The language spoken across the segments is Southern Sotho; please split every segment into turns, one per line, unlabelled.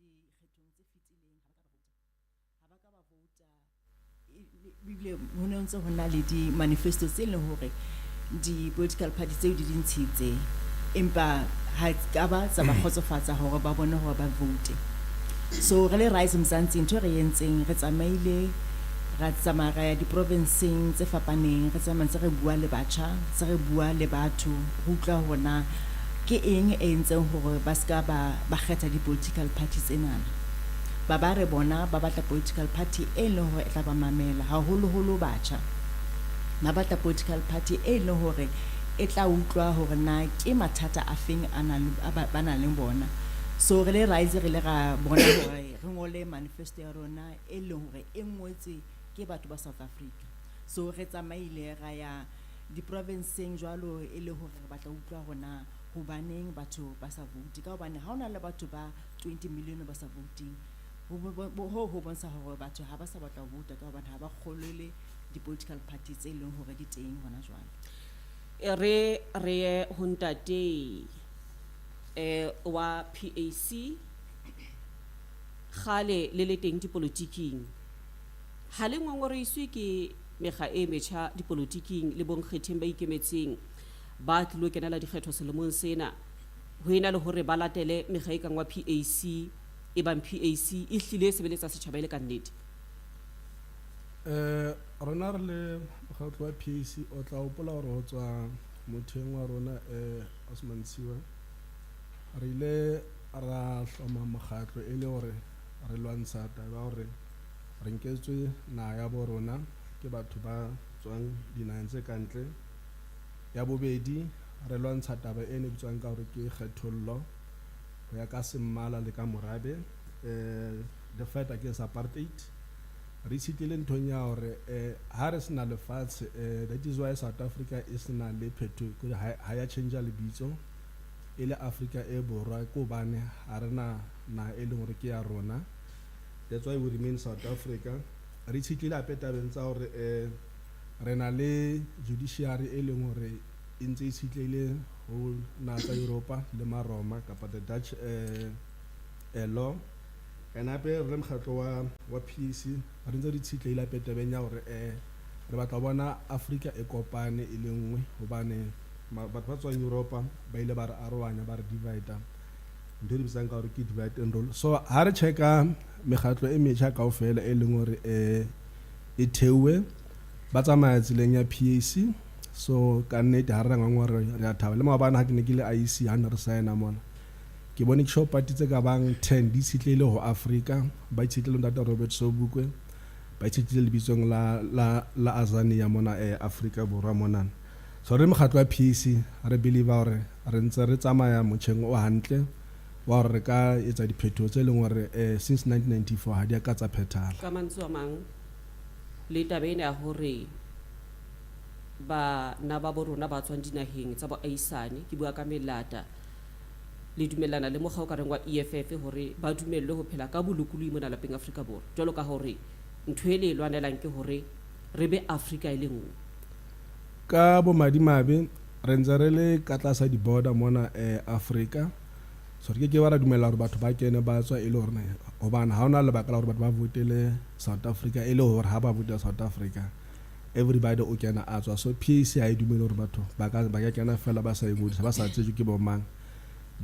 Dikgethong tse fetileng ha ba ka ba vouta, ebile ho ne ntse ho na le di-manifesto tse leng hore di-political party tseo di di ntshitse, empa ha ka ba tsa ba kgotsofatsa hore ba bone hore ba vote. So re le Rise Mzansi, ntho e re entseng, re tsamaile, ra tsamaya, ra ya diprovinseng tse fapaneng, re tsamaya ntse re bua le batjha, ntse re bua le batho, re utlwa hore na ke eng e entseng hore ba ska ba kgetha di-political party tsenana. Ba re bona ba batla political party e leng hore e tla ba mamela, haholoholo batjha. Ba batla political party e leng hore e tla utlwa hore na ke mathata a feng a nang a ba nang le bona. So re le Rise re le ra bona hore re ngole manifesto ya rona e leng hore e ngotswe ke batho ba South Africa. So re tsamaile, ra ya diprovinseng jwalo, e le hore re batla utlwa hore na hobaneng batho ba sa vote, ka hobane ha hona le batho ba 20 million ba sa voting, ho ho bontsha hore batho ha ba sa batla ho vouta, ka hobane ha ba kgolwele di-political party tse leng hore di teng hona jwale.
E re ye ho ntate wa PAC. Kgale le le teng dipolotiking, ha le ngongoreiswe ke mekga e metjha dipolotiking le bonkgetheng ba ikemetseng ba tlilo kenela dikgetho selemong sena, ho ena le hore ba latele mekga e kang wa PAC, e bang PAC e hlile e sebeletsa setjhaba e le ka nnete?
Rona re le mokgatlo wa PAC, o tla hopola hore ho tswa motheng wa rona Osman Siwe, re ile ra hloma mokgatlo e le hore re lwantsha taba ya hore re nketswe naha ya bo rona ke batho ba tswang dinaheng tse kantle. Ya bobedi, re lwantsha taba e ne bitswang ka hore ke kgethollo ho ya ka semmala le ka morabe, the fight against apartheid. Re itshetlehile nthong ya hore ha re sena lefatshe, that is why South Africa e sena le phetho, ha ya change lebitso e le Afrika e Borwa, ke hobane ha re na naha e leng hore ke ya rona. That's why we remain South Africa. Re itshetlehile hape tabeng tsa hore re na le judiciary e leng hore e ntse e itshetlehile ho naha tsa Europa le Maroma kapa the Dutch law. And hape re le mokgatlo wa PAC, re ntse re itshetlehile hape tabeng ya hore re batla ho bona Afrika e kopane e le nngwe, hobane batho ba tswang Europa ba ile ba re arohanya, ba re divide, ntho e di bitsang ka hore ke divide and rule. So ha re checka mekgatlo e metjha kaofela e leng hore e theuwe, ba tsamaya tseleng ya PAC. So ka nnete ha re na ngongore, re a thaba. Le maobane ha ke ne ke le IEC, ha ne re signa mona, ke bone ke party tse ka bang 10 di itshetlehile ho Afrika, ba itshetlehile ntate Robert Sobukwe, ba itshetlehile lebitsong la Azania mona Afrika Borwa mona. So re mokgatlo wa PAC, re believe hore re ntse re tsamaya motjheng o hantle wa hore re ka etsa diphetoho tse leng hore since 1994 ha di a ka tsa phethahala.
Ka mantswe a mang, le taba ena ya hore bana ba bo rona ba tswang dinaheng tsa boahisane, ke bua ka melata, le dumellana le mokga o ka reng wa EFF hore ba dumellwe ho phela ka bolokolohi mona lapeng Afrika Borwa, jwalo ka hore ntho e le e lwanelang ke hore re be Afrika e le nngwe?
Ka bomadimabe re ntse re le ka tlasa di-border mona Afrika. So re ke ke ba ra dumella hore batho ba kene ba tswa, e le hore hobane ha hona lebaka la hore batho ba votele South Africa, e le hore ha ba votela South Africa everybody o kena a tswa. So PAC ha e dumele hore batho ba ka kena fela ba sa ingodisa, ba sa tsejwe ke bo mang,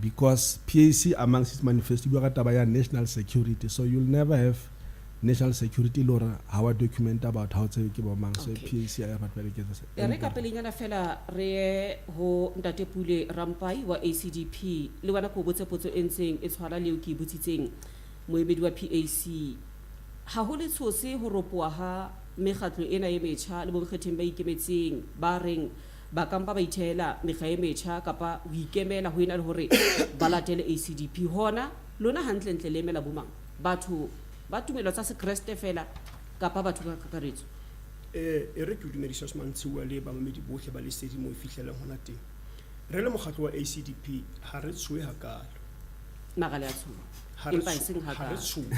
because PAC amongst its manifesto e bua ka taba ya national security. So you'll never have national security le hore ha wa documenta batho, ha o tsebe ke bo mang. So PAC ya batho ba leketsa.
E re ka pelenyana fela re ye ho ntate Pule Rampai wa ACDP. Le wena ke o botse potso e ntseng e tshwana le eo ke e botsitseng moemedi wa PAC. Ha ho le tshose ho ropoa ha mekgatlo ena e metjha le bonkgetheng ba ikemetseng ba reng ba ka mpa ba ithehela mekga e metjha kapa ho ikemela ho ena le hore ba latele ACDP? Hona lona hantlentle le emela bomang? Batho ba tumelo tsa Sekreste fela kapa batho ka kakaretso?
E re ke o dumedise, Osman Tshiwa, le bamamedi bohle ba Lesedi mo e fihlelang hona teng. Re le mokgatlo wa ACDP ha re tshohe hakalo.
Mara le a tshoha?
Ha re
Empa eseng
ha re
hakalo.
Tshohe.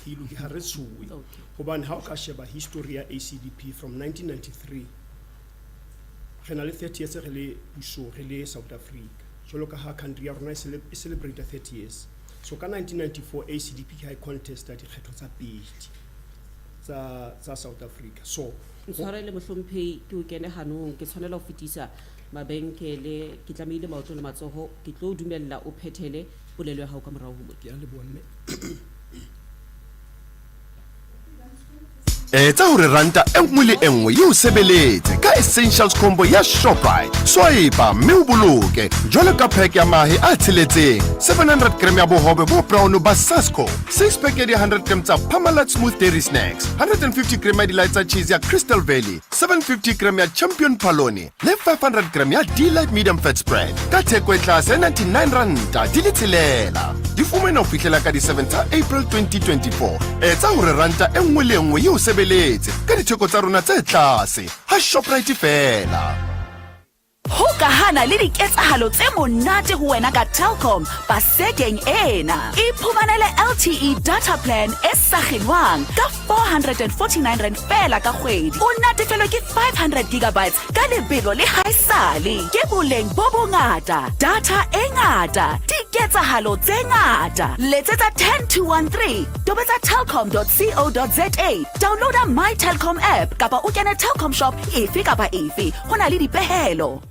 Ke loke, ha re tshohe. Hobane ha o ka sheba history ya ACDP from 1993, re na le 30 years re le pusong, re le South Africa. Jwalo ka ha country ya rona e celebrate 30 years. So ka 1994 ACDP ke ha e contesta dikgetho tsa pele tsa South Africa. So
Ntshwarele mohlomphehi ke o kene hanong ke tshwanela ho fetisa mabenkele ke tlamehile maoto le matsoho ke tlo o dumella o phethele polelo ya hao ka morao ho mona.
Ke a leboha mme.
Etsa hore ranta e nngwe le e nngwe e o sebeletse ka Essentials Combo ya Shoprite. Swipa mme o boloke jwalo ka pack ya mahe a tsheletseng, 700 gram ya bohobe bo brown ba Sasko, 6 pack ya di 100 gram tsa Parmalat Smooth Dairy Snacks, 150 gram ya di-light tsa cheese ya Crystal Valley, 750 gram ya Champion Palone le 500 gram ya Delight Medium Fat Spread ka theko e tlase ya 99 ranta di le tshelela. Di fumane ho fihlela ka di 7 tsa April 2024. Etsa hore ranta e nngwe le e nngwe e o sebeletse ka ditheko tsa rona tse tlase ha Shoprite feela.
Hokahana le diketsahalo tse monate ho wena ka Telkom Pasekeng ena. Iphumanele LTE data plan e sa kginwang ka R449 feela ka kgwedi. O natefelwe ke 500 gigabytes ka lebelo le haesale. Ke boleng bo bongata, data e ngata, diketsahalo tse ngata. Letsetsa 10213, tobetsa telkom.co.za, downloada My Telkom app kapa o kene Telkom shop efe kapa efe. Ho na le dipehelo.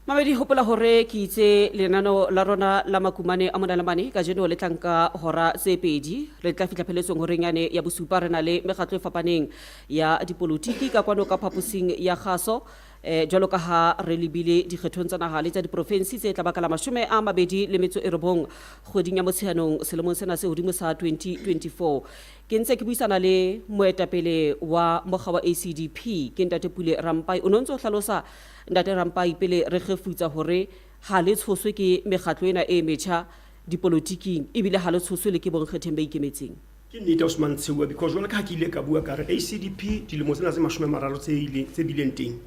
Mamedi hopola hore ke itse lenaneo la rona la makumane a mona le mane kajeno le tla nka hora tse pedi. Re tla fihla pheletsong horeng yane ya bosupa re na le mekgatlo e fapaneng ya dipolotiki ka kwano ka phaposing ya kgaso. Jwalo ka ha re lebile dikgethong tsa naha le tsa diprofensi tse tla baka la 29 kgweding ya Motsheanong selemong sena se hodimo sa 2024. Ke ntse ke buisana le moetapele wa mokga wa ACDP ke Ntate Pule Rampai. O no ntse o hlalosa Ntate Rampai pele re kgefutsa hore ha le tshoswe ke mekgatlo ena e metjha dipolotiking ebile ha le tshoswe le ke bonkgetheng ba ikemetseng.
Ke nnete Osman Tsheua because jwalo ka ha ke ile ka bua ka re ACDP dilemo tsena tse 30 tse ile tse bileng teng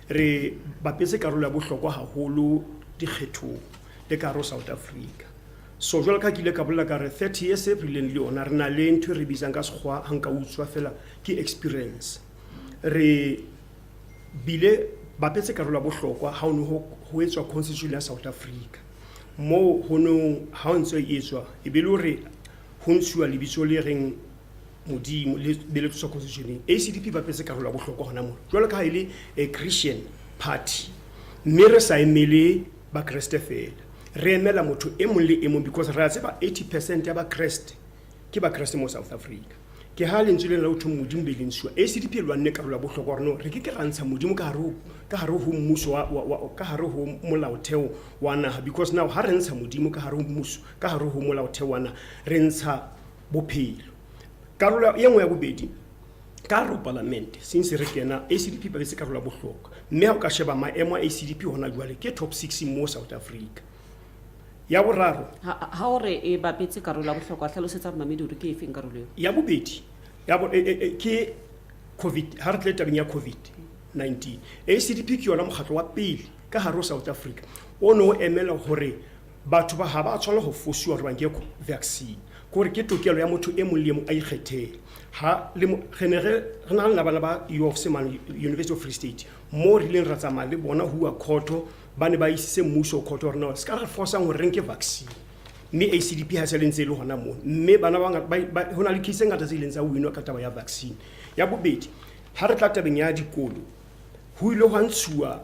re bapetse karolo ya bohlokwa haholo dikgethong le ka hare ho South Africa. So jwalo ka ha ke ile ka bolela ka re 30 years e re bileng le yona re na le ntho e re bitsang ka sekgowa ha nka utswa fela ke experience. Re bile bapetse karolo ya bohlokwa ha ho ne ho etswa constitution ya South Africa. Moo ho nong ha o ntse e etswa e be le hore ho ntshuwa lebitso le reng Modimo le be le tloswa constitutioneng. ACDP bapetse karolo ya bohlokwa hona moo. Jwalo ka ha e le a Christian party mme re sa emele Bakreste feela. Re emela motho e mong le e mong because re a tseba 80% ya Bakreste ke Bakreste mo South Africa. Ke ha lentswe lena la ho thweng Modimo be le ntshuwa. ACDP e lwanne karolo ya bohlokwa hore no re ke ke ra ntsha Modimo ka hare ho ka hare ho mmuso wa ka hare ho molaotheo wa naha because now ha re ntsha Modimo ka hare ho mmuso ka hare ho molaotheo wa naha re ntsha bophelo. Karolo e nngwe ya bobedi ka hare ho palamente since re kena ACDP ba betse karolo ya bohlokwa mme ha o ka sheba maemo a ACDP hona jwale ke top 6 mo South Africa. Ya boraro
Ha o re e bapetse karolo ya bohlokwa hlalosetsa mmamedi hore ke efeng karolo eo.
Ya bobedi ya bo, ke COVID ha re tle tabeng ya COVID-19. ACDP ke yona mokgatlo wa pele ka hare ho South Africa o no emela hore batho ba ha ba tshwanela ho fosiwa hore ba nke vaccine. Ke hore ke tokelo ya motho e mong le e mong a ikgethele. Ha le re ne re na le bana ba UofC mane University of Free State mo re ileng ra tsamaya le bona ho uwa court ba ne ba isitse mmuso court hore na se ka re fosang hore re nke vaccine. Mme ACDP ha se le ntse e le hona moo. Mme bana ba ho na le case tse ngata tse ileng tsa winwa ka taba ya vaccine. Ya bobedi ha re tla tabeng ya dikolo ho ile hwa ntshuwa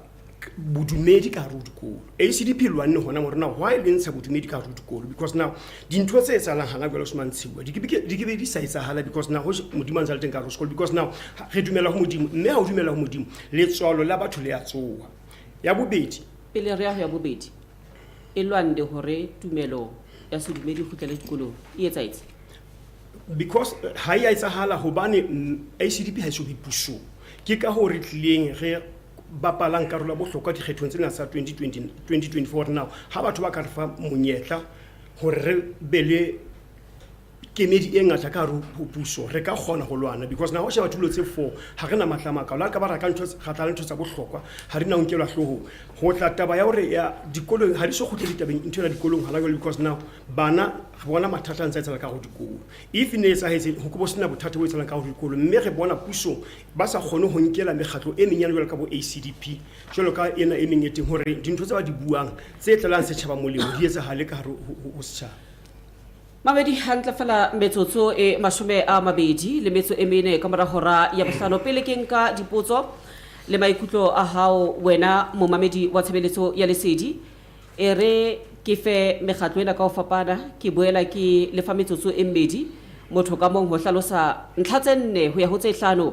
bodumedi ka hare ho dikolo. ACDP e lwanne hona hore na why le ntsha bodumedi ka hare ho dikolo because now dintho tse etsahalang hana jwale Osman Tshiwa di ke be di sa etsahala because now Modimo a ntse a le teng ka hare ho sekolo because now re dumela ho Modimo mme ha o dumela ho Modimo letswalo la batho le a tsoha. Ya bobedi
Pele re ya ho ya bobedi e lwande hore tumelo ya sedumedi e kgutlele dikolong e etsahetse.
Because ha e a etsahala hobane ACDP ha e so be pusong. Ke ka hoo re tlileng re bapalang karolo ya bohlokwa dikgethong tsena tsa 2020 2024 now ha batho ba ka re fa monyetla hore re be le kemedi e ngata ka hare ho puso, re ka kgona ho lwana because na ho sheba tulo tse four, ha re na matla a makalo. Ha re ka ba ra ka ntho, ra tla le ntho tsa bohlokwa, ha di na ho nkelwa hloohong. Ho tla taba ya hore ya dikolong ha di so kgutle ditabeng, ntho ena dikolong hona jwale, because now bana re bona mathata a ntse a etsahala ka hare ho dikolo. If ne etsahetse ho ke bo sena bothata bo etsahalang ka hare ho dikolo, mme re bona puso ba sa kgone ho nkela mekgatlo e menyane jwalo ka bo ACDP, jwalo ka ena e meng e teng, hore dintho tse ba di buang tse tlelang setjhaba molemo di etsahale ka hare ho setjhaba.
Mamedi hantle fela metsotso e 24 ka mora hora ya bohlano. Pele ke nka dipotso le maikutlo a hao wena momamedi wa tshebeletso ya Lesedi, e re ke fe mekgatlo ena ka ho fapana, ke boela ke lefa metsotso e mmedi motho ka mong ho hlalosa ntlha tse nne ho ya ho tse hlano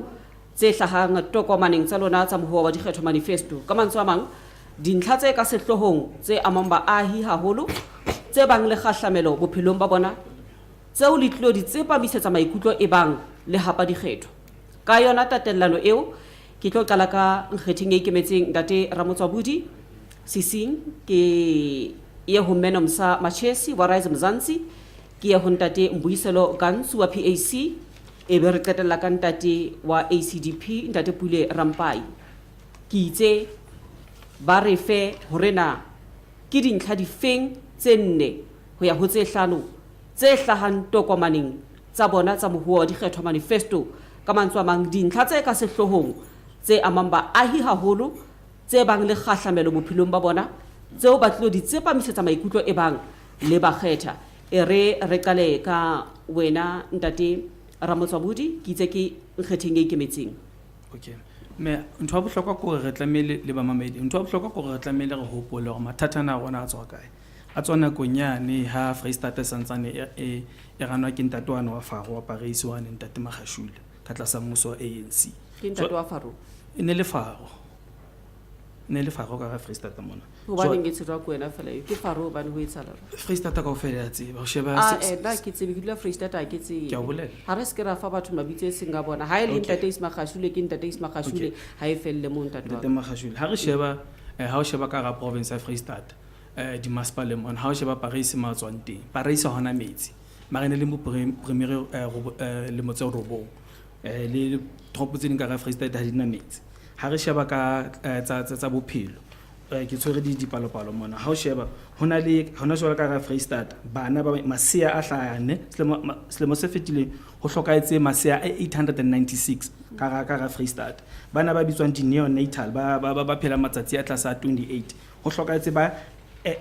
tse hlahang tokomaneng tsa lona tsa mohoa wa dikgetho manifesto. Ka mantswe a mang, dintlha tse ka sehloohong tse amang baahi haholo, tse bang le kgahlamelo bophelong ba bona, tseo le tlilo di tsepamisetsa maikutlo ebang le hapa dikgetho. Ka yona tatellano eo, ke tlo qala ka nkgetheng e ikemetseng Ntate Ramotswabodi Sesing, ke ye ho Mme Nomsa Machesi wa Rise Mzansi, ke ye ho Ntate Mbuyiselo Gantsu wa PAC, e be re qetella ka ntate wa ACDP, Ntate Pule Rampai. Ke itse ba re fe hore na ke dintlha difeng tse nne ho ya ho tse hlano tse hlahang tokomaneng tsa bona tsa mohoa wa dikgetho manifesto. Ka mantswe a mang, dintlha tse ka sehloohong tse amang baahi haholo, tse bang le kgahlamelo bophelong ba bona, tseo ba tlilo di tsepamisetsa maikutlo ebang le ba kgetha. E re re qale ka wena Ntate Ramotswabodi, ke itse ke nkgetheng e ikemetseng.
Okay. Mme ntho ya bohlokwa ke hore re tlamehile le bamamedi, ntho ya bohlokwa ke hore re tlamehile re hopole hore mathata ana a rona a tswa kae. A tswa nakong yane ha Freistata e santsane e e ranwa ke ntate wane wa Faro wa Paris wane, ntate Magashule, ka tlasa mmuso wa ANC.
Ke ntate wa Faro?
E ne le Faro. E ne le Faro ka hara Freistata mona.
Hobaneng e tsejwa ke wena fela eo? Ke Faro hobane ho etsahala jwang?
Freistata kaofela ya tseba. Ho sheba
Ah, eh, nna ke tsebe, ke dula Freistata ha ke tsebe.
Ke a o bolella.
Ha re se ke ra fa batho mabitso e seng a bona. Ha e le
Okay.
Ntate Ace Magashule, ke Ntate Ace Magashule,
Okay.
ha e felle moo ntate wa
Ntate
ka.
Magashule, ha re sheba, ha o sheba ka hara province ya Freistata, dimasepaleng mona, ha o sheba Paris mo a tswang teng, Paris ha hona metsi. Mara e ne le mo premier, lemo tse robong. Le toropo tse ding ka hara Freistata ha di na metsi. Ha re sheba ka tsa bophelo, ke tshwere dipalopalo mona. Ha o sheba, ho na le, hona jwale ka hara Freistata, bana ba masea a hlahang, ne? Selemo se fetileng ho hlokahetse masea a 896 ka hara Freistata. Bana ba bitswang di-neonatal, ba phelang matsatsi a tlasa 28, ho hlokahetse ba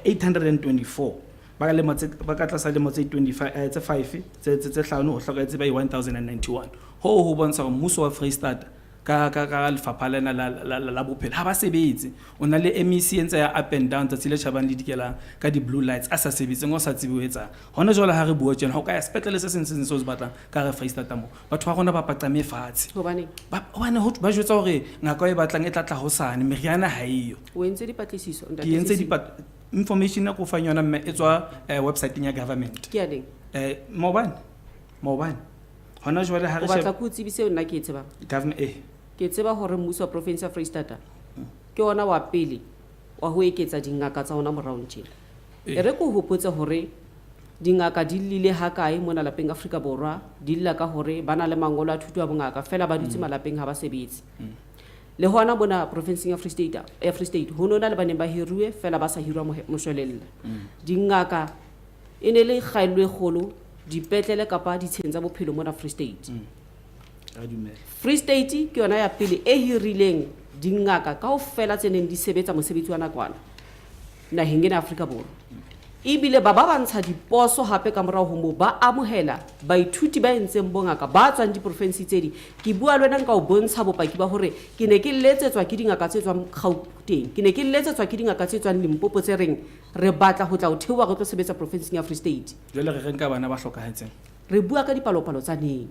824. Ba ka lemo tse, ba ka tlasa lemo tse 25, tse 5, tse hlano, ho hlokahetse ba 1091. Hoo ho bontsha hore mmuso wa Freistata ka lefapha lena la bophelo ha ba sebetse. O na le MEC e ntse ya up and down tsatsi le tjhabang le dikelang ka di-blue lights, a sa sebetseng, o sa tsebe ho etsang. Hona jwale ha re bua tjena, ho ka ya sepetlele se seng se seng seo se batlang ka hara Freistata moo, batho ba rona ba paqame fatshe.
Hobaneng?
Hobane ho ba jwetsa hore ngaka e batlang e tla tla hosane, meriana ha eyo.
O entse dipatlisiso, ntate
Ke entse
Sesing?
information e ko fang yona mme e tswa website-eng ya government.
Ke ya neng?
Maobane. Maobane. Hona jwale ha re
O batla
sheba
ke o tsebise eo nna ke e tsebang?
Government, eh.
Ke tseba hore mmuso wa province ya Freistata ke ona wa pele wa ho eketsa dingaka tsa ona moraong tjena. E re ke o hopotse hore dingaka di llile ha kae mona lapeng Afrika Borwa, di lla ka hore ba na le mangolo a thuto ya bongaka fela ba dutse malapeng ha ba sebetse. Le hona mona provinseng ya Free State, ya Free State ho nona le ba neng ba hiruwe fela ba sa hirwa moshwelella. Dingaka e ne le kgaello e kgolo dipetlele kapa ditsheng tsa bophelo mona Free State.
Ra dumela.
Free State ke yona ya pele e hirileng dingaka kaofela tse neng di sebetsa mosebetsi wa nakwana naheng ena Afrika Borwa. Ebile ba ntsha diposo hape ka morao ho moo, ba amohela baithuti ba entseng bongaka ba tswang diprofensi tse ding. Ke bua le wena nka o bontsha bopaki ba hore ke ne ke letsetswa ke dingaka tse tswang Gauteng, ke ne ke letsetswa ke dingaka tse tswang Limpopo tse reng re batla ho tla o theoha re tlo sebetsa profenseng ya Free State.
Jwale re reng ka bana ba hlokahetseng?
Re bua ka dipalopalo tsa neng?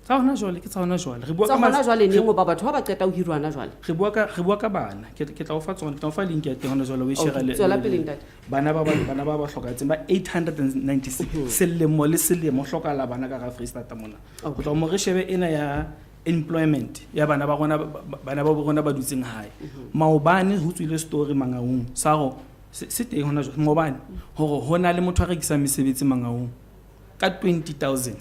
Tsa hona jwale, ke tsa hona jwale. Re bua
Tsa
ka
hona
mas-
jwale neng hoba batho ba ba qeta ho hirwa hona jwale?
Re bua ka bana. Ke tla o fa tsona, ke tla o fa link ya teng hona jwale, o e
Okay,
share le-
tswela
le-
pele,
le-
ntate.
Bana ba hlokahetseng ba 896. Selemo le selemo ho hlokahala bana ka hara Freistata mona.
Okay.
Ho tloha mo re shebe ena ya employment ya bana ba rona, bana ba rona ba dutseng hae. Maobane ho tswile story Mangaung sa hore se teng hona jwale, maobane, hore ho na le motho a rekisang mesebetsi Mangaung. ka 20 000.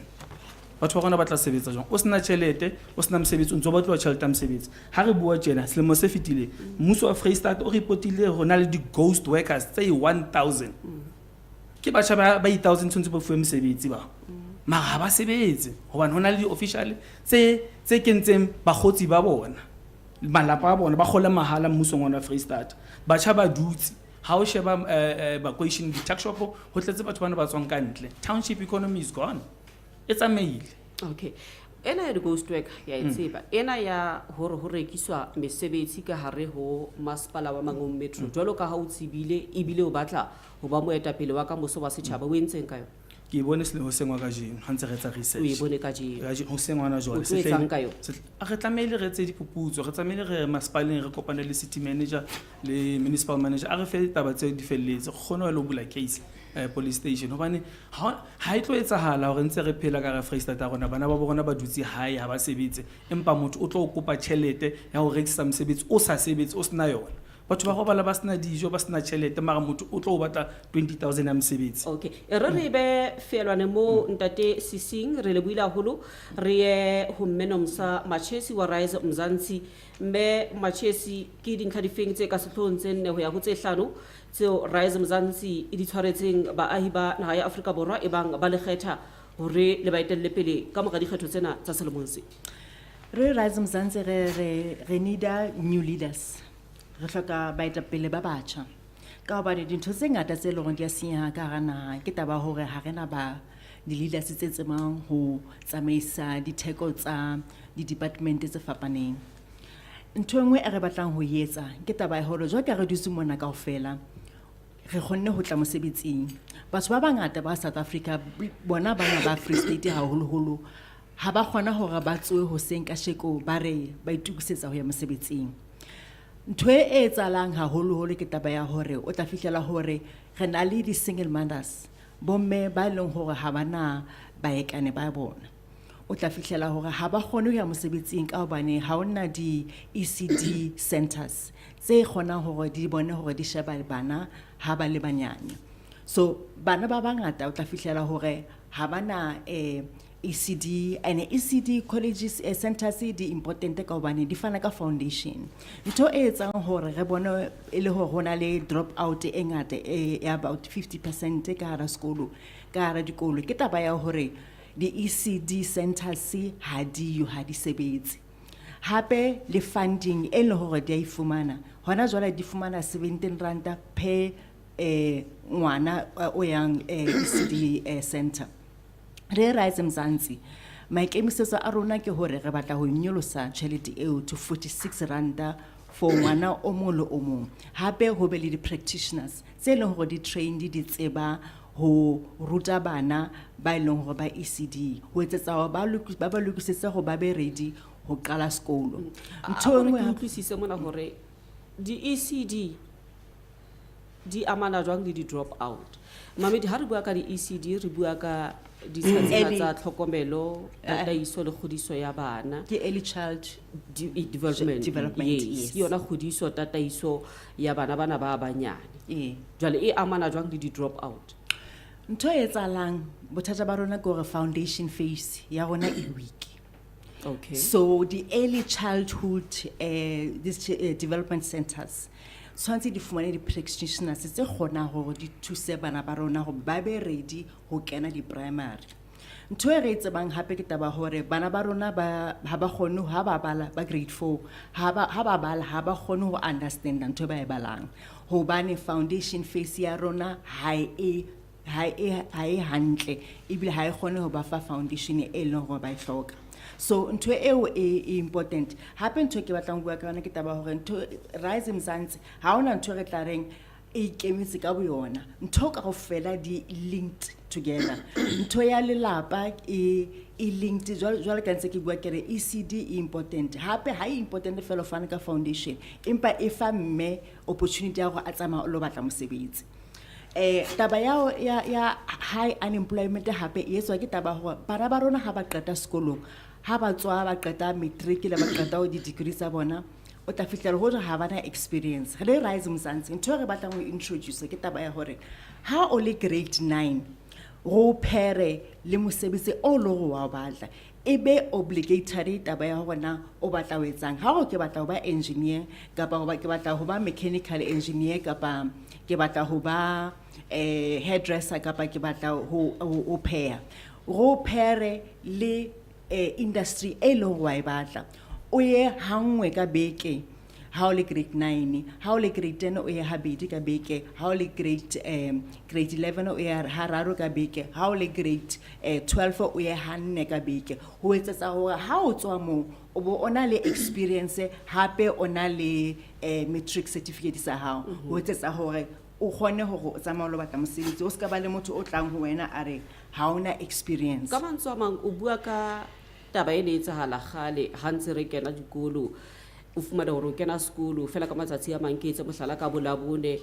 Batho ba rona ba tla sebetsa jwang o sena tjhelete, o sena mosebetsi, o ntso batliwa tjhelete ya mosebetsi? Ha re bua tjena, selemo se fetileng mmuso wa Freistata o reportile ho na le di-ghost workers tse 1000. Ke batjha ba 8000 tshwanetse ba fuwe mesebetsi ba, mara ha ba sebetse hobane ho na le di-official tse kentseng bakgotsi ba bona, malapa a bona, ba kgola mahala mmusong ona wa Freistata. Batjha ba dutse. Ha o sheba bakweisheneng, di-tuckshop, ho tletse batho bana ba tswang ka ntle. Township economy is gone, e tsamaile.
Okay, ena ya di-ghost worker ya e tseba, ena ya hore ho rekiswa mesebetsi ka hare ho masepala wa Mangaung Metro, jwalo ka ha o tsebile ebile o batla ho ba moetapele wa kamoso wa setjhaba, o entseng ka yona?
Ke e bone selemo sengwa kajeno ha ntse re etsa
O e
research.
bone kajeno?
Hoseng hona jwale.
O tlo etsang ka yona?
Re tlamehile re etse diphuputso, re tlamehile re ye masepaleng, re kopane le city manager le municipal manager, a re fe taba tseo di felletse, re kgone ho lo bula case police station, hobane ha e tlo etsahala hore ntse re phela ka hara Freistata ya rona, bana ba bo rona ba dutse hae, ha ba sebetse, empa motho o tlo o kopa tjhelete ya ho rekisa mosebetsi o sa sebetse, o sena yona. Batho ba robala ba sena dijo, ba sena tjhelete, mara motho o tlo o batla 20 000 ya mosebetsi.
Okay, e re re be feelwane mo ntate Sesing, re lebohile haholo. Re ye ho mme Nomsa Machesi wa Rise Mzansi. Mme Machesi, ke dintlha difeng tse ka sehloohong tse nne ho ya ho tse hlano tseo Rise Mzansi e di tshwaretseng baahi ba naha ya Afrika Borwa e bang ba le kgetha hore le ba etelle pele ka mora dikgetho tsena tsa selemong se?
Re Rise Mzansi re need-a new leaders. Re hloka baetapele ba batjha. Ka hobane dintho tse ngata tse leng hore di a senyeha ka hara naha ke taba ya hore ha re na ba di-leaders tse tsebang ho tsamaisa ditheko tsa di-department tse fapaneng. Ntho e nngwe e re batlang ho e etsa ke taba ya hore jwalo ka re dutse mona kaofela, re kgonne ho tla mosebetsing. Batho ba bangata ba South Africa, bona bana ba Free State haholoholo, ha ba kgona hore ba tsohe hoseng kasheko ba re ba itokisetsa ho ya mosebetsing. Ntho e etsahalang haholoholo ke taba ya hore o tla fihlela hore re na le di-single mothers, bomme ba leng hore ha ba na baekane ba bona. O tla fihlela hore ha ba kgone ho ya mosebetsing ka hobane ha hona di-ECD centers tse kgonang hore di bone hore di sheba bana ha ba le banyane. So bana ba bangata o tla fihlela hore ha ba na ECD, and ECD colleges centers di important ka hobane di fana ka foundation. Ntho e etsang hore re bone e le hore hona le drop out e ngata e ya about 50% ka hara sekolo, ka hara dikolo, ke taba ya hore di ECD centers ha diyo, ha di sebetse. Hape le funding e leng hore di a e fumana hona jwale, di fumana 17 ranta per ngwana o yang ECD center. Re Rise Mzansi, maikemisetso a rona ke hore re batla ho nyolosa tjhelete eo to 46 ranta for ngwana o mong le o mong. Hape ho be le di-practitioners tse leng hore di trained, di tseba ho ruta bana ba e leng hore ba ECD, ho etsetsa hore ba lokisetse hore ba be ready ho qala sekolo. Ntho e
A
nngwe
ke utlwisise mona hore di-ECD di amana jwang le di-drop out. Mamedi, ha re bua ka di-ECD, re bua ka ditsha tsena tsa tlhokomelo, tataiso le kgodiso ya bana.
Ke early child
development.
Development.
Yes.
Yes.
Ke yona kgodiso, tataiso ya bana bana ba banyane.
Ee.
Jwale e amana jwang le di-drop out?
Ntho e etsahalang, bothata ba rona ke hore foundation phase ya rona e weak. So the early childhood this development centers tshwanetse di fumane di-practitioners tse kgonang hore di thuse bana ba rona hore ba be ready ho kena di-primary. Ntho e re e tsebang hape ke taba hore bana ba rona ba ha ba kgone, ha ba bala ba grade 4, ha ba bala ha ba kgone ho understand ntho e ba e balang, hobane foundation phase ya rona ha e hantle, ebile ha e kgone ho ba fa foundation e leng hore ba e hloka. So ntho eo e important. Hape ntho e ke batlang ho bua ka yona ke taba hore ntho Rise Mzansi, ha hona ntho e re tla reng e ikemetse ka boyona. Ntho kaofela di linked together. Ntho ya lelapa e linked jwalo ka ntse ke bua ke re ECD e important. Hape ha e important fela ho fana ka foundation, empa e fa mme opportunity ya hore a tsamaye o lo batla mosebetsi. Taba ya high unemployment hape e etswa ke taba hore bana ba rona ha ba qeta sekolong, ha ba tswa ba qeta matric le ba qeta ho di-degree tsa bona, o tla fihlela hore ha bana experience. Re le Rise Mzansi, ntho e re batlang ho introduce ke taba ya hore ha o le grade 9. Ro phere le mosebetsi o le hore wa o batla. E be obligatory taba ya hore na o batla ho etsang. Ha o ke batla ho ba engineer kapa ho ba ke batla ho ba mechanical engineer kapa ke batla ho ba hairdresser kapa ke batla ho pheha. Ro phere le industry e leng hore wa e batla. O ye hanngwe ka beke ha o le grade 9, ha o le grade 10 o ye habedi ka beke, ha o le grade 11 o ye hararo ka beke, ha o le grade 12 o ye hanne ka beke. Ho etsetsa hore ha o tswa moo o bo o na le experience, hape o na le matric certificate sa hao. Ho etsetsa hore o kgone hore o tsamaye o lo batla mosebetsi, o ska ba le motho o tlang ho wena a re ha ona experience.
Ka mantswe a mang o bua ka taba e ne etsahala kgale ha ntse re kena dikolo, o fumane hore o kena sekolo fela ka matsatsi a mang, ke etse mohlala ka bolabone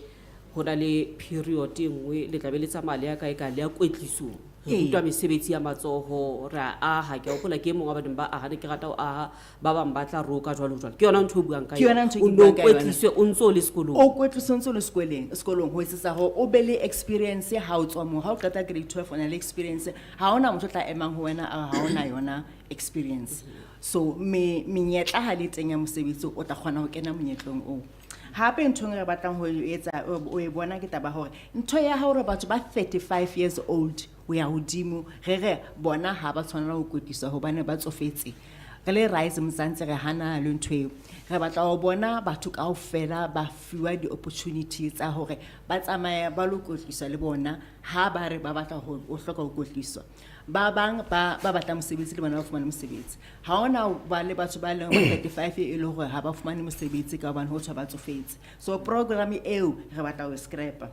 ho na le period e nngwe le tlabe le tsamaya le ya kae kae, le ya kwetlisong, re rutwa mesebetsi ya matsoho, re a aha. Ke a hopola ke e mong wa baneng ba aha, ne ke rata ho aha, ba bang ba tla roka jwalo jwalo. Ke yona ntho o buang ka
Ke yona
yona.
ntho e
O
ke
no
buang ka yona.
kwetliswe o ntso o le sekolong.
O kwetliswe o ntso o le sekolong ho etsetsa hore o be le experience ha o tswa moo. Ha o qeta grade 12 o na le experience, ha hona motho o tla emang ho wena a ha ona yona experience. So menyetla ha le teng ya mosebetsi, o tla kgona ho kena monyetleng oo. Hape ntho e nngwe re batlang ho e etsa, o e bona ke taba hore ntho ya hore batho ba 35 years old ho ya hodimo, re re bona ha ba tshwanela ho kwetliswa hobane ba tsofetse. Re le Rise Mzansi re hana le ntho eo. Re batla ho bona batho kaofela ba fiwa di-opportunity tsa hore ba tsamaye ba lo kwetliswa le bona ha ba re ba batla ho, o hloka ho kwetliswa. Ba bang ba batla mosebetsi le bona ba fumane mosebetsi. Ha hona ba le batho ba leng ba 35 e le hore ha ba fumane mosebetsi ka hobane ho thwe ba tsofetse. So program eo re batla ho e scrap-a.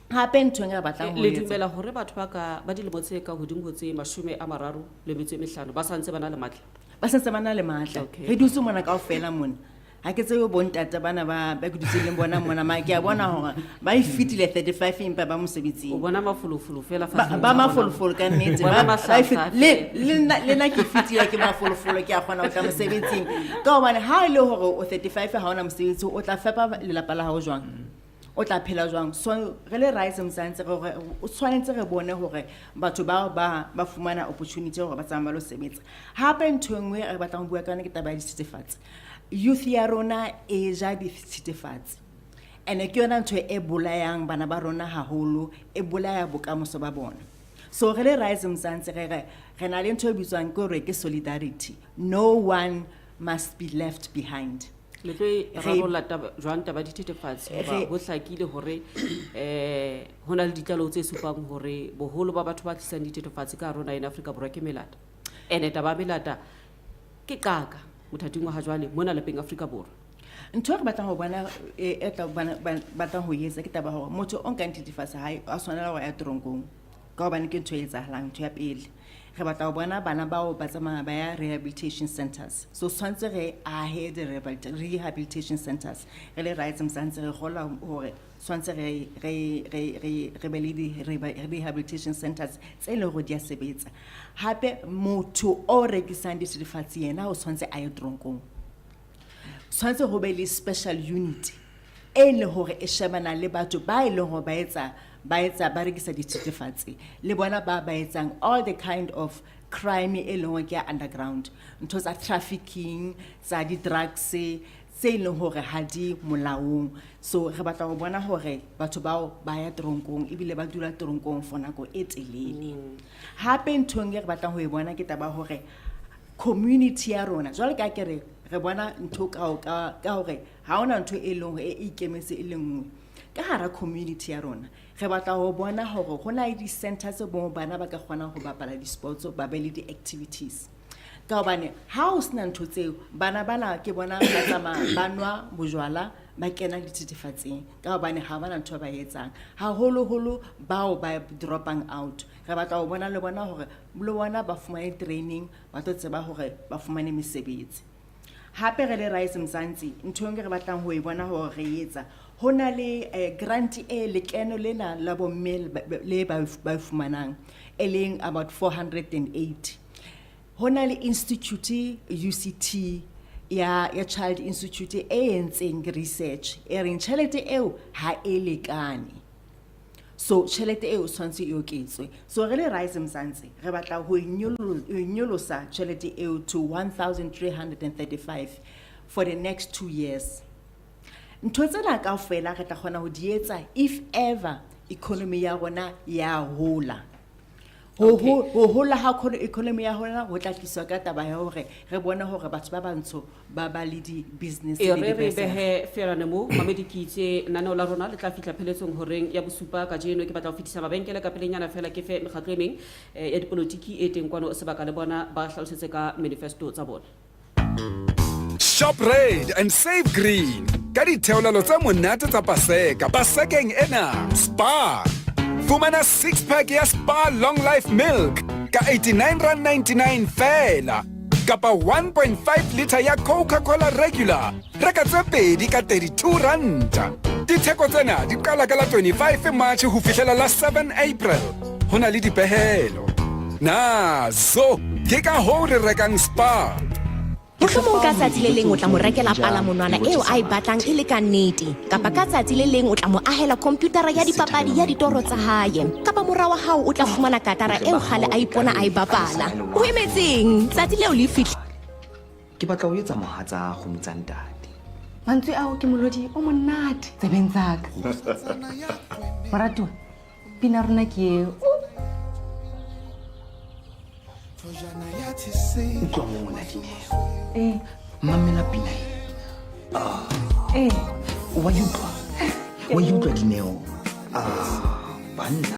Hape ntho e re batlang ho
Le
etsa.
dumela hore batho ba ka ba dilemo tse ka hodimo ho tse 35 ba santse ba na le matla?
Ba santse ba na le matla. Re dutse mona kaofela mona. Ha ke tsebe bontate bana ba ke dutseng le bona mona, ma ke a bona hore ba e fetile 35 empa ba mosebetsing.
O bona mafolofolo fela
Ba
fatshe.
mafolofolo ka nnete.
Bona
Ba e
mahlahla fela.
Le nna ke fetile ke mafolofolo, ke a kgona ho tla mosebetsing. Ka hobane ha e le hore o 35 ha ona mosebetsi, o tla fepa lelapa la hao jwang? O tla phela jwang? So re le Rise Mzansi re hore o tshwanetse re bone hore batho bao ba fumana opportunity hore ba tsamaye ba lo sebetsa. Hape ntho e nngwe re batlang ho bua ka yona ke taba ya dithethefatsi. Youth ya rona e ja dithethefatsi. Ene ke yona ntho e bolayang bana ba rona haholo, e bolaya bokamoso ba bona. So re le Rise Mzansi re re re na le ntho e bitswang ke hore ke solidarity. No one must be left behind.
Le tlo e rarolla taba jwang taba ya dithethefatsi? Hoba ho hlakile hore, ho na le ditlaleho tse supang hore boholo ba batho ba tlisang dithethefatsi ka hare ho naha ena Afrika Borwa ke melata. Ene taba ya melata ke qaka mothating wa ha jwale mona lapeng Afrika Borwa.
Ntho e re batlang ho bona, e tla bana, ba, batlang ho etsa ke taba hore motho o nkang dithethefatsi ha a tshwanela hore a ye teronkong. Ka hobane ke ntho e etsahalang, ntho ya pele. Re batla ho bona bana bao ba tsamaya ba ya rehabilitation centers. So tshwanetse re ahe di rehabilitation centers. Re le Rise Mzansi re kgolwa hore tshwanetse re be le di rehabilitation centers tse leng hore di a sebetsa. Hape motho o rekisang dithethefatsi yena o tshwanetse a ye teronkong. Tshwanetse ho be le special unit e leng hore e shebana le batho ba e leng hore ba rekisa dithethefatsi le bona ba etsang all the kind of crime e leng hore ke ya underground, ntho tsa trafficking, tsa di-drugs tse e leng hore ha di molaong. So re batla ho bona hore batho bao ba ya teronkong ebile ba dula teronkong for nako e telele. Hape ntho e nngwe e re batlang ho e bona ke taba hore community ya rona, jwalo ka ke re re bona ntho ka hore ha hona ntho e leng hore e ikemetse e le nngwe. Ka hara community ya rona re batla ho bona hore ho na le di-center tse moo bana ba ka kgonang ho bapala di-sports, ba be le di-activities. Ka hobane ha o sena ntho tseo, bana bana ke bona ba tsamaya ba nwa bojwala, ba kena dithethefatsing ka hobane ha bana ntho ba etsang. Haholoholo bao ba dropping out, re batla ho bona le bona hore le bona ba fumane training, ba tlo tseba hore ba fumane mesebetsi. Hape re le Rise Mzansi, ntho e nngwe re batlang ho e bona hore re etsa, ho na le grant e lekeno lena la bomme le ba e fumanang, e leng about 480. Ho na le institute UCT ya Child Institute e entseng research e reng tjhelete eo ha e lekane. So tjhelete eo tshwanetse e oketswe. So re le Rise Mzansi re batla ho nyolosa tjhelete eo to 1335 for the next 2 years. Ntho tsena kaofela re tla kgona ho di etsa if ever economy ya rona ya hola. Ho hola ha economy ya rona ho tla tliswa ka taba ya hore re bone hore batho ba bantsho ba ba le di-business
E
le
re re
di-business.
Behe feelane mo mamedi, ke itse naneo la rona le tla fihla pheletsong horeng ya bosupa kajeno. Ke batla ho fetisa mabenkele ka pelenyana fela, ke fe mekgatlo e meng ya dipolotiki e teng kwano sebaka le bona ba hlalosetse ka manifesto tsa bona.
Shop red and save green ka ditheolelo tse monate tsa Paseka Pasekeng ena. Spar, fumana six pack ya Spar Long Life Milk ka R89.99 feela, kapa 1.5 liter ya Coca-Cola regular, reka tse pedi ka R32. Ditheko tsena di qala ka la 25 March ho fihlela la 7 April, ho na le dipehelo nazo. Ke ka hoo re rekang Spar.
Mohlomong ka tsatsi le leng o tla mo rekela palamonwana eo a e batlang e le ka nnete, kapa ka tsatsi le leng o tla mo ahela khomputara ya dipapadi ya ditoro tsa hae, kapa mora wa hao o tla fumana katara eo kgale a ipona a e bapala. O emetseng tsatsi leo le fihle?
Ke batla ho etsa mohatsa kgomo tsa ntate.
Mantswe ao ke molodi o monate tsebeng tsaka. Moratuwa, pina rona ke eo.
Utlwa mona, Dineo.
Ee.
Mamela pina e.
Ee.
Wa e utlwa, wa e utlwa, Dineo? Ah, banna.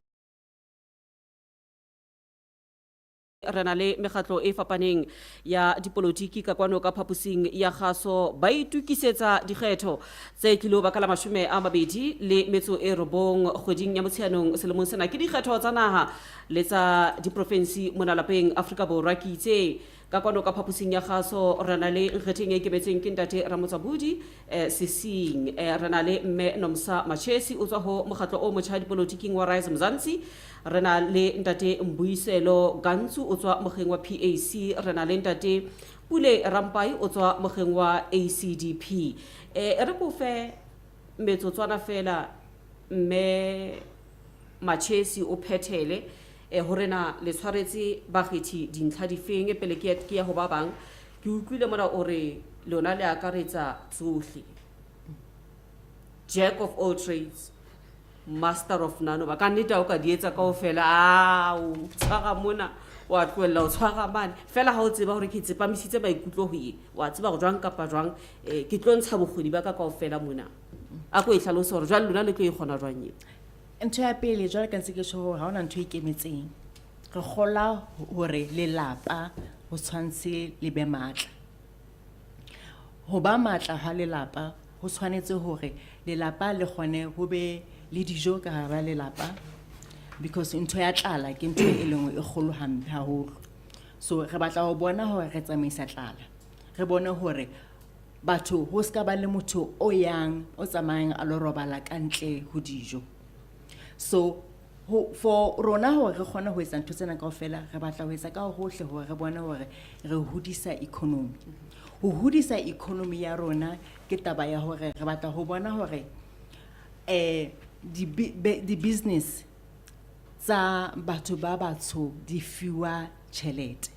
Re na le mekgatlo e fapaneng ya dipolotiki ka kwano ka phaposing ya kgaso, ba itukisetsa dikgetho tse tlilo ba ka la 29 kgweding ya Motsheanong selemong sena. Ke dikgetho tsa naha le tsa diprofensi mona lapeng Afrika Borwa. Ke itse ka kwano ka phaposing ya kgaso re na le nkgetheng e ikemetseng, ke ntate Ramotsabodi Sesing. Re na le mme Nomsa Machesi, o tswa ho mokgatlo o motjha dipolotiking wa Rise Mzansi. Re na le ntate Mbuiselo Gantsu, o tswa mokgeng wa PAC. Re na le ntate Pule Rampai, o tswa mokgeng wa ACDP. Re kofe metsotswana fela, mme Machesi, o phethele hore na le tshwaretse bakgethi dintlha difeng pele ke ya ho ba bang. Ke utlwile mona o re lona le akaretsa tsohle, jack of all trades, master of none. Ba ka nnete ha o ka di etsa kaofela, a o tshwara mona, wa tlohella o tshwara mane fela. Ha o tseba hore ke tsepamisitse maikutlo ho ye, wa tseba hore jwang kapa jwang ke tlo ntsha bokgoni ba ka kaofela mona. A ko e hlalose hore jwale lona le tlo e kgona jwang eo.
Ntho ya pele, jwale ka ntse ke tjho hore ha hona ntho e ikemetseng. Re kgola hore lelapa ho tshwanetse le be matla. Ho ba matla ha lelapa ho tshwanetse hore lelapa le kgone ho be le dijo ka hara lelapa, because ntho ya tlala ke ntho e lengwe e kgolo hampe haholo. So re batla ho bona hore re tsamaisa tlala, re bone hore batho ho ska ba le motho o yang o tsamayang a lo robala ka ntle ho dijo. So for rona hore re kgone ho etsa ntho tsena kaofela, re batla ho etsa ka hohle hore re bone hore re hodisa economy. Ho hodisa economy ya rona ke taba ya hore re batla ho bona hore di-business tsa batho ba batsho di fiwa tjhelete.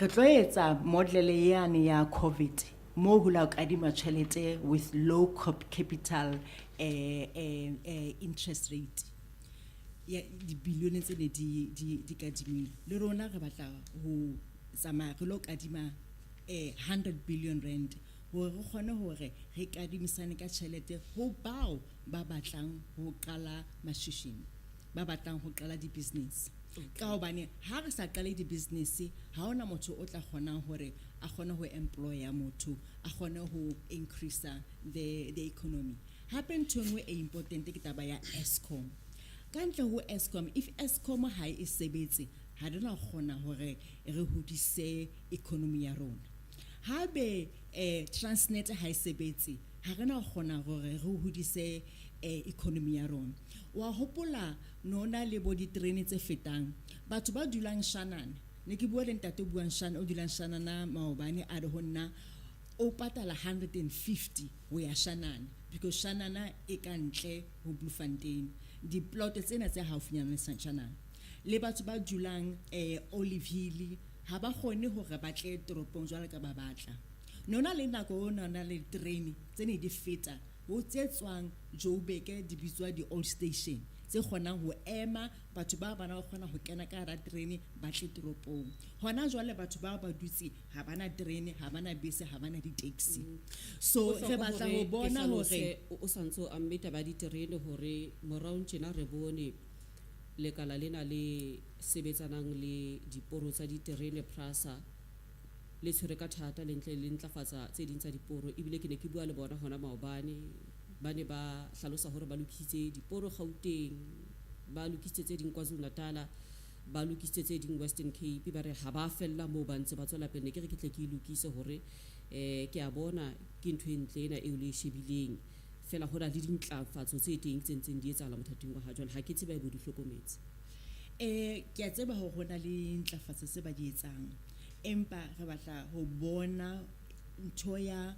Re tlo etsa model yane ya COVID, mo ho la kadima tjhelete with low capital interest rate ya dibilione tse ne di kadimile. Le rona re batla ho tsamaya re lo kadima R100 billion hore re kgone hore re kadimisane ka tjhelete ho bao ba batlang ho qala mashishini, ba batlang ho qala di-business, ka hobane ha re sa qale di-business, ha hona motho o tla kgonang hore a kgone ho employa motho, a kgone ho increase the economy. Hape ntho e nngwe e important ke taba ya Eskom. Ka ntle ho Eskom, if Eskom ha e sebetse, ha re na kgona hore re hodise economy ya rona. Hape Transnet ha e sebetse, ha re na kgona hore re hodise economy ya rona. Wa hopola no na le bo diterene tse fetang batho ba dulang Shanana. Ne ke bua le ntate o buang Shana, o dulang Shanana maobane, a re ho nna O patala 150 ho ya Shanana because Shanana e ka ntle ho Bloemfontein. Di-plot tsena tse haufinyana le Shanana. Le batho ba dulang Olive Hill ha ba kgone hore ba tle toropong jwalo ka ba batla. No na le nako o na le terene tse ne di feta ho tse tswang Joburg di bitswa di-old station tse kgonang ho ema batho ba bana ba kgona ho kena ka hara terene ba tle toropong. Hona jwale batho bao ba dutse ha bana terene, ha bana bese, ha bana di-taxi. So re batla ho bona hore
o santse o amme taba ya diterene hore moraong tjena re bone lekala lena le sebetsanang le diporo tsa diterene Prasa le tshwere ka thata le ntle le ntlafatsa tse ding tsa diporo ebile ke ne ke bua le bona hona maobane ba ne ba hlalosa hore ba lokisitse diporo Gauteng ba lokisitse tse ding KwaZulu-Natal ba lokisitse tse ding Western Cape ba re ha ba fella moo ba ntse ba tswela pele ne ke re ke tle ke e lokise hore ke a bona ke ntho e ntle ena eo le e shebileng fela ho na le dintlafatso tse teng tse ntseng di etsahala mothating wa ha jwale ha ke tsebe ebe o di hlokometse.
Ke a tseba hore ho na le ntlafatso tse ba di etsang, empa re batla ho bona ntho ya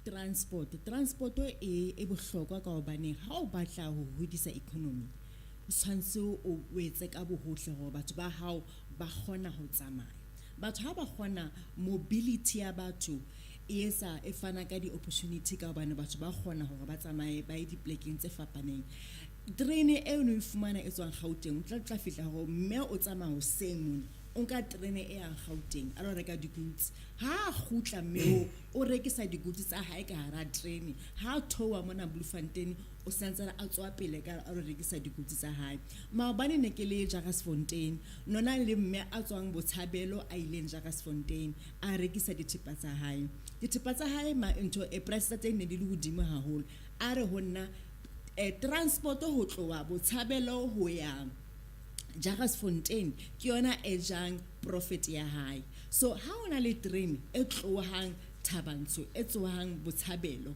transport. Transport e bohlokwa ka hobane ha o batla ho hodisa economy, o tshwanetse o etse ka bohohle hore batho ba hao ba kgona ho tsamaya. Batho ha ba kgona mobility ya batho e etsa e fana ka di-opportunity ka hobane batho ba kgona hore ba tsamaye ba ye dipolekeng tse fapaneng. Terene eo no e fumana e tswang Gauteng, o tla fihla hore mme o tsamaya hoseng mona, o nka terene e yang Gauteng a lo reka di-goods. Ha a kgutla mme o rekisa di-goods tsa hae ka hara terene. Ha a theoha mona Bloemfontein, o santsane a tswa pele ka a lo rekisa di-goods tsa hae. Maobane ne ke le Jagersfontein, nona le mme a tswang Botshabelo a ileng Jagersfontein a rekisa dithepa tsa hae. Dithepa tsa hae ntho e price tsa teng ne di le hodimo haholo. A re ho nna transport ho tloha Botshabelo ho ya Jagersfontein ke yona e jang profit ya hae. So ha ona le train e tlohang Thabantsho e tsohang Botshabelo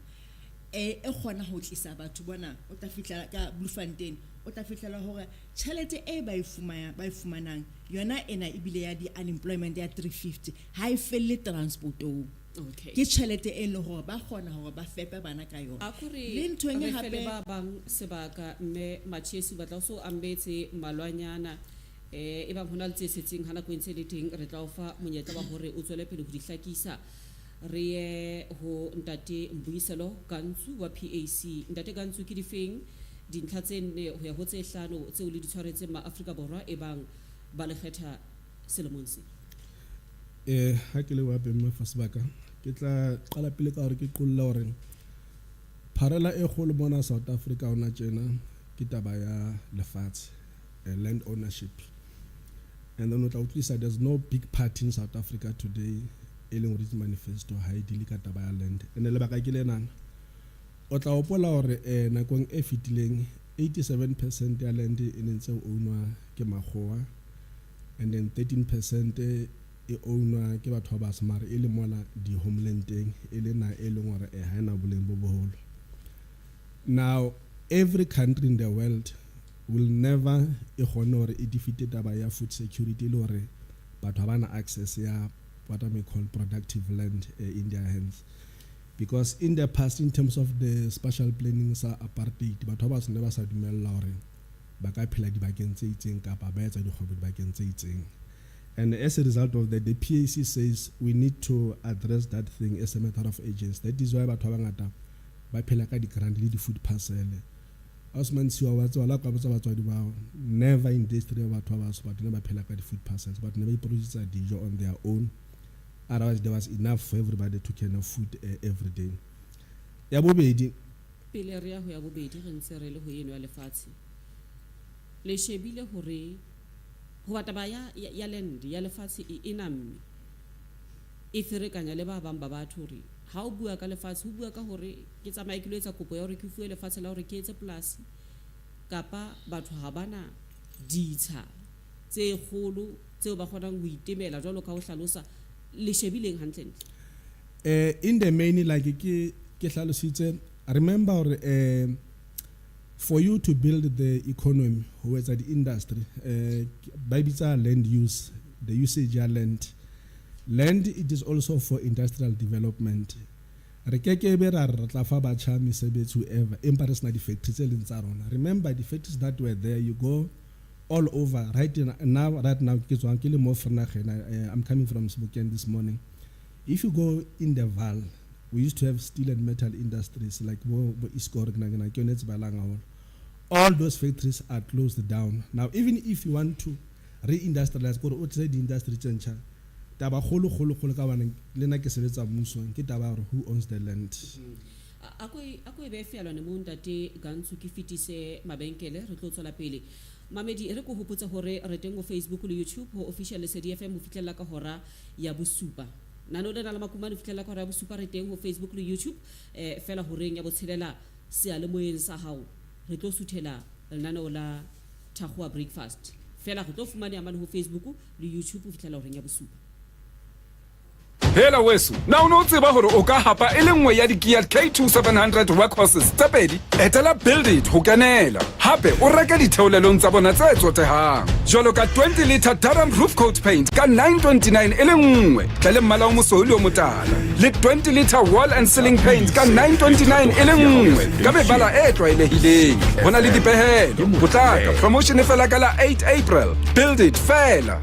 e kgona ho tlisa batho bona o tla fihla ka Bloemfontein, o tla fihlela hore tjhelete e ba e fumanang yona ena ebile ya di-unemployment ya 350 ha e felle transportong. Ke tjhelete e leng hore ba kgona hore ba fepe bana ka yona. Le ntho e nngwe hape
ba bang sebaka mme Machesu batla o so ambetse malwanyana e bang hona le tse setseng ha nako e ntse le teng re tla o fa monyetla wa hore o tswele pele ho di hlakisa. Re ye ho ntate Mbuyiselo Gantsu wa PAC. Ntate Gantsu, ke difeng dintlha tse nne ho ya ho tse hlano tseo le di tshwaretseng ma-Afrika Borwa e bang ba le kgetha selemong se?
Ha ke le wa beng fa sebaka ke tla qala pele ka hore ke qolla hore pharela e kgolo mona South Africa hona tjena ke taba ya lefatshe, land ownership. And then o tla utlwisa there's no big party in South Africa today e leng hore manifesto ha e deal ka taba ya land. And lebaka ke lenana, o tla hopola hore nakong e fetileng 87% ya land e ne ntse ownwa ke makgowa, and then 13% e ownwa ke batho ba batsho, mara e le mola di-homelandeng e le na e leng hore ha ena boleng bo boholo. Now every country in the world will never e kgone hore e defeat taba ya food security le hore batho ha bana access ya what I may call productive land in their hands. Because in the past, in terms of the spatial planning sa apartheid, batho ba batsho ne ba sa dumella hore ba ka phela dibakeng tse itseng kapa ba etsa dikgwebo dibakeng tse itseng. And as a result of that, the PAC says we need to address that thing as a matter of urgency. That is why batho ba bangata ba phela ka di-grant le di-food parcel. Osman Siwa wa tseba la ka botsa batswadi bao, never in the history of batho ba batsho batho ne ba phela ka di-food parcels, batho ne ba iproduce dijo on their own. Otherwise there was enough for everybody to can food every day. Ya bobedi,
pele re ya ho ya bobedi re ntse re le ho eno ya lefatshe, le shebile hore hoba taba ya land ya lefatshe e namme e ferekanya le ba bang ba batho hore ha o bua ka lefatshe o bua ka hore ke tsamaye ke lo etsa kopo ya hore ke fuwe lefatshe la hore ke etse polasi, kapa batho ha bana ditsha tse kgolo tseo ba kgonang ho itemela jwalo ka ho hlalosa. Le shebileng hantlentle?
In the main, like ke hlalositse, remember hore for you to build the economy ho etsa the industry, ba bitsa land use, the usage ya land. Land, it is also for industrial development. Re kekebe ra re re tla fa batjha mesebetsi whoever empa re sena di-factory tse leng tsa rona. Remember di-factories that were there, you go all over right now, right now ke tswang ke le mo Vereeniging, I'm coming from Sebokeng this morning. If you go in the Vaal, we used to have steel and metal industries like bo bo Iscor ke nahana ke yone e tsebahalang haholo. All those factories are closed down. Now even if you want to re-industrialize kore o tlise di-industry tse ntjha, taba kgolo kgolo kgolo ka hobane le nna ke sebetsa mmusong ke taba ya hore who owns the land.
A ko e, a ko e behe fealwane moo Ntate Gantsu ke fetise mabenkele re tlo tswela pele. Mamedi e re ko hopotse hore re teng ho Facebook le YouTube ho Official Lesedi FM ho fihlella ka hora ya bosupa. Nano lena la Makumane ho fihlella ka hora ya bosupa re teng ho Facebook le YouTube eh fela horeng ya botshelela seyalemoyeng sa hao re tlo suthela lenaneo la Thakgoa Breakfast. Fela re tlo fumaneha mane ho Facebook le YouTube ho fihlela horeng ya bosupa.
Hela weso, na o ne o tseba hore o ka hapa e le nngwe ya di-Kia K2 700 Workhorses tse pedi? Etela Build It ho kenela. Hape o reke ditheolelong tsa bona tse tsotehang. Jwalo ka 20 litre Durham Roof Coat Paint ka 929 e le nngwe, tle le mmala o mosweu le o motala. Le 20 litre Wall and Ceiling Paint ka 929 e le nngwe, ka mebala e tlwaelehileng. Ho na le dipehelo. Potlaka, promotion e fela ka la 8 April. Build It fela.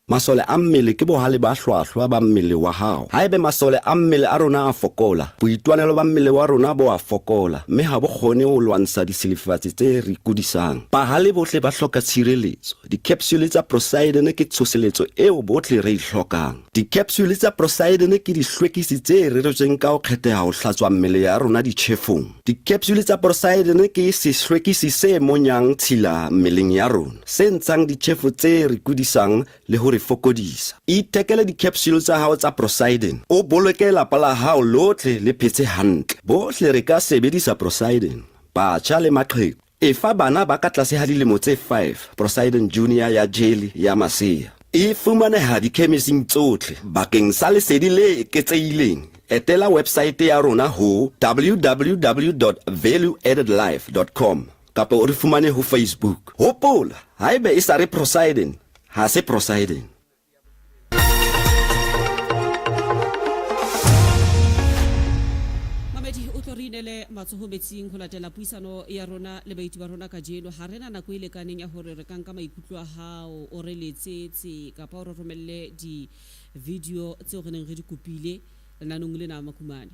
Masole a mmele ke bohale ba hlwahlwa ba mmele wa hao. Haebe masole a mmele a rona a fokola, boitwanelo ba mmele wa rona bo a fokola mme ha bo kgone ho lwantsha disilefatsi tse re kudisang. Bahale bohle ba hloka tshireletso. Di-capsule tsa Procyden ke tshoseletso eo bohle re e hlokang. Di-capsule tsa Procyden ke dihlwekisi tse reretsweng ka ho kgetheha ho hlatswa mmele ya rona ditjhefong. Di-capsule tsa Procyden ke sehlwekisi se monyang tshila mmeleng ya rona, se ntshang ditjhefo tse re kudisang le ho re fokodisa. Ithekele di-capsule tsa hao tsa Procyden, o boloke lapa la hao lohle le phetse hantle. Bohle re ka sebedisa Procyden, batjha le maqheku. Efa bana ba ka tlase ha dilemo tse 5 Procyden Junior ya jeli ya masea. E fumaneha dikhemising tsohle. Bakeng sa lesedi le eketsehileng, etela websaete ya rona ho www.valueaddedlife dot com kapa o re fumane ho Facebook. Hopola, haeba e sa re Procyden, ha se Procyden.
Mamedi o tlo re inele matsoho metsing ho latela puisano ya rona le baeti ba rona kajeno. Ha re na nako e lekaneng ya hore re ka nka maikutlo a hao, o re letsetse kapa o re romelle di-video tseo re neng re di kopile lenanong lena Makumane.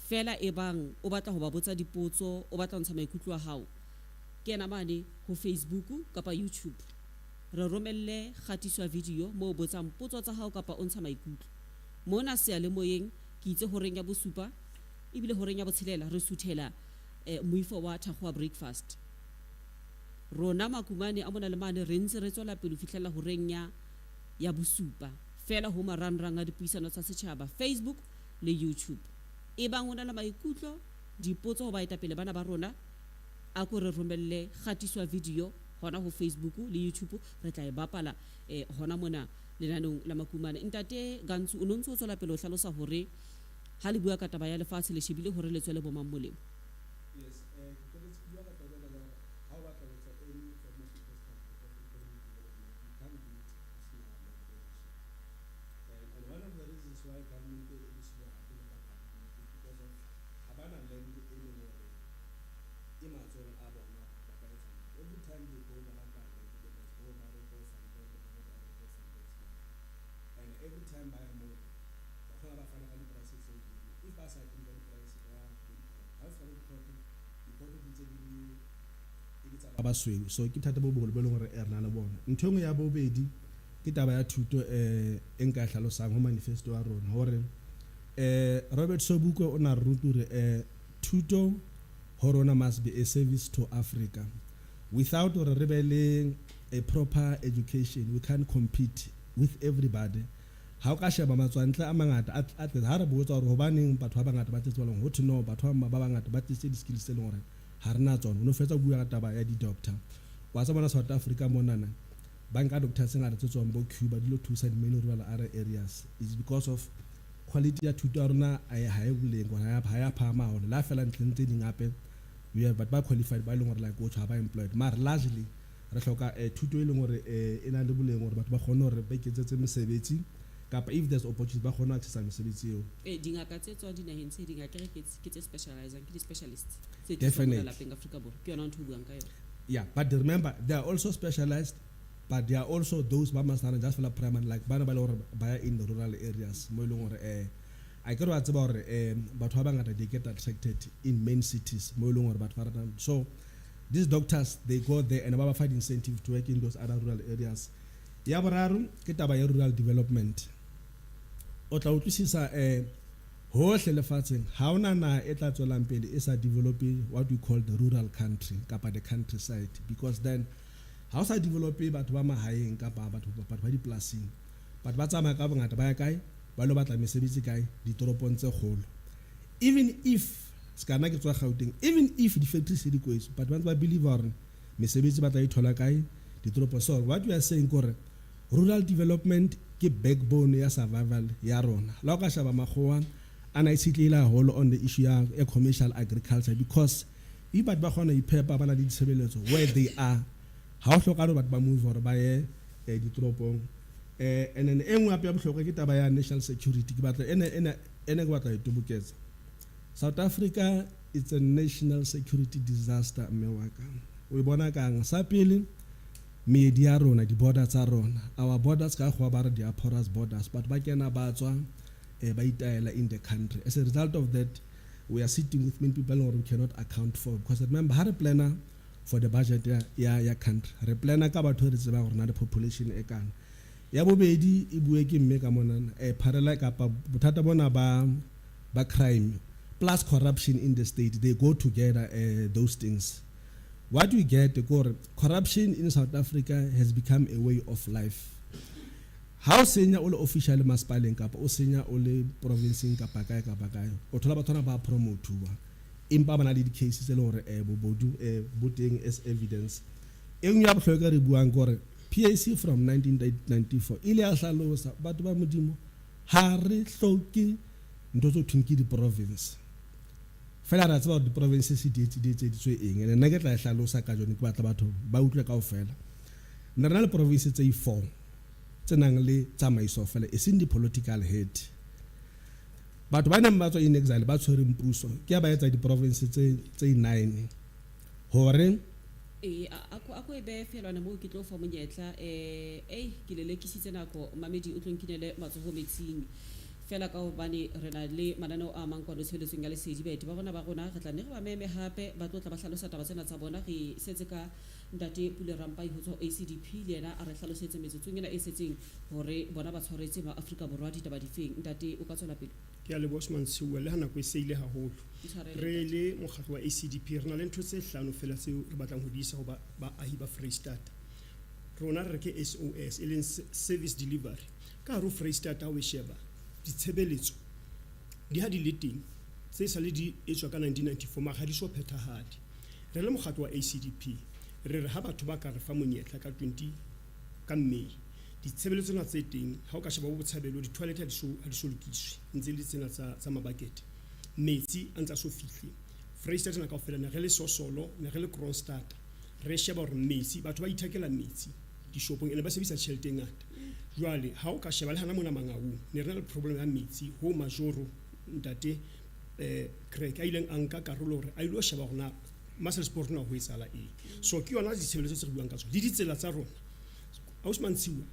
Feela ebang o batla ho ba botsa dipotso, o batla ho ntsha maikutlo a hao, kena mane ho Facebook kapa YouTube. Re romelle kgatiso ya video moo o botsang potso tsa hao kapa o ntsha maikutlo. Mona seyalemoyeng ke itse horeng ya bosupa ebile horeng ya botshelela re suthela moifo wa Thakgoa Breakfast. Rona Makumane a mona le mane re ntse re tswela pele ho fihlella horeng ya ya bosupa feela ho marangrang a dipuisano tsa setjhaba Facebook le YouTube. Ebang o na le maikutlo, dipotso ho baetapele bana ba rona, ako re romelle kgatiso ya video hona ho Facebook le YouTube re tla e bapala eh, hona mona lenaneong la Makumane. Ntate Gantsu, o ne o ntse o tswela pele o hlalosa hore ha le bua ka taba ya lefatshe le shebile hore le tswele bomang molemo.
Yes, eh, ke qetetse ke bua ka taba ena ya hore ha o batla ho etsa any form of investment or economic development, you can't do it o sena land ownership. And one of the reasons why government e le slow haholo ka government is because of ha ba na land e leng hore e matsohong a bona ba ka etsa ntho. Every time they go ba batla land, they must go ba re go Sandton, ba re ba re go Sandton. And every time ba ya moo, ba kgona ba fana ka di-price tse hodimo. If ba sa agree ka di-price ba ya ko di-court. Ha o fihla ko di-court, di-court di ntse di le e le tsa ba basweu. So ke bothata bo boholo bo e leng hore re na le bona. Ntho e nngwe ya bobedi ke taba ya thuto e nka e hlalosang ho manifesto wa rona hore Robert Sobukwe o na re ruta hore thuto ho rona must be a service to Africa. Without hore re be le a proper education we can't compete with everybody. Ha o ka sheba matswantle a mangata a a tletse ha re botsa hore hobaneng batho ba bangata ba tletse balong ho thwe no batho ba ba bangata ba tlisitse di-skills tse leng hore ha re na tsona. O no fetsa ho bua ka taba ya di-doctor. Wa tseba mona South Africa monana ba nka doctor tse ngata tse tswang bo Cuba di lo thusa di-many rural areas. It's because of quality ya thuto ya rona ha e boleng ha ya ha ya phahama haholo. Le ha feela ntlheng tse ding hape we have batho ba qualified ba e leng hore like o tjho ha ba employed. Mara largely re hloka thuto e leng hore e na le boleng hore batho ba kgone hore ba iketsetse mesebetsi. Kapa if there's opportunity ba kgone ho accessa mesebetsi eo.
Eh, dingaka tse tswang dinaheng tse ding akere ke ke tse specializang, ke di-specialists tse tliswang mona
Definitely.
lapeng Afrika Borwa. Ke yona ntho o buang ka yona.
Yeah, but remember they are also specialized, but there are also those ba masana just fela primary like bana ba le gore ba ya in the rural areas mo e leng gore a ke re wa tseba gore batho ba bangata they get attracted in main cities mo e leng gore batho ba ratang. So these doctors, they go there and ba ba fa incentive to work in those other rural areas. Ya boraro ke taba ya rural development. O tla utlwisisa hohle lefatsheng ha hona naha e tla tswelang pele e sa develope what we call the rural country kapa the countryside, because then ha o sa develope batho ba mahaeng kapa batho ba dipolasing, batho ba tsamaya ka bongata ba ya kae, ba lo batla mesebetsi kae, ditoropong tse kgolo. Even if ska nna ke tswa Gauteng, even if di-factory se di kwetswe, batho ba ntse ba believe hore mesebetsi ba tla e thola kae, ditoropong. So what we are saying kore rural development ke backbone ya survival ya rona. La o ka sheba makgowa a na itshetlehile haholo on the issue ya commercial agriculture, because if batho ba kgona ho iphepa, ba na le ditshebeletso where they are, ha o hlokahale hore batho ba move hore ba ye ditoropong. And then e nngwe hape ya bohlokwa ke taba ya national security. Ke batla ene ene ene ke batla e toboketsa. South Africa, it's a national security disaster, mme wa ka. O e bona kang? Sa pele, meedi ya rona, di-border tsa rona, our borders ka kgowa ba re di porous borders, batho ba kena ba tswa ba itaela in the country. As a result of that, we are sitting with many people we cannot account for, because remember ha re planner for the budget ya country, re planner ka batho re tsebang gore na le population e kana. Ya bobedi e bue ke mme ka monana, pharela kapa bothata bona ba crime plus corruption in the state, they go together, those things. What we get ke corruption in South Africa has become a way of life. Ha o senya o le official masepaleng kapa o senya o le provinceng kapa kae kapa kae, o thola batho ba promotuwa, empa ba na le di-cases tse leng hore bobodu bo teng as evidence. E nngwe ya bohlokwa re buang ke hore PAC from 1994 ile ya hlalosa, batho ba Modimo, ha re hloke ntho tse thweng ke di-province. Fela re a tseba hore di-provinces di etseditswe eng, ene nna ke tla e hlalosa ka jone, ke batla batho ba utlwe kaofela. Ne re na le province tse 4 tse nang le tsamaiso fela, e seng di-political head. Batho ba neng ba tswa in exile ba tshwereng puso ke ya ba etsa di-province tse 9 hore
Ee, a ko e behe feelwana moo ke tlo fa monyetla. Ei, ke lelekisitse nako, mamedi o tlo nkinele matsoho metsing fela ka hobane re na le mananeo a mang kwano tshebeletsong ya Lesedi. Baeti ba bona ba rona re tla nne re ba meme hape, ba tlo tla ba hlalosa taba tsena tsa bona. Re setse ka ntate Pule Rampai ho tswa ho ACDP, le yena a re hlalosetse metsotsong ena e setseng hore bona ba tshwaretse ma Afrika Borwa ditaba difeng. Ntate, o ka tswela pele.
Ke a leboha Osman Tshiuwe, le ha nako e seile haholo.
Ntshwarele,
Re
ntate.
le mokgatlo wa ACDP re na le ntho tse hlano fela tseo re batlang ho di isa ho baahi ba Freistata. Rona re re ke SOS, e leng service delivery. Ka hare ho Freistata ha o e sheba, ditshebeletso di ha di le teng tse sa le di etswa ka 1994, mara ha di so phethahale. Re le mokgatlo wa ACDP re re ha batho ba ka re fa monyetla ka 20 ka May, ditshebeletso tsena tse teng ha o ka sheba bo Botshabelo, di-toilet ha di so lokiswe, ntse le tsena tsa mabakete, metsi a ntse a so fihle. Freistata ena kaofela ne re le Sosolo, ne re le Kroonstad, re sheba hore metsi, batho ba ithekela metsi dishopong ene ba sebedisa tjhelete e ngata. Jwale ha o ka sheba le hana mona Mangaung, ne re na le problem ya metsi ho majoro ntate Craig a ileng a nka karolo hore a ilo sheba hore na Maselspoort na ho etsahala eng. So ke yona ditshebeletso tse re buang ka tsona le ditsela tsa rona. Ausi Mantshiwa,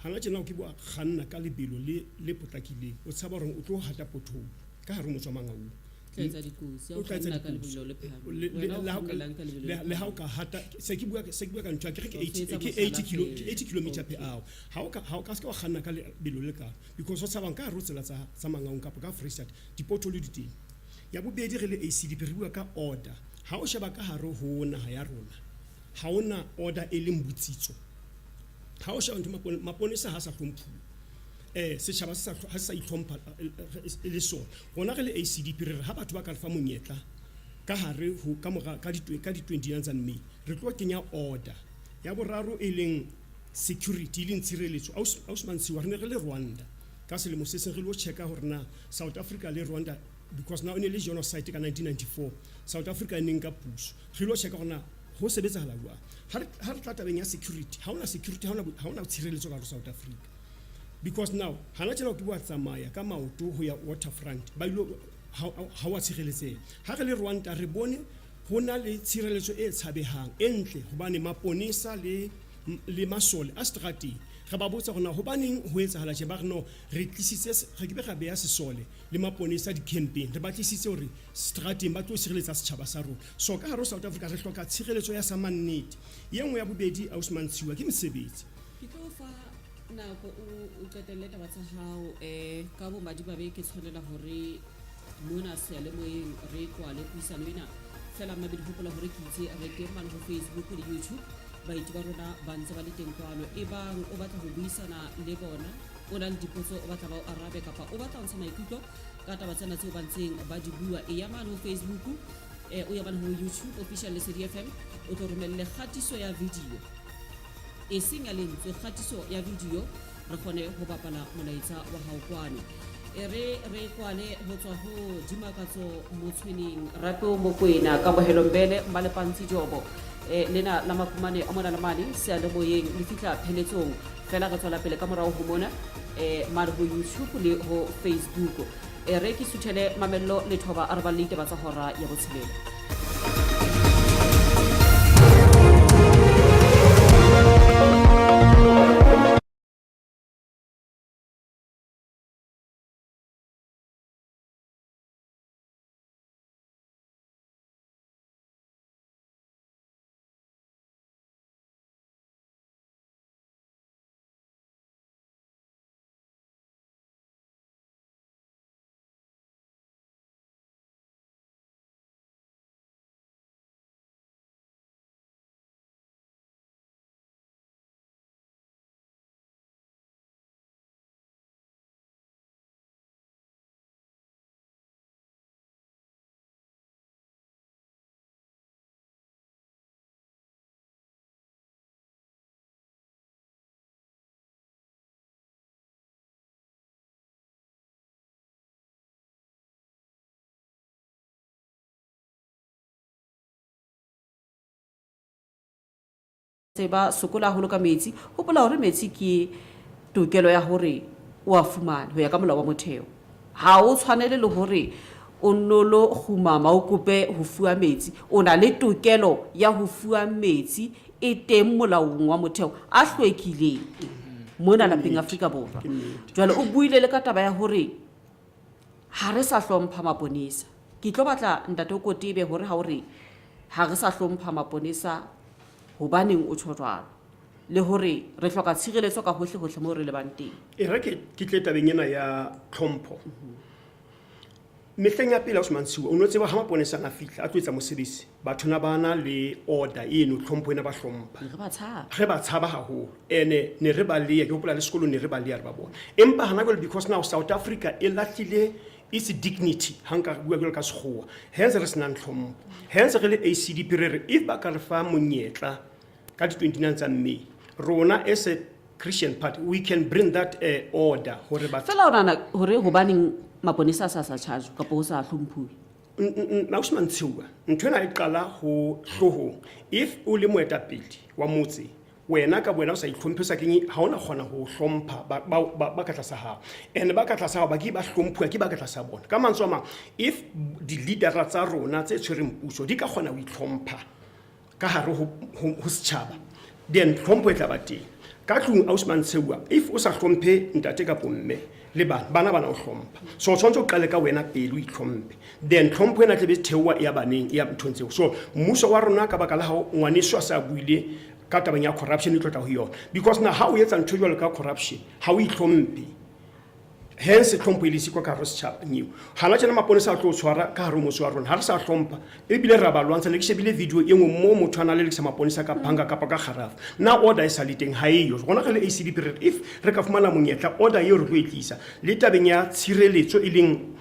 hana tjena o ke bua kganna ka lebelo le potlakileng, o tshaba hore o tlo hata pothole ka hare ho motse wa Mangaung.
Tla etsa dikotsi, ha o
O tla etsa
kganna ka
dikotsi.
lebelo le phahameng. Wena o kgannelang ka lebelo le
Le ha o ka hata, se ke bua ka ntho ya, ke re ke
O
80,
tshwetsa
ke
mohlala
80 kilo,
feela.
ke 80 kilometer per
Okay.
hour. Ha o ka se ka wa kganna ka lebelo le kalo, because o tshabang ka hare ho tsela tsa Mangaung kapa ka Freistata, di-pothole di teng. Ya bobedi, re le ACDP re bua ka order. Ha o sheba ka hare ho naha ya rona, ha hona order e leng botsitso. Ha o sheba ntho maponesa ha sa hlomphuwa, setjhaba se sa ha se sa itlhompha e le sona. Rona re le ACDP re re ha batho ba ka re fa monyetla ka hare ho ka mora ka di 29 tsa May, re tlo kenya order. Ya boraro e leng security, e leng tshireletso. Ausi Mantshiwa, re ne re le Rwanda ka selemo se seng, re lo checka hore na South Africa le Rwanda, because now e ne le genocide ka 1994, South Africa e neng ka puso, re lo checka hore na ho sebetsahala jwang. Ha re tla tabeng ya security, ha hona security, ha hona tshireletso ka hare ho South Africa. Because now hana tjena o ke wa tsamaya ka maoto ho ya Waterfront, ba ilo ha wa tshireletseha. Ha re le Rwanda re bone ho na le tshireletso e tshabehang e ntle, hobane maponesa le masole a strateng. Re ba botsa hore na hobaneng ho etsahala tje, ba re no, re tlisitse, re ke be ra beha sesole le maponesa di-campeng, re ba tlisitse hore strateng ba tlo sireletsa setjhaba sa rona. So ka hare ho South Africa re hloka tshireletso ya samannete. Ye nngwe ya bobedi, ausi Mantshiwa, ke mesebetsi.
Ke tlo fa nako o qetelle taba tsa hao. Ka bomadimabe ke tshwanela hore mona seyalemoyeng re kwale puisano ena. Fela mmabedi, hopola hore ke itse re teng mane ho Facebook le YouTube, baeti ba rona ba ntse ba le teng kwano. E bang o batla ho buisana le bona, o na le dipotso o batla ba o arabe, kapa o batla ho ntsha maikutlo ka taba tsena tseo ba ntseng ba di bua, e ya mane ho Facebook, o ya mane ho YouTube official Lesedi FM, o tlo romelle kgatiso ya video, e seng ya lentswe, kgatiso ya video, re kgone ho bapala molaetsa wa hao kwano. E re re kwale ho tswa ho Dimakatso Motshweneng, Rapeo Mokwena, Kamohelo Mbele, Mmalepantsi Jobo. Lena la Makumane a mona le mane seyalemoyeng le fihla pheletsong. Fela re tswela pele ka morao ho mona, mane ho YouTube le ho Facebook. E re ke suthele Mamello Lethoba a re balle ditaba tsa hora ya botshelela. Ba sokola haholo ka metsi. Hopola hore metsi ke tokelo ya hore o a fumane ho ya ka molao wa motheo. Ha o tshwanele le hore o nno lo kgumama o kope ho fuwa metsi. O na le tokelo ya ho fuwa metsi e teng molaong wa motheo a hlwekileng mona lapeng Afrika Borwa. Jwale o buile le ka taba ya hore ha re sa hlompha maponesa. Ke tlo batla ntate o Kotebe hore ha o re ha re sa hlompha maponesa, hobaneng o tjho jwalo, le hore re hloka tshireletso ka hohle hohle moo re lebang teng.
E re ke tle tabeng ena ya tlhompho. Mehleng ya pele, Osman Siwa, o no tseba ha maponesa a fihla a tlo etsa mosebetsi, batho na ba na le order eno, tlhompho ena ba hlompha.
Re ba tshaba.
Re ba tshaba haholo. Ene ne re ba leya, ke hopola le sekolong ne re ba leya re ba bona. Empa hana jwale, because now South Africa e lahlile its dignity, ha nka bua jwalo ka sekgowa, hence re senang tlhompho. Hence re le ACDP re re if ba ka re fa monyetla ka di-29 tsa May, rona as a Christian party we can bring that order hore batho.
Fela o nahana hore hobaneng maponesa a sa charge kapa ho sa hlomphuwe?
Ausi Mantshiwa, ntho ena e qala ho hloohong. If o le moetapele wa motse, wena ka wena o sa itlhomphe, o sa kenye, ha ona kgona ho hlompha ba ka tlasa hao. And ba ka tlasa hao ba ke ba hlomphuwa ke ba ka tlasa bona. Ka mantswe a mang, if di-leadera tsa rona tse tshwereng puso di ka kgona ho itlhompha ka hare ho setjhaba, then tlhompho e tla ba teng. Ka tlung, ausi Mantshiwa, if o sa hlomphe ntate kapo mme le bana, bana bana o hlompha. So o tshwanetse o qale ka wena pele o itlhomphe. Then tlhompho ena tlebe theoha e ya baneng, e ya nthong tseo. So mmuso wa rona ka baka la hao ngwaneso a sa buile ka tabeng ya corruption e tlo tla ho yona. Because na ha o etsa ntho jwalo ka corruption, ha o itlhomphe. Hence tlhompho e le siko ka hare ho setjhaba nyeo. Hana tjena maponesa a tlo tshwara ka hare ho motse wa rona. Ha re sa hlompha, ebile ra ba lwantsha. Ne ke shebile video e nngwe moo motho a na lelekisa maponesa ka panga kapa ka kgarafu. Na order e sa le teng? Ha eyo. Rona re le ACDP re re if re ka fumana monyetla, order eo re tlo e tlisa. Le tabeng ya tshireletso e leng,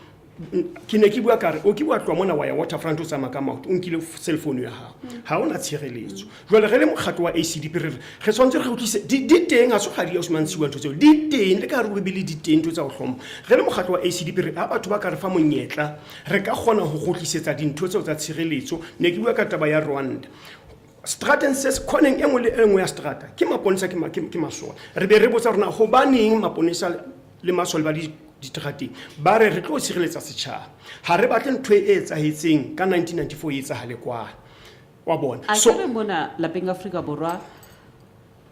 ke ne ke bua ka re, o ke bua tloha mona wa ya Waterfront o tsamaya ka maoto, o nkile cell phone ya hao. Ha hona tshireletso. Jwale re le mokgatlo wa ACDP re re, re tshwanetse re kgutlise, di teng, ha se kgadi ya Osman Siwa ntho tseo, di teng, le ka hare ho Bibele di teng ntho tsa ho hlompha. Re le mokgatlo wa ACDP re, ha batho ba ka re fa monyetla, re ka kgona ho kgutlisetsa dintho tseo tsa tshireletso. Ne ke bua ka taba ya Rwanda. Strateng se khoneng e nngwe le e nngwe ya strata ke maponesa, ke masole. Re be re botsa rona hobaneng maponesa le masole ba diterateng, ba re re tlo tshireletsa setjhaba, ha re batle ntho e etsahetseng ka 1994 e etsahale kwana wa bona.
A
So
ke re mona lapeng Afrika Borwa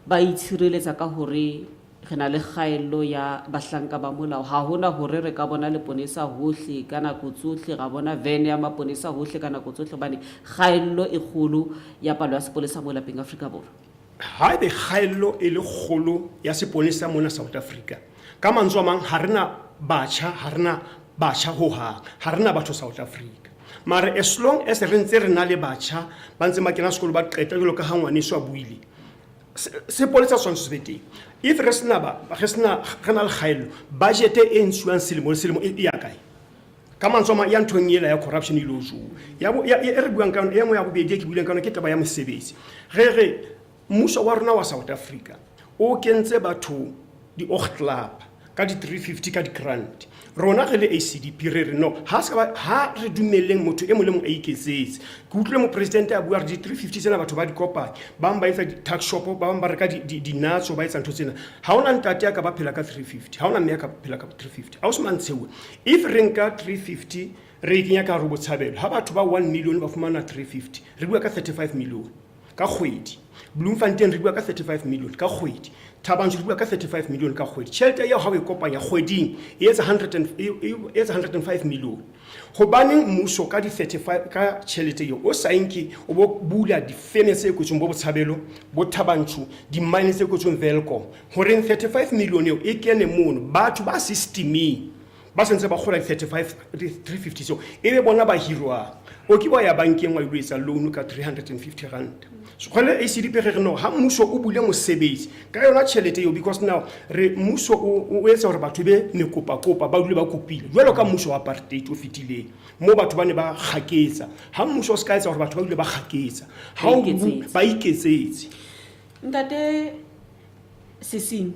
ba itshireletsa ka hore re na le kgaello ya bahlanka ba molao. Ha hona hore re ka bona leponesa hohle ka nako tsohle, ra bona van ya maponesa hohle ka nako tsohle, hobane kgaello e kgolo ya palo ya sepolesa mo lapeng Afrika Borwa.
Haebe kgaello e le kgolo ya seponesa mona South Africa, ka mantswe a mang ha rena batjha, ha rena batjha hohang, ha rena batho South Africa. Mare as long as re ntse re na le batjha ba ntse ba kena sekolo ba qeta jwalo ka ha ngwaneso a buile, sepolesa se tshwanetse se be teng. If re sena ba, re sena, re na le kgaello, budget e ntshuwang selemo le selemo e ya kae? Ka mantswe a mang, ya nthong ela ya corruption e ilo jowa. Ya bo, ya, e re buang ka yona, e nngwe ya bobedi e ke buileng ka yona ke taba ya mosebetsi. Re re mmuso wa rona wa South Africa o kentse batho di-oogklap ka di-350 ka di-grant. Rona re le ACDP re re no, ha se ka ba, ha re dumelleng motho e mong le mong a iketsetse. Ke utlwile mopresidente a bua re di-350 tsena batho ba di kopanya, ba bang ba etsa di-tuck shop, ba bang ba reka di-nuts, ba etsa ntho tsena. Ha hona ntate a ka ba phela ka 350, ha hona mme a ka phela ka 350. Ausi Mantshewe, if re nka 350 re e kenya ka hare ho Botshabelo, ha batho ba 1 million ba fumana 350, re bua ka 35 million ka kgwedi. Bloemfontein re bua ka 35 million ka kgwedi. Thabanchu re bua ka 35 million ka kgwedi. Tjhelete eo ha o e kopanya kgweding e etsa hundred and, e, e, e etsa 105 million. Hobaneng mmuso ka di 35 ka tjhelete eo o sa enke o bo bula difeme tse kwetsweng bo Botshabelo, bo Thabanchu, di-mine tse kwetsweng Welkom, horeng 35 million eo e kene mono, batho ba systemeng ba sentse ba kgola di-35, di-350 tseo, e be bona ba hirwang. O ke wa ya bankeng wa ilo etsa loan ka 350 rand. So kgwele ACDP re re no, ha mmuso o bule mosebetsi ka yona tjhelete eo, because now re mmuso o etsa hore batho be mekopakopa, ba dule ba kopile jwalo ka mmuso wa apartheid o fetileng mo batho ba ne ba kgaketsa. Ha mmuso o se ka etsa hore batho ba dule ba kgaketsa, ha o bu-, ba iketsetse.
Ntate Sesing,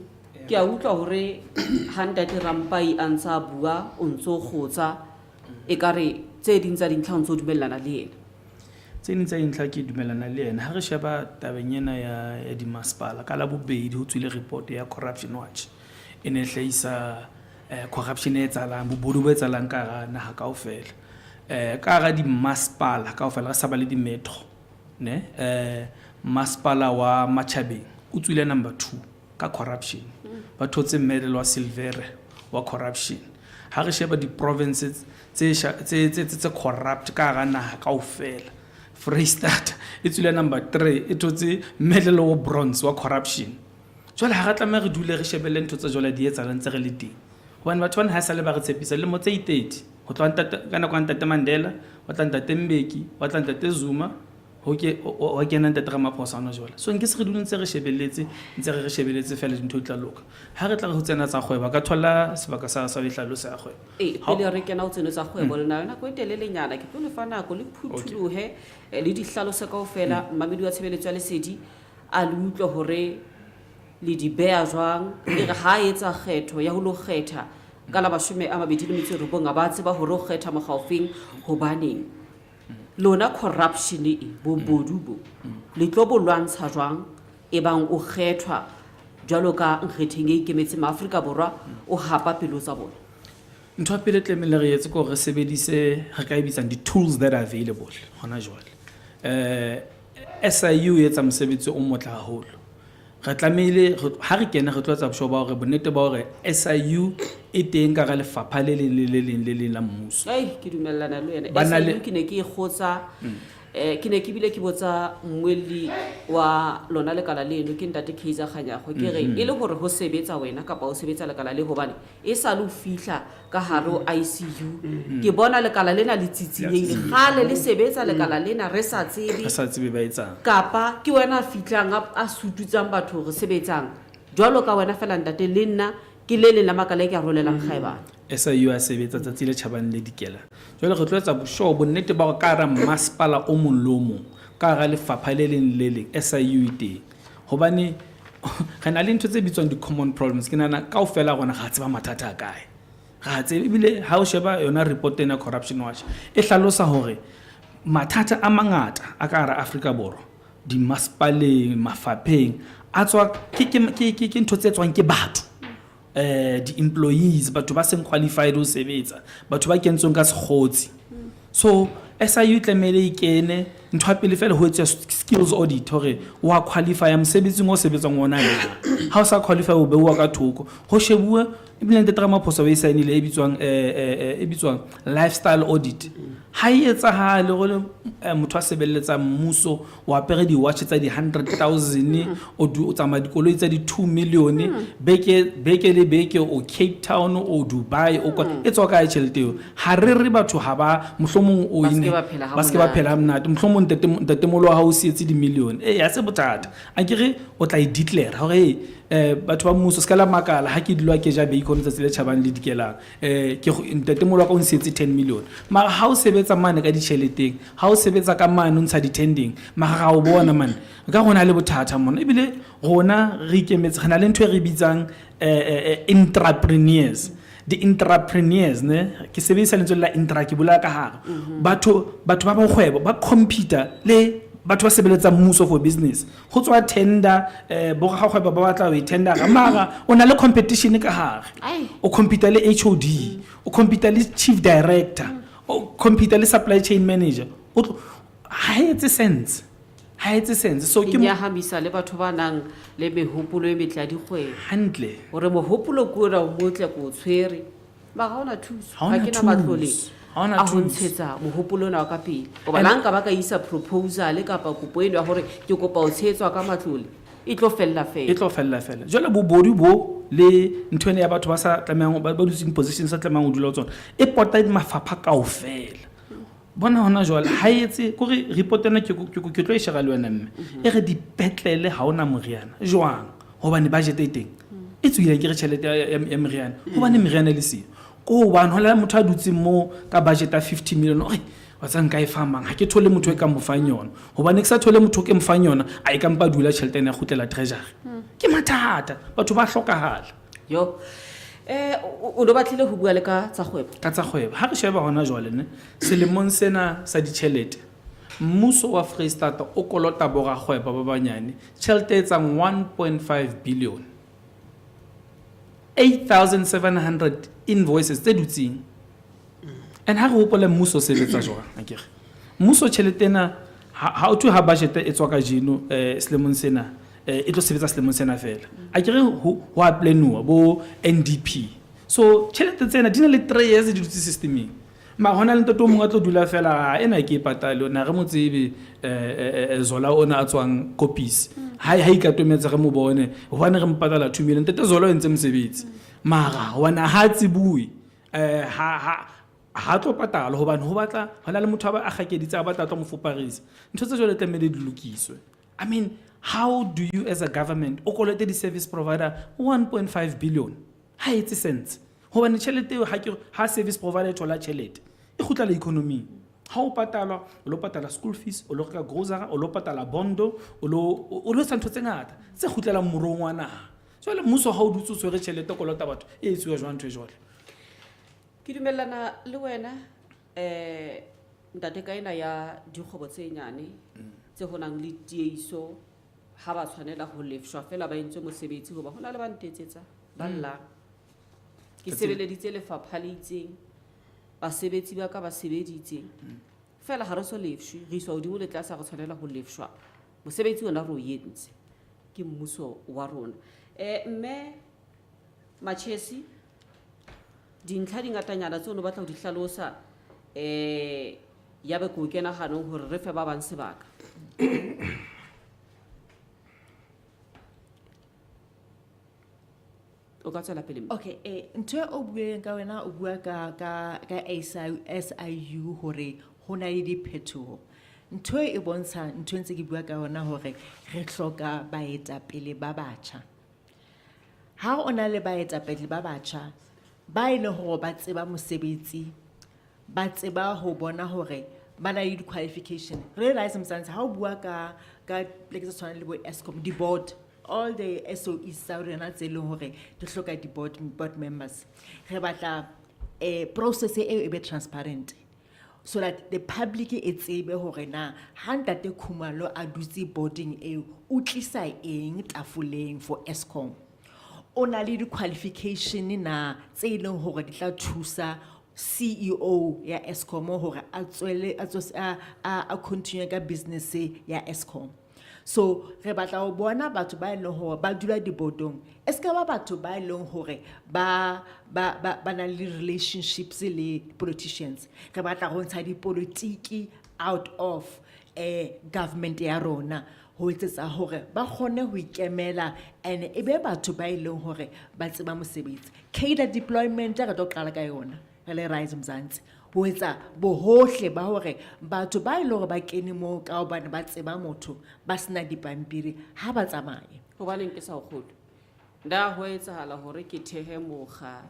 ke a utlwa hore ha ntate Rampai a ntse a bua o ntso kgotsa, ekare tse ding tsa dintlha o ntso dumellana le yena.
Tse ding tsa dintlha ke dumellana le yena. Ha re sheba tabeng ena ya dimasepala, ka la bobedi ho tswile report ya Corruption Watch e ne hlahisa corruption e etsahalang, bobodu bo etsahalang ka hara naha kaofela. Ka hara dimasepala kaofela, re sa ba le di-metro, ne? Masepala wa Matjhabeng o tswile number 2 ka corruption. Ba thotse medal wa silver wa corruption. Ha re sheba di-provinces tse corrupt ka hara naha kaofela, Freistata e tswile number 3, e thotse medal wa bronze wa corruption. Jwale ha re tlameha re dule re shebelle ntho tse jwale di etsahalang tse re le teng, hobane batho bana ha esale ba re tshepisa lemo tse 30, ho tloha ntate, ka nako ya ntate Mandela, wa tla ntate Mbeki, wa tla ntate Zuma, ho ke, o, o, wa kena ntate Ramaphosa hona jwale. So nke se re dule ntse re shebelletse, ntse re re shebelletse fela dintho di tla loka. Ha re tla re ho tsena tsa kgwebo, ka thola sebaka sa ho hlalosa ya kgwebo.
Ee, pele re kena ho tseno tsa kgwebo, le na le nako e telelenyana, ke tlo le fa nako le phutholohe, le di hlalose kaofela. Mmamedi wa tshebeletso ya Lesedi a le utlwe hore le di beha jwang. E re ha etsa kgetho ya ho lo kgetha ka la 29, a ba tseba hore o kgetha mokga ofeng, hobaneng. Lona corruption e, bobodu bo, le tlo bo lwantsha jwang e bang o kgethwa jwalo ka nkgetheng e ikemetseng Maafrika Borwa, o hapa pelo tsa bona?
Ntho ya pele tlamehile re etse ke hore re sebedise, re ka e bitsang di-tools that are available hona jwale. SIU e etsa mosebetsi o motle haholo. Re tlamehile, ha re kena re tlo etsa bosho ba hore bonnete ba hore SIU e teng ka hara lefapha le leng le le leng le leng la mmuso.
Ei, ke dumellana le wena.
Ba na
SIU
le
ke ne ke e kgotsa, ke ne ke bile ke botsa mmuelli wa lona lekala leno, ke ntate Kaizer Kganyago, ke re, e le hore ho sebetsa wena kapa ho sebetsa lekala le, hobane e sa le ho fihla ka hare ho ICU, ke bona lekala lena le tsitsinyehile. Kgale le sebetsa lekala lena, re sa tsebe.
Re sa tsebe ba etsang.
Kapa ke wena a fihlang a sututsang batho re sebetsang. Jwalo ka wena fela ntate, le nna ke le leng la makala e ke a rolelang kgaebane.
SIU a sebetsa tsatsi le tjhabang le dikela. Jwale re tlo etsa bosho bonnete ba hore ka hara masepala o mong le o mong, ka hara lefapha le leng le leng, SIU e teng. Hobane re na le ntho tse bitswang di-common problems. Ke nahana kaofela rona ra tseba mathata a kae. Ra tseba, ebile ha o sheba yona report ena Corruption Watch, e hlalosa hore mathata a mangata a ka hara Afrika Borwa Dimasepaleng, mafapheng a tswa ke ke ke ke ke ntho tse tswang ke batho. Di-employees, batho ba seng qualified ho sebetsa, batho ba kentsweng ka sekgotsi. So SIU e tlamehile e kene. Ntho ya pele fela ho etswa skills audit hore wa qualify mosebetsing o sebetsang ona na. Ha o sa qualify, o beuwa ka thoko, ho shebuwe. Ebile Ntate Ramaphosa o e saenile e bitswang e bitswang lifestyle audit. Ha e etsahale hore motho a sebeletsang mmuso o apere di-watch tsa di-100 000, o tsamaya dikoloi tsa di-2 million beke beke le beke, o Cape Town, o Dubai, o kwa, e tswa kae tjhelete eo? Ha re re batho ha ba mohlomong o
Ba se ke ba phela ha
ba se ke ba
monate.
Phela ha monate. Mohlomong ntatemolo wa hao o sietse di-million, ee, ha se bothata. Akere o tla e declare hore ee, batho ba mmuso, se ka la makala ha ke dula ke ja bacon tsatsi le tjhabang le dikelang. Ke ntatemolo wa ka o nsietse 10 million. Mara ha o sebetsa mane ka ditjheleteng, ha o sebetsa ka mane o ntsha di-tendeng, mara ra o bona mane ka rona le bothata mona. Ebile rona re ikemetse, re na le ntho e re bitsang intrapreneurs, di-intrapreneurs ne. Ke sebedisa lentswe la intra, ke bula ka hare. Batho ba bokgwebo ba compete le batho ba sebeletsang mmuso for business. Ho tswa tender, borakgwebo ba batla ho e tendera, mara o na le competition ka hare.
Ai.
O compete le HOD, o compete le chief director, o compete le supply chain manager. Ha e etse sense, ha e etse sense. So
e
ke
nyahamisa le batho ba nang le mehopolo e metle ya dikgwebo.
Hantle.
Hore mohopolo ke ona o motle, ke o tshwere, mara ha ona thuso.
Ha hona
Ha ke na matlole
thuso. Ha hona
a ho
thuso.
ntshetsa mohopolo ona wa ka pele, hoba la nka ba ka isa proposal kapa kopo eno ya hore ke kopa ho tshehetswa ka matlole, e tlo fella fela.
E tlo fella fela. Jwale bobodu bo le ntho ena ya batho ba sa tlamehang, ba dutseng position sa tlamehang ho dula ho tsona, e pota mafapha kaofela. Bona hona jwale ha e etse kore report ena ke tlo e share le wena, mme e re dipetlele ha ona moriana jwang, hobane budget e teng e tswile. Ke re tjhelete ya meriana, hobane meriana e le siyo, ko hobane ho na le motho a dutseng moo ka budget ya 50 million, ore wa tsa nka e fa mang? Ha ke thole motho e ka mo fang yona, hobane ke sa thole motho ke mo fang yona, a e ka mpa dula tjhelete ena ya kgutlela treasury. Ke mathata, batho ba hlokahala.
Yo, o no batlile ho bua le ka tsa kgwebo.
Ka tsa kgwebo, ha re sheba hona jwale ne, selemong sena sa ditjhelete, mmuso wa Freistata o kolota borakgwebo ba banyane tjhelete e etsang 1.5 billion, 8700 invoices tse dutseng. And ha re hopole mmuso o sebetsa jwang, akere mmuso tjhelete ena ha o thwe ha budget e tswa kajeno, selemong sena, e tlo sebetsa selemong sena fela. Akere ho a planuwa bo NDP, so tjhelete tsena di na le 3 years di dutse systemeng. Mara hona le ntate o mongwe a tlo dula fela, "Ah, ena ke e patale na re mo tsebe." Zola ona a tswang Kopisi, ha ikatometse re mo bone, hobane re mo patala 2 million. Ntate Zola o entse mosebetsi, mara hobane ha a tsebue, ha tlo patala, hobane ho batla ho na le motho a ba a kgakeditse, a batla a tlo mo foparisa. Ntho tse jwalo tlamehile di lokiswe. I mean, how do you as a government o kolote di-service provider 1.5 billion? Ha etse sense, hobane tjhelete eo, ha service provider e thola tjhelete, e kgutlela economy. Ha o patalwa, o lo patala school fees, o lo reka grocery, o lo patala bondo, o lo etsa ntho tse ngata tse kgutlelang moruong wa naha. Jwale mmuso ha o dutse o tshwere tjhelete, o kolota batho, e etsuwa jwang ntho e jwalo?
Ke dumellana le wena, ntate, ka ena ya dikgwebo tse nyane tse ho nang le tieiso, ha ba tshwanela ho lefshwa fela ba entswe mosebetsi, hoba ho na le ba ntetsetsa ba llang, ke sebeleditse lefapha le itseng, basebetsi ba ka ba sebeditse fela, ha re so lefshwe, re iswa hodimo le tlase, ha re tshwanela ho lefshwa mosebetsi ona re o entse ke mmuso wa rona. Mme Machesi, dintlha di ngatanyana tse o ne o batla ho di hlalosa, ya be ke o kena hanong hore re fe ba bang sebaka. O ka tswela pele, mme.
Okay, ntho e o buileng ka wena, o bua ka SIU hore ho na le diphetoho. Ntho e bontsha ntho e ntse ke bua ka yona hore re hloka baetapele ba batjha. Ha o na le baetapele ba batjha ba e leng hore ba tseba mosebetsi, ba tseba ho bona hore ba na le di-qualification. Re le Rise Mzansi, ha o bua ka pleke tse tshwanang le bo Eskom, di-board, all the SOEs tsa rona tse leng hore di hloka di-board, board members. Re batla process eo e be transparent. So that the public e tsebe hore na ha Ntate Khumalo a dutse boarding eo, o tlisa eng tafoleng for Eskom. O na le di-qualification na tse e leng hore di tla thusa CEO ya Eskom hore a tswele a tswese a a a continue ka business ya Eskom. So re batla ho bona batho ba e leng hore ba dula dibotong. E ska ba batho ba e leng hore ba ba ba ba na le relationships le politicians. Re batla ho ntsha dipolitiki out of government ya rona ho etsetsa hore ba kgone ho ikemela and e be batho ba e leng hore ba tseba mosebetsi. Cadre deployment re tlo qala ka yona re le Rise Mzansi ho etsa bohohle ba hore batho ba e leng hore ba kene moo ka hobane ba tseba motho ba sena dipampiri ha ba tsamaye.
Hobaneng ke sa o kgolwe? Nda ho etsahala hore ke thehe mokga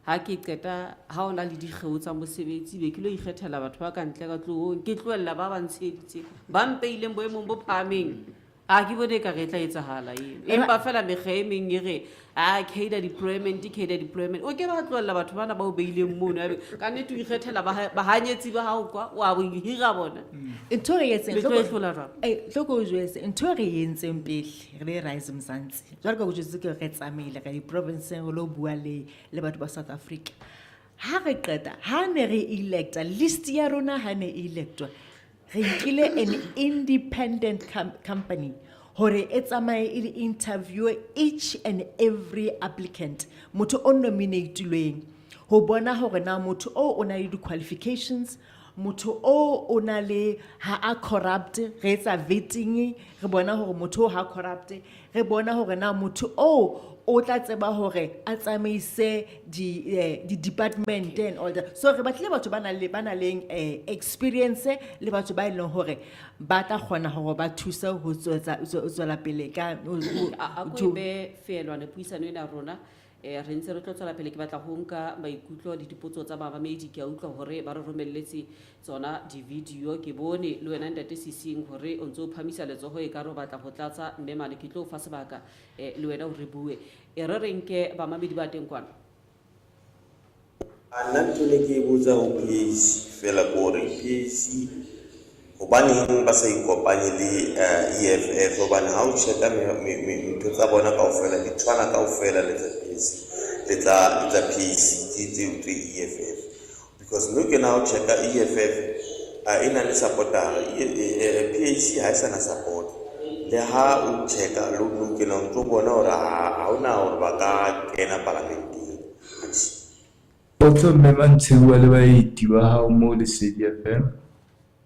ha ke qeta ha o na le dikgeo tsa mosebetsi be ke lo ikgethela batho ba ka ntle ka tlohong ke tlohella ba ba ntsheditseng ba mpeileng boemong bo phahameng. A ke bone ekare e tla etsahala eno. Empa feela mekga e meng e re a cadre deployment, cadre deployment. O ke ba tlohella batho bana ba o beileng mono. Ebe ka nnete o ikgethela bahanyetsi ba hao kwa, wa bo hira bona.
Ntho e re etseng,
Le tlo e hlola jwang?
Tlo ke o jwetse, ntho e re entseng pele re le Rise Mzansi. Jwalo ka o jwetse ke re tsamaile re di-province-eng re lo bua le batho ba South Africa. Ha re qeta, ha ne re electa, list ya rona ha ne e electwa, re nkile an independent company hore e tsamaye e le interview each and every applicant, motho o nominatilweng, ho bona hore na motho o o na le di-qualifications, motho o o na le ha a corrupt, re etsa vetting, re bona hore motho o ha corrupt, re bona hore na motho o o tla tseba hore a tsamaise di department and all that. So re batlile batho ba nang le, ba nang le experience le batho ba e leng hore ba tla kgona hore ba thuse ho tswetsa, ho tswela pele ka, ho, ho,
A ko
to
e be feelwane puisano ena rona. Re ntse re tlo tswela pele, ke batla ho nka maikutlo le dipotso tsa bamamedi. Ke a utlwa hore ba re romelletse tsona di-video. Ke bone le wena ntate Sising hore o ntse o phamisa letsoho e ka re o batla ho tlatsa mme mane, ke tlo o fa sebaka le wena o re bue. E re re nke bamamedi ba teng kwana.
A nna ntho ne ke e botsa ho PAC fela ke hore PAC hobaneng ba sa ikopanye le EFF, hobane ha o checka ntho tsa bona kaofela di tshwana kaofela le tsa PAC, le tsa, le tsa PAC tse tseo tse EFF, because nou ke na o checka EFF e na le supporter, PAC ha e sana support. Le ha o checka le nou ke na o ntso bona hore ha hona hore ba ka kena parlamenteng.
Potso mme Mantsheuwa le baeti ba hao mo Lesedi FM.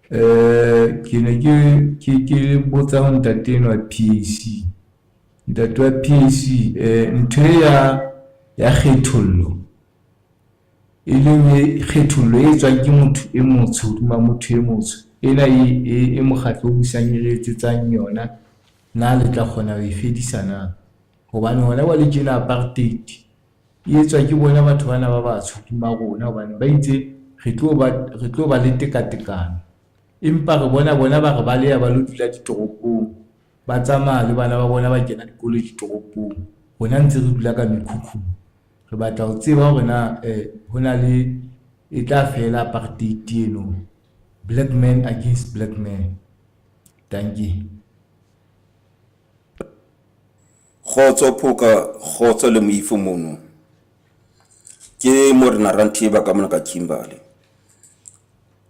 Ke ne ke botsa ho ntate enwa PAC. Ntate wa PAC, ntho e ya kgethollo, e leng e kgethollo e etswang ke motho e motsho hodima motho e motsho, ena e mokgatlo o busang e re etsetsang yona, na le tla kgona ho e fedisa na? Hobane hona jwale tjena apartheid e etswa ke bona batho bana ba batsho hodima rona, hobane ba itse re tlo ba le tekatekano, empa re bona bona ba re baleha ba lo dula ditoropong, ba tsamaya le bana ba bona ba kena dikolo ditoropong, rona ntse re dula ka mekhukhung. Re batla ho tseba hore na ho na le e tla fela apartheid eno, black man against black man. Thank you.
Kgotso Phoka, kgotso le moifo mono. Ke Morena Rantheba ka mona ka Kimberley.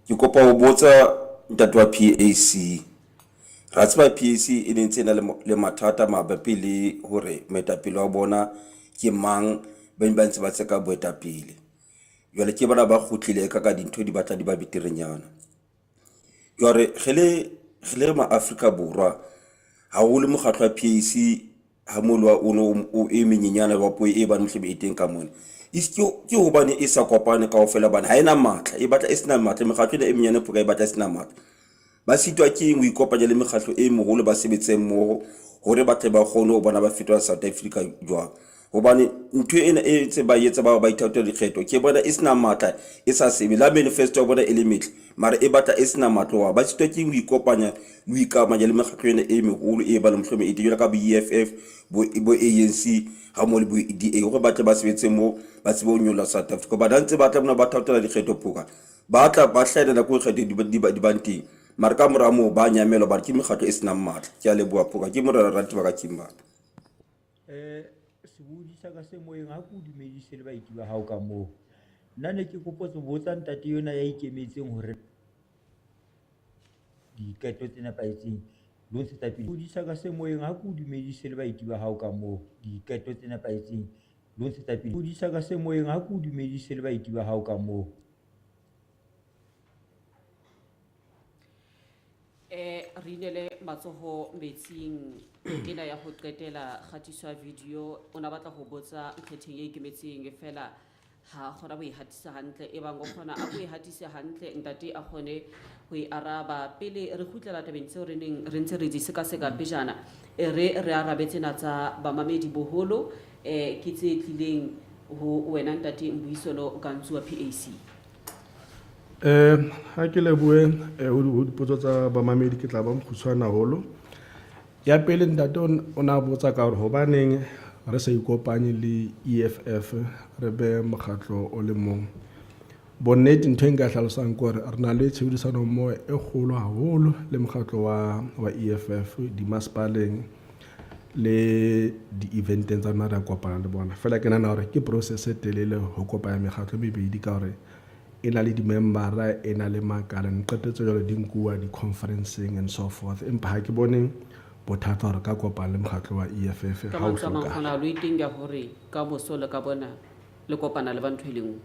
Ke kopa ho botsa ntate wa PAC. Ra tseba PAC e ne ntse e na le mathata mabapi le hore moetapele wa bona ke mang, ba ne ba ntse ba tseka boetapele. Jwale ke bona ba kgutlile ka ka dintho di batla di ba beterenyana. Jwale re le ma Afrika Borwa, haholo mokgatlo wa PAC ha molo wa ono o e menyenyana wa puo e bang mohlomong e teng ka mona. Ke hobane e sa kopane kaofela hobane ha ena matla, e batla e sena matla, mekgatlo ena e menyane phoka e batla e sena matla. Ba sitwa ke eng ho ikopanya le mekgatlo e meholo ba sebetse mmoho hore ba tle ba kgone ho bona ba fetola South Africa jwang? Hobane ntho ena e ntse ba etsa ba ithaotela dikgetho, ke bona e sena matla, e sa sebe. La manifesto ya bona e le metle, mara e batla e sena matla wa. Ba sitwa ke ho ikopanya le ho ikamanya le mekgatlo ena e meholo e bang mohlomong e teng jwalo ka bo EFF, bo ANC, ha mmoho le bo DA, hore ba tle ba sebetse moo, ba tsebe ho nyolla South Africa. Hobane ha ntse ba tla mona ba thaotela dikgetho phoka, Ba tla ba hlahella nako e kgetho di bang teng, mara ka mora moo ba nyamela hobane ke mekgatlo e senang matla. Ke a leboha Phoka, ke Morena Rantiba ka Kimberley.
Eh, sebohodi sa ka se moyeng ha ke o dumedise le baeti ba hao ka moo. Nna ne ke kopa ho botsa ntate yona ya ikemetseng hore diqeto tse nepahetseng le ho ntshetsa pele. Sebohodi sa ka se moyeng ha ke o dumedise le baeti ba hao ka moo. Diqeto tse nepahetseng le ho ntshetsa pele. Sebohodi sa ka se moyeng ha ke o dumedise le baeti ba hao ka moo.
Eh, re inele matsoho metsing ena ya ho qetela kgatiso ya video o na batla ho botsa nkgetheng e ikemetseng fela ha kgona ho e hatisa hantle e bang o kgona a ko e hatise hantle ntate a kgone ho e araba pele re kgutlela tabeng tseo re neng re ntse re di sekaseka pejana e re re arabe tsena tsa bamamedi boholo eh ke tse tlileng ho wena ntate Mbuisolo Gantsu wa PAC.
Eh ha ke lebohe eh, ho dipotso tsa bamamedi ke tla ba mokgutshwane haholo. Ya pele ntate o na botsa ka hore hobaneng re sa ikopanye le EFF re be mokgatlo o le mong. Bonnete ntho e nka e hlalosang ke hore re na le tshebedisano mmoho e kgolo haholo le mokgatlo wa EFF dimasepaleng le di-eventeng tsa rona re a kopana le bona. Fela ke nahana hore ke process e telele ho kopanya mekgatlo e mebedi ka hore e na le di-member-a, e na le makala, qetetse jwale di nkuwa di-conferenceng and so forth. Empa ha ke bone bothata hore ka kopana le mokgatlo wa EFF
Ka
ha o
mantswe a mang
hlokahala.
kgonahalo e teng ya hore ka moso le ka bona le kopana le ba ntho e le nngwe.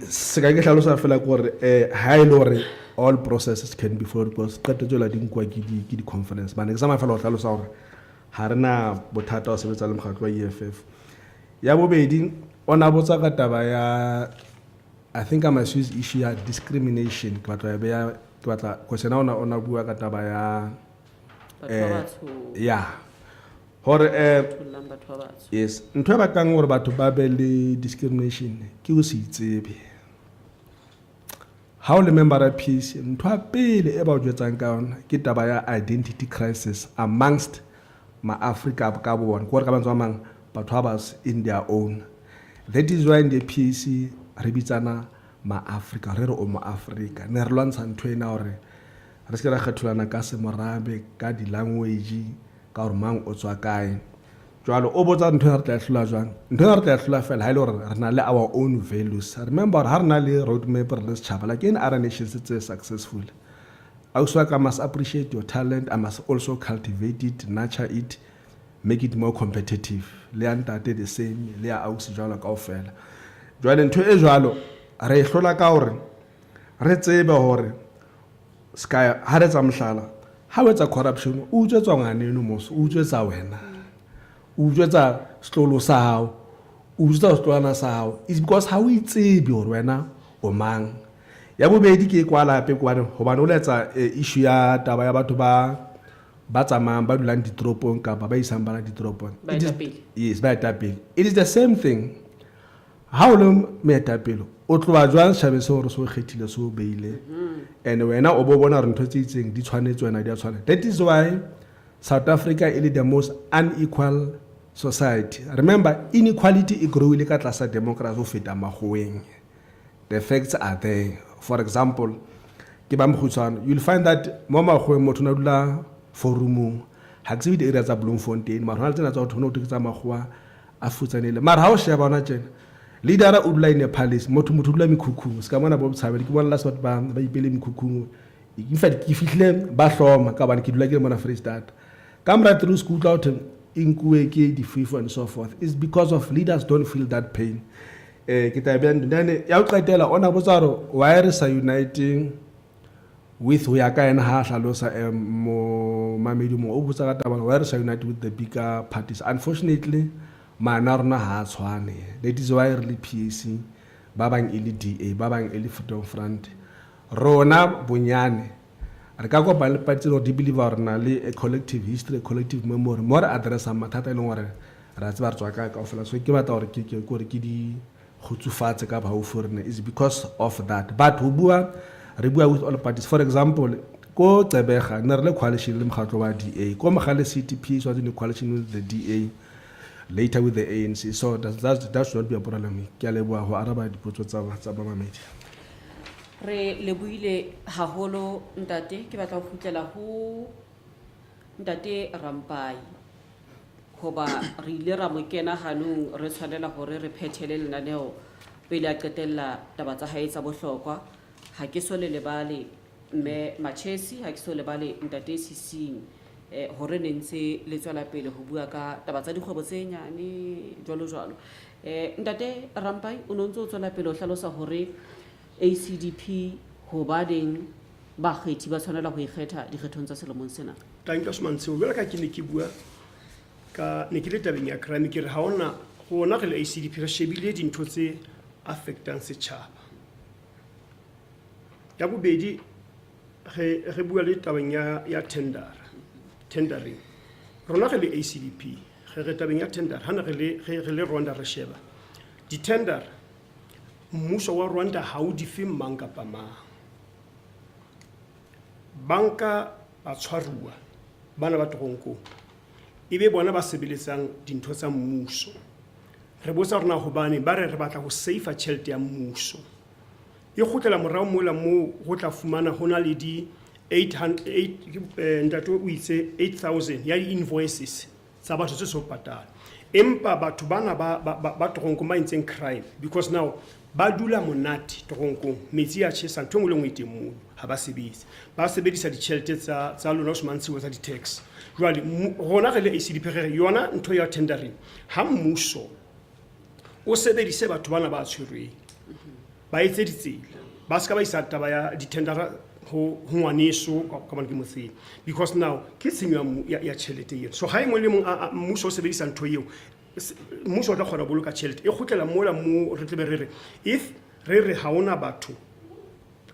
Se ka ke hlalosa fela ke hore ha e le hore all processes can be followed because qeto tsela di nkuwa ke di ke di-conference. Bane ke zama fela ho hlalosa hore ha re na bothata ho sebetsa le mokgatlo wa EFF. Ya bobedi, o na botsa ka taba ya I think I must use issue ya discrimination. Ke batla ho e beha, ke batla cause yena o na bua ka taba ya
Batho ba batsho.
ya hore
Thollang batho ba batsho.
Yes, ntho e bakang hore batho ba be le discrimination ke ho se itsebe. Ha o le member ya PAC, ntho ya pele e ba o jwetsang ka yona ke taba ya identity crisis amongst ma-Afrika ka bo bona. Ke hore ka mantswe a mang batho ba batsho in their own. That is why in the PAC re bitsana ma-Afrika, re re o mo-Afrika. Ne re lwantsha ntho ena hore re se ke ra kgetholana ka semorabe, ka di-language, ka hore mang o tswa kae. Jwale o botsa ntho ena re tla e hlola jwang? Ntho ena re tla e hlola fela ha e le hore re na le our own values. Remember hore ha re na le road map re le setjhaba, like any other nations tse successful. Ausi wa ka, I must appreciate your talent, I must also cultivate it, nurture it, make it more competitive. Le ya ntate the same, le ya ausi jwalo kaofela. Jwale ntho e jwalo re e hlola ka hore re tsebe hore ska ha re tsa mohlala, ha o etsa corruption o utswetsa ngwaneno mos, o utswetsa wena, o utswetsa setlolo sa hao, o utswetsa setlolwana sa hao. It's because ha o itsebe hore wena o mang. Ya bobedi ke e kwala hape ke hobane o letsa issue ya taba ya batho ba tsamayang ba dulang ditoropong kapa ba isang bana ditoropong.
Ba etapele.
Yes, ba etapele. It is the same thing. Ha o le moetapele, o tloha jwang setjhabeng seo hore se o kgethile, se o beile? And wena o bo bona hore ntho tse itseng di tshwanetse wena di a tshwana. That is why South Africa e le the most unequal society. Remember, inequality e growile ka tlasa democracy ho feta makgoweng. The facts are there. For example, ke ba mokgutshwane, you'll find that mo makgoweng motho o na dula forumong. Ha ke tsebe di-area tsa Bloemfontein, mara hona le tsena tsa ho thwe ho no thwe ke tsa makgowa a futsanehile. Mara ha o sheba hona tjena, leader o dula in a palace, motho o dula mekhukhung. Se ka mona bo Botshabelo, ke bona last batho ba ipele mekhukhung. In fact, ke fihlile ba hloma ka hobane ke dula ke le mona Freistata. Ka mora 3 weeks ke utlwa ho thwe e nkuwe ke difefo and so forth. It's because of leaders don't feel that pain. Ke tla e beha ntho. Ya ho qetela, o na botsa hore why re sa uniting with ho ya ka yena ha a hlalosa momamedi mongwe o botsa ka taba why re sa unite with the bigger parties. Unfortunately, maano a rona ha a tshwane. That is why re le PAC, ba bang e le DA, ba bang e le Freedom Front. Rona bonyane re ka kopana le party tse leng hore di believe hore re na le a collective history, a collective memory, mo re addressang mathata e leng hore re a tseba re tswa kae kaofela. So ke batla hore ke hore ke di kgutsufatse ka haufi rena is because of that. But ho bua, re bua with all parties. For example, ko Gqeberha ne re le coalition le mokgatlo wa DA, ko Mogale City PAC was in a coalition with the DA, later with the ANC. So that should not be a problem. Ke a leboha ho araba dipotso tsa bamamedi.
Re lebohile haholo ntate, ke batla ho kgutlela ho ntate Rampai. Hoba re ile ra mo kena hanong re tshwanela hore re phethele lenaneo pele a qetella taba tsa hae tsa bohlokwa. Ha ke so le lebale mme Machesi, ha ke so lebale ntate Sising, hore ne ntse le tswela pele ho bua ka taba tsa dikgwebo tse nyane jwalo jwalo. Ntate Rampai, o no ntse o tswela pele ho hlalosa hore ACDP hobaneng bakgethi ba tshwanela ho ikgetha dikgethong tsa selemong sena.
Thank you, Osman. Jwalo ka ke ne ke bua ka ne ke le tabeng ya crime, ke re ha hona rona re le ACDP re shebile dintho tse affectang setjhaba. Ya bobedi, re bua le tabeng ya tendering. Rona re le ACDP re tabeng ya tender, ha ne re le Rwanda re sheba di-tender, mmuso wa Rwanda ha o di fe mang kapa mang. Banka batshwaruwa bana ba toronkong, e be bona ba sebeletsang dintho tsa mmuso. Re botsa hore na hobane ba re re batla ho save tjhelete ya mmuso. E kgutlela morao mola moo ho tla fumana ho na le di eight eight, ntate o itse 8,000 ya di-invoices tsa batho tse so patala. Empa batho bana ba toronkong ba entseng crime, because now ba dula monate toronkong, metsi a tjhesa, ntho e nngwe le nngwe e teng mono, ha ba sebetse. Ba sebedisa ditjhelete tsa lona Osman Tshiwa tsa di-tax. Jwale, rona re le ACDP re re yona ntho ya tendering, ha mmuso o sebedise batho bana ba tshwerweng, ba etse ditsela, ba ska ba isa taba ya di-tendera ho ngwaneso ka hobane ke motseng, because now ke tshenyo ya tjhelete eo. So ha e mong le mong mmuso o sebedisa ntho eo, mmuso o tla kgona ho boloka tjhelete. E kgutlela mola moo re tlebe re re, if re re ha hona batho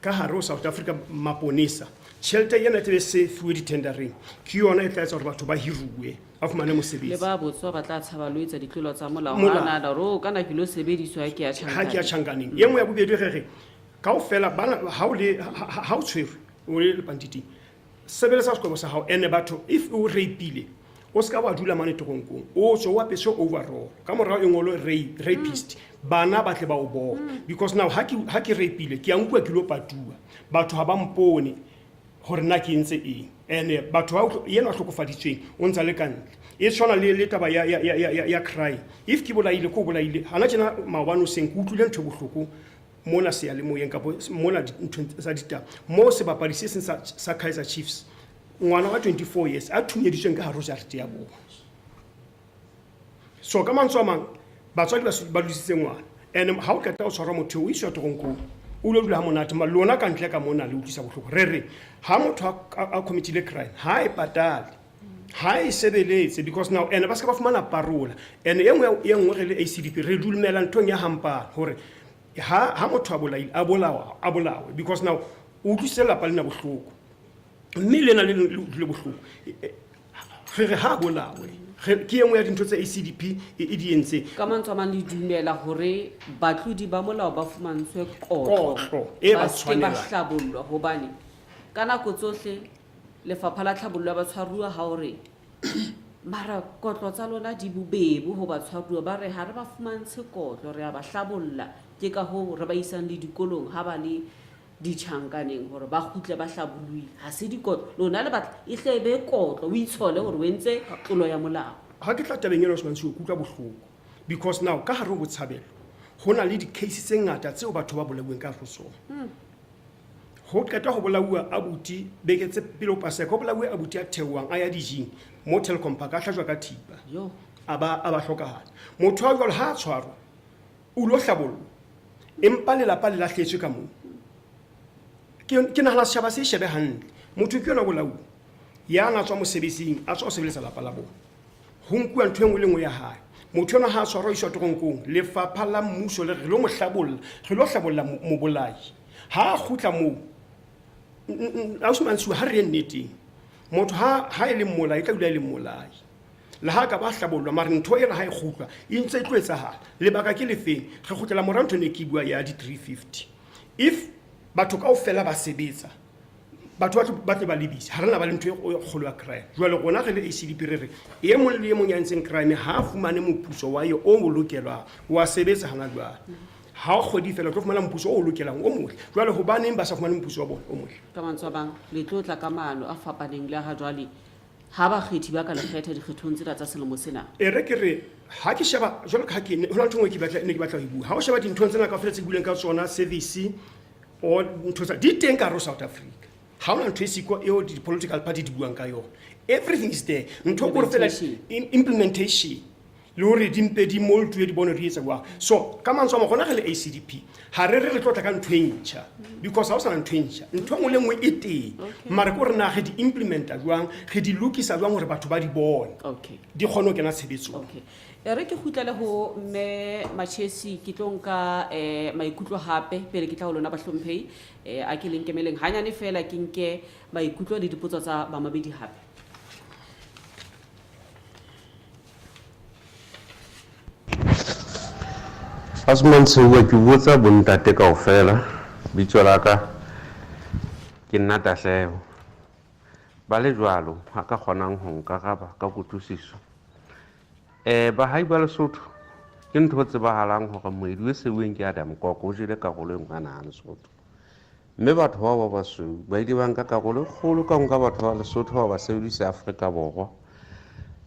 ka hare ho South Africa maponesa, tjhelete ena e tlabe se fuwe di-tendering, ke yona e tla etsa hore batho ba hiruwe, ba fumane mosebetsi.
Le ba botswa ba tla tshaba lo etsa ditlolo tsa molao.
Molao.
Ha nahana hore, oh, kana ke lo sebediswa, ha ke ya
Ha ke ya
tjhankaneng.
tjhankaneng. E nngwe ya bobedi re re, kaofela bana, ha o le, ha, ha, ha o tshwerwe, o le lepantiting, sebeletsa sekolo sa hao. Ene batho, if o rape-ile, o ska wa dula mane toronkong, o tswe o apeswe overall, ka morao e ngolwe rapist, bana ba tle ba o bone. Because now ha ke rape-ile, ke a nkuwa ke lo patuwa, batho ha ba mpone hore nna ke entse eng. Ene batho ba yena a hlokofaditsweng o ntsa le ka ntle. E tshwana le taba ya crime. If ke bolaile, ke o bolaile. Hana tjena maobane hoseng ke utlwile ntho e bohloko mona seyalemoyeng kapa mona nthong tsa ditaba, moo sebapadi se seng sa Kaizer Chiefs, ngwana wa 24 years a thunyeditsweng ka hare ho jarete ya bona. So ka mantswe a mang, batswadi ba dudisitse ngwana, and ha o qeta ho tshwarwa motho eo, o iswa toronkong, o lo dula ha monate, mara lona ka ntle ka mona le utlwisa bohloko. Re re ha motho a committile crime, ha e patale, ha e sebeletse, because now ene ba se ka ba fumana parola. And e nngwe e nngwe re le ACDP re dumela nthong ya hampane hore ha motho a bolaile, a bolawa, a bolawe, because now o utlwisitse lelapa lena bohloko, mme lena le le utlwile bohloko. Re re ha bolawe. Ke e nngwe ya dintho tse ACDP e di entseng.
Ka mantswe a mang, le dumela hore batlodi ba molao ba fumantshwe kotlo,
Kotlo e ba
ba se ke ba
tshwanelang.
hlabollwa, hobane ka nako tsohle lefapha la tlhabollo ya batshwaruwa ha o re mara kotlo tsa lona di bobebe ho batshwaruwa, ba re ha re ba fumantshe kotlo, re a ba hlabolla. Ke ka hoo re ba isang le dikolong ha ba le ditjhankaneng hore ba kgutle ba hlabollohile. Ha se dikotlo, lona le batla e hle e be kotlo, o itshole hore o entse tlolo ya molao.
Ha ke tla tabeng ena, Osman Sio, ke utlwa bohloko, because now ka hare ho botshabelo ho na le di-case tse ngata tseo batho ba bolauweng ka hare ho tsona. Ho qeta ho bolauwa abuti beke tse pele ho Paseka, ho bolauwe abuti a theohang a ya dijing mo Telkom Park, a hlajwa ka thipa. A ba hlokahala. Motho wa jwalo ha a tshwarwa, o lo hlabollwa, empa lelapa le lahletswe ka moo. Ke nahana setjhaba se shebe hantle. Motho ke yona bolauwe ya na tswa mosebetsing, a tswa ho sebeletsa lapa la bona, ho nkuwa ntho e nngwe le nngwe ya hae. Motho enwa ha a tshwarwa, o iswa toronkong, lefapha la mmuso le re re lo mo hlabolla, re lo hlabolla mobolai. Ha a kgutla moo, ausi Mantshiwa, ha re ye nneteng, motho ha e le mmolai, e tla dula e le mmolai. Le ha ka ba hlabollwa, mara ntho ena ha e kgutlwa, e ntse e tlo etsahala. Lebaka ke lefeng? Re kgutlela morao ntho e ne ke bua ya di-350. If batho kaofela ba sebetsa, batho ba tle ba lebise, ha re na ba le ntho e kgolo ya crime. Jwale rona re le ACDP re re, e mong le e mong ya entseng crime ha a fumane moputso wa ye o mo lokelwang, wa sebetsa hana jwale. Ha kgwedi fela o tlo fumana moputso o lokelang o motle. Jwale hobaneng ba sa fumane moputso wa bona o motle?
Ka mantswe a mang, le tlo tla ka maano a fapaneng le a ha jwale ha bakgethi ba ka le kgetha dikgethong tsena tsa selemo sena.
E re ke re, ha ke sheba, jwalo ka ha ke ne, ho na le ntho e nngwe ke batla, ne ke batla ho e bua. Ha o sheba dinthong tsena kaofela tse ke buileng ka tsona, service or ntho tsa, di teng ka hare ho South Africa. Ha hona ntho e siko eo di-political party di buang ka yona. Everything is there. Ntho ke hore fela implementation le hore di mpe di moltuwe di bone di etsa jwang. So ka mantswe a mang, rona re le ACDP ha re re re tlo tla ka ntho e ntjha, because ha o sana ntho e ntjha, ntho e nngwe le nngwe e teng. Mara ke hore na re di implementa jwang, re di lokisa jwang hore batho ba di bone, di kgone ho kena tshebetsong.
Okay. E re ke kgutlele ho Mme Machesi, ke tlo nka maikutlo hape pele ke tla ho lona bahlomphehi. A ke le nkemeleng hanyane feela, ke nke maikutlo le dipotso tsa bamamedi hape.
Osman Tsheua, ke botsa bontate kaofela, bitso la ka ke nna Tahleho. Ba le jwalo ha ka kgonang ho nkaraba ka kutlwisiso. Bahai ba Lesotho ke ntho e tsebahalang hore moedi o seuweng ke Adam Kok o jele karolo e nngwe ya naha Lesotho. Mme batho bao ba basweu ba ile ba nka karolo e kgolo ka ho nka batho ba Lesotho ba ba sebedisa Afrika Borwa.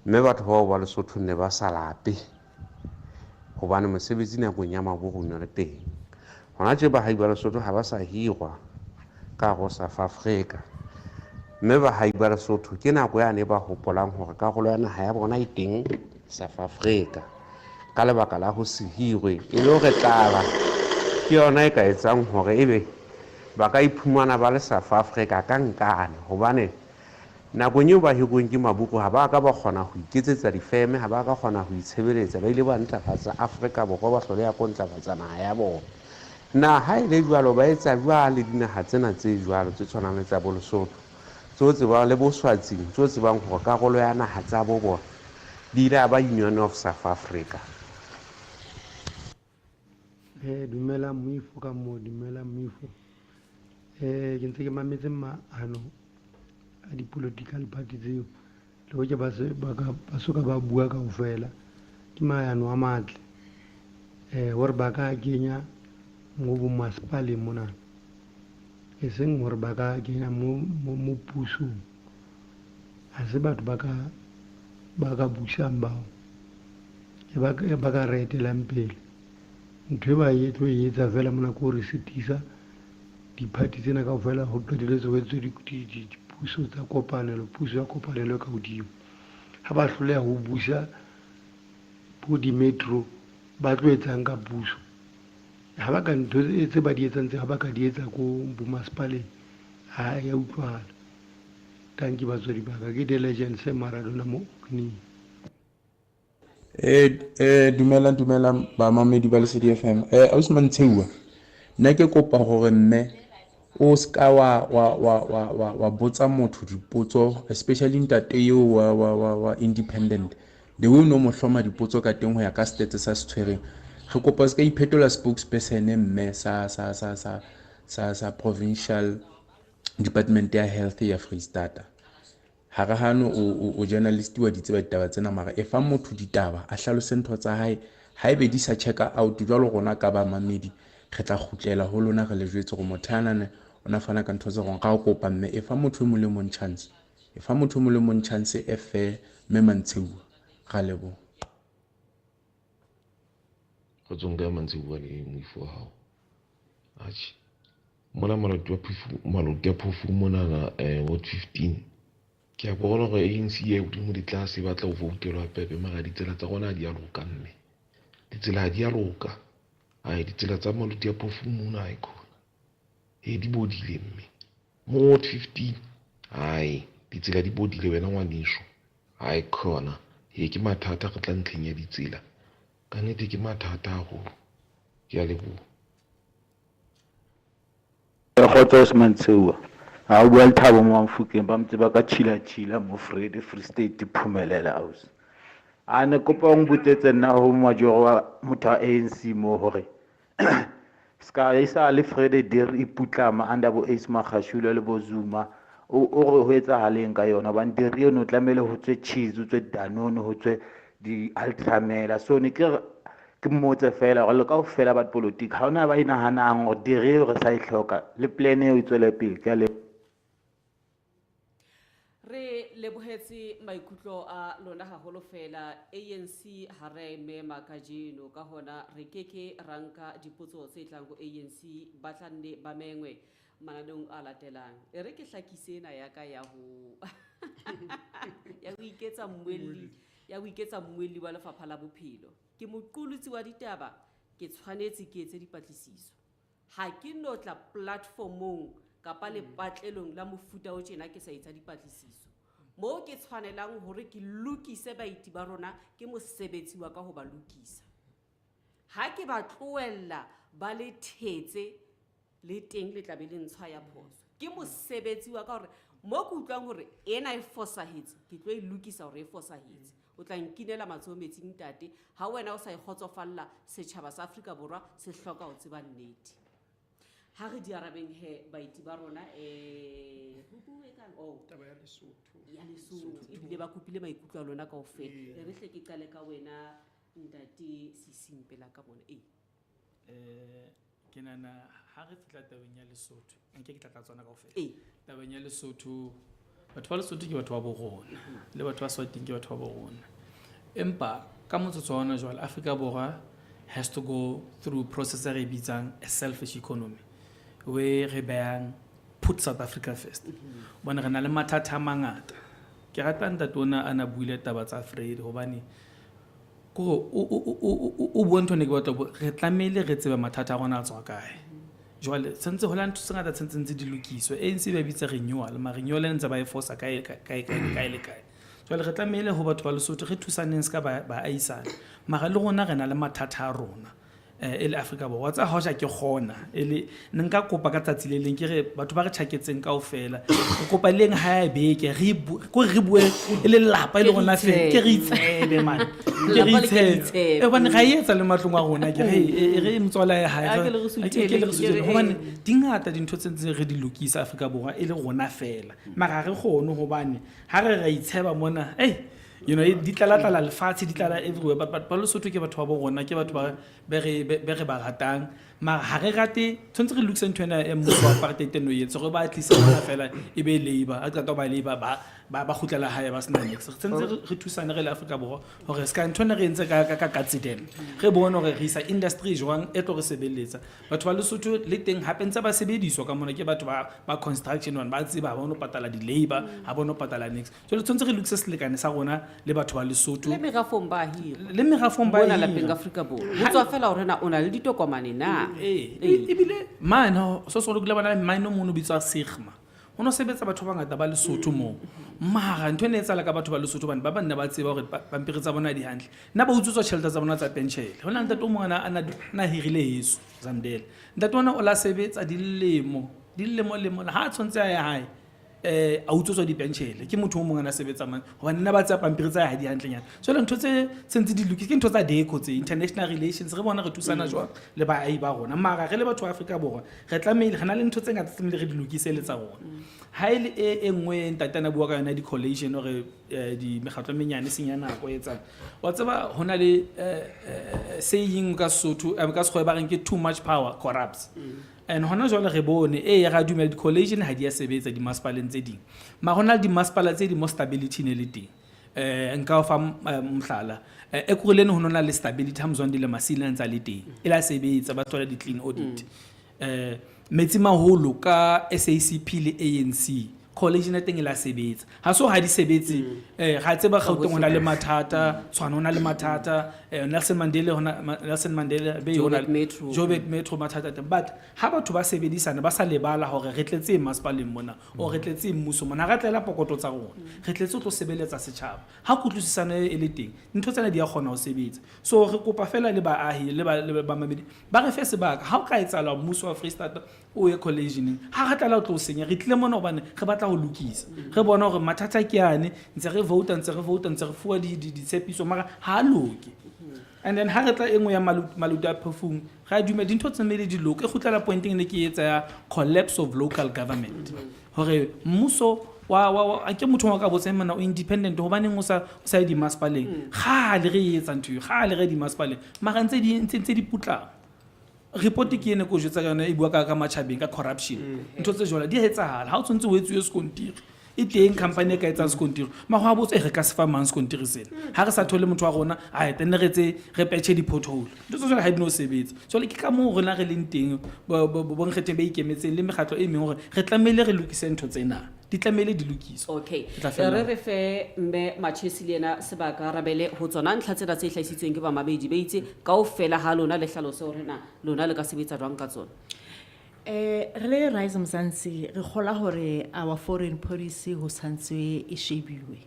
Mme batho bao ba Lesotho ne ba sa lape hobane mosebetsi nakong ya maburu o ne le teng. Hona tje bahai ba Lesotho ha ba sa hirwa ka hare ho South Africa. Mme bahai ba Lesotho ke nako yane ba hopolang hore karolo ya naha ya bona e teng South Africa ka lebaka la ho se hirwe, e le hore tlala ke yona e ka etsang hore ebe ba ka iphumana ba le South Africa ka nkane, hobane nakong eo ba hirweng ke maburu ha ba ka ba kgona ho iketsetsa difeme, ha ba ka kgona ho itshebeletsa, ba ile ba ntlafatsa Afrika Borwa, ba hloleha ko ntlafatsa naha ya bona. Na ha e le jwalo ba etsa jwale dinaha tsena tse jwalo tse tshwanang le tsa bo Lesotho, tseo tsebang le bo Swatsing, tseo tsebang hore karolo ya naha tsa bo bona di ile ya ba Union of South Africa.
Dumela moifo ka moo, dumela moifo. Ke ntse ke mametse maano a di-political party tseo, le hoja ba se ba ka ba soka ba bua kaofela, ke maano a matle hore ba ka kenya mo bomasepaleng mona, e seng hore ba ka kenya mo pusong. Ha se batho ba ka busang bao, e ba ka re etelang pele. Ntho e ba e tlo e etsa fela mona ke hore sitisa di-party tsena kaofela ho qetelletse ho etswe dipuso tsa kopanelo, puso ya kopanelo e ka hodimo. Ha ba hloleha ho busa bo di-metro, ba tlo etsang ka puso? Ha ba ka ntho tse ba di etsang tse, ha ba ka di etsa ko bomasepaleng, ha ya utlwahala. Tanki batswadi ba ka, ke the legend se Maradona mo Orkney.
Dumelang, dumelang bamamedi ba Lesedi FM. Ausi Mantsheuwa, nna ke kopa hore mme o ska wa botsa motho dipotso, especially ntate eo wa independent. The way o no mo hloma dipotso ka teng ho ya ka stats sa se tshwereng. Re kopa o ska iphetola spokesperson mme sa provincial department ya health ya Freistata. Ha re hane o journalist wa di tseba ditaba tsena, mara e fa motho ditaba a hlalose ntho tsa hae, haebe di sa check out jwalo rona ka ba mamedi re tla kgutlela ho lona re le jwetse hore motho anane o na fana ka ntho tse rong. Ra kopa mme e fa motho e mong le mong chance, e fa motho e mong le mong chance e fair mme Mantsheuwa. Ra leboha.
Kgotsong kae Mantsheuwa le moifo wa hao? Atjhe, mona Maloti wa Phofu, Maloti a Phofu monana Ward 15. Ke a bona hore ANC e hodimo di tlase ba tla o voutelwa pepe, mara ditsela tsa rona ha di a loka mme. Ditsela ha di a loka. Ai, ditsela tsa Maloti a Phofu mona ha e khona. E di bodile mme. Mo Ward 15. Ai, ditsela di bodile wena ngwaneso. Ai khona. E ke mathata re tla ntlheng ya ditsela. Ka nnete ke mathata haholo. Ke a leboha.
Kgotso Osman Tsheua. Ha o bua le Thabo mo Mofokeng, ba motse ba ka tshila tshila mo Frede Free State Phumelela ausi. A ne kopa o nbotsetse nna ho majoro wa motho wa ANC mo hore ska e sa le Frede Deri e putlama under bo Ace Magashule le bo Zuma, o re ho etsahaleng ka yona, hobane dairy eno tlamehile ho tswe cheese, ho tswe Danone, ho tswe di-Ultramela. So ne ke re Ke mmotse fela gore le kaofela ba dipolotiki ha hona ba e nahanang hore dire eo re sa e hloka le plan eo e tswele pele. Ke a leboha.
Re lebohetse maikutlo a lona haholo fela. ANC ha re a e mema kajeno, ka hona re ke ke ra nka dipotso tse tlang ho ANC, ba tla nne ba mengwe mananeong a latelang. E re ke hlakise ena ya ka ya ho ya ho iketsa mmuelli, ya ho iketsa mmuelli wa Lefapha la Bophelo. Ke moqolotsi wa ditaba, ke tshwanetse ke etse dipatlisiso. Ha ke no tla platformong kapa lepatlelong la mofuta o tjena ke sa etsa dipatlisiso. Moo ke tshwanelang hore ke lokise baeti ba rona, ke mosebetsi wa ka ho ba lokisa. Ha ke ba tlohella ba le thetse, le teng le tla be le ntshwa ya phoso. Ke mosebetsi wa ka hore mo ke utlwang hore ena e fosahetse, ke tlo e lokisa hore e fosahetse. O tla nkinela matsoho metsing ntate, ha wena o sa e kgotsofalla, setjhaba sa Afrika Borwa se hloka ho tseba nnete. Ha re di arabeng he baeti ba rona, ho bue kang? Oh.
Taba ya Lesotho.
Ya Lesotho. Ebile ba kopile maikutlo a lona kaofela.
Ee.
E re hle ke qale ka wena ntate Sising pela ka mona. Ee.
Ke nahana ha re fihla tabeng ya Lesotho, nke ke tla tla tsona kaofela.
Ee.
Tabeng ya Lesotho, batho ba Lesotho ke batho ba bo rona, le batho ba Swatini ke batho ba bo rona. Empa ka motsotso wa hona jwale Afrika Borwa has to go through process e re e bitsang a selfish economy, where re behang put South Africa first. Hobane re na le mathata a mangata. Ke rata ntate ona a na buile taba tsa Fred hobane kore o bua ntho ne ke batla ho bua, re tlamehile re tsebe mathata a rona a tswa kae. Jwale tshwanetse ho la ntho tse ngata tshwanetse ntse di lokiswe. ANC ba bitsa renewal, mara renewal ntse ba e fosa kae, kae, kae, kae, kae le kae. Jwale re tlamehile ho batho ba Lesotho re thusaneng se ka baahisane. Mara le rona re na le mathata a rona. E le Afrika Borwa. Wa tseba ha hoja ke kgona, e le, ne nka kopa ka tsatsi le leng, ke re batho ba re tjhaketseng kaofela, re kopa le eng ha ya beke, re kore re bue e le lelapa e le rona fela, ke re itshebe man. Ke re
Lelapa le ke re
itshebe.
itshebe.
Hobane ra e etsa le matlong a rona, ke re, e re motswala ya hae,
A ke le re
ke
suthele,
le re
ke
suthele.
re,
Hobane
eh.
di ngata dintho tse ntseng re di lokisa Afrika Borwa e le rona fela. Mara ha re kgone hobane ha re ra itsheba mona, ei, you know, di tlala-tlala lefatshe, di tlala everywhere, but batho ba Lesotho ke batho ba bo rona, ke batho ba be re ba ratang. Mara ha re rate, tshwanetse re lokise ntho ena ya mmuso wa apartheid e no e etse, gore ba tlise rona fela e be labour, ha qeta ho ba labour, ba kgutlela hae ba sena niks. Re tshwanetse re thusane re le Afrika Borwa hore se ka ntho ena re entse ka accident. Re bone hore re isa industry jwang e tlo re sebeletsa. Batho ba Lesotho le teng hape ntse ba sebediswa ka mona ke batho ba construction one, ba tseba ha ba no patala di-labour, ha ba no patala niks. Jwale tshwanetse re lokise selekane sa rona le batho ba Lesotho.
Le merafong ba hira.
Le merafong ba
Mona
hira.
lapeng Afrika Borwa. Ho tswa fela hore na o na le ditokomane na.
Ee.
Ee.
Ebile mane, ho, so so lokile bana mine o mong o bitswa Sigma. Ho no sebetsa batho ba bangata ba Lesotho moo. Mara ntho e ne e etsahala ka batho ba Lesotho hobane ba bang ne ba tseba hore pampiri tsa bona di hantle. Nna ba utswetswa tjhelete tsa bona tsa penshele. Ho na le ntate o mong a na hirile heso, Zamdela. Ntate ona o la sebetsa dilemo, dilemo, lemo, ha a tshwanetse a ya hae, a utswetswa dipenshele. Ke motho o mong a na sebetsa mane, hobane nna ba tseya pampiri tsa hae ha di hantlenyana. Jwale ntho tse sentse di lokile, ke ntho tsa deco tse, international relations, re bona re thusana jwang le baahi ba rona. Mara re le batho ba Afrika Borwa, re tlamehile, re na le ntho tse ngata tse tlamehile re di lokise le tsa rona. Ha e le e nngwe ntate ana bua ka yona di-collation hore, di mekgatlo e menyane e senya nako e etsang. Wa tseba ho na le, saying ka Sesotho, ka Sekgowa ba reng ke too much power corrupts. And hona jwale re bone, ee, ra dumela di-collation ha di a sebetsa dimasepaleng tse ding. Mara ho na le dimasepala tse ding mo stability ne le teng. Nka o fa mohlala. Ekurhuleni ho no na le stability ha Mzwandile le Masina a ntse a le teng. E la sebetsa, ba thola di-clean audit. Metsi maholo ka SACP le ANC, college ya teng e la sebetsa. Ha so ha di sebetse, ra tseba Gauteng ho na le mathata, Tshwane ho na le mathata, Nelson Mandela ho na, Nelson Mandela Bay ho na
Joburg Metro.
Joburg Metro mathata a teng. But ha batho ba sebedisana ba sa lebala hore re tletse masepaleng mona, or re tletse mmuso mona, ha re tlela pokoto tsa rona, re tletse ho tlo sebeletsa setjhaba. Ha kutlwisisano e le teng, ntho tsena di a kgona ho sebetsa. So re kopa fela le baahi le le bamamedi ba re fe sebaka. Ha o ka etsahala mmuso wa Freistata o ye collisioning, ha re tlala o tlo senya, re tlile mona hobane re batla ho lokisa. Re bona hore mathata ke ane, ntse re vouta, ntse re vouta, ntse re fuwa ditshepiso, mara ha a loke. And then ha re tla e nngwe ya maluti a phefung, re a dumela dintho tse mmele di loke. E kgutlela pointeng e ne ke etsa ya collapse of local government. Hore mmuso wa a ke motho wa ka botsa mana o independent hobaneng o sa ye dimasepaleng. Kgale re e etsa ntho eo, kgale re ye dimasepaleng, mara ntse di putlama. Report ke ene ko jwetsa ka yona e bua ka matjhabeng ka corruption. Ntho tse jwalo di a etsahala. Ha o tshwantse ho etsuwe sekontiri, e teng company e ka etsang sekontiri, mara wa botsa, e re ka se fa mang sekontiri sena ha re sa thole motho wa rona, a tenne re tse re petjhe di-pothole. Ntho tse jwalo ha di no sebetsa. Jwale ke ka moo rona re leng teng bonkgetheng ba ikemetseng le mekgatlo e meng hore re tlamehile re lokise ntho tsena, di tlamehile di lokiswe.
Okay.
Ke tla fella.
Re fe mme Machesi le yena sebaka rabele ho tsona ntlha tsena tse hlahisitsweng ke bamamedi ba itse kaofela ha lona le hlalose hore na lona le ka sebetsa jwang ka tsona.
Re le Rise Mzansi re kgola hore our foreign policy ho tshwantswe e shebiwe.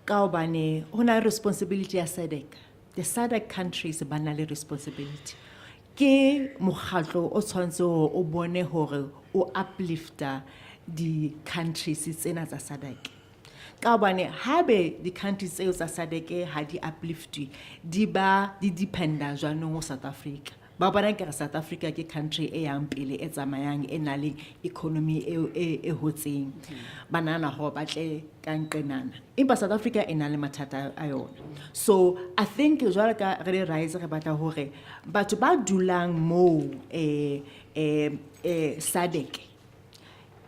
Ka hobane ho na le responsibility ya SADC. The SADC countries ba na le responsibility. Ke mokgatlo o tshwanetse hore o bone hore o uplifta di-countries tsena tsa SADC. Ka hobane haebe di-countries tseo tsa SADC ha di upliftwe, di ba di dependa jwanong ho South Africa. Ba bona nkare South Africa ke country e yang pele, e tsamayang, e nang le economy e hotseng. Ba nahana hore ba tle ka nqenana. Empa South Africa e na le mathata a yona. So I think jwalo ka re le Rise re batla hore batho ba dulang moo, SADC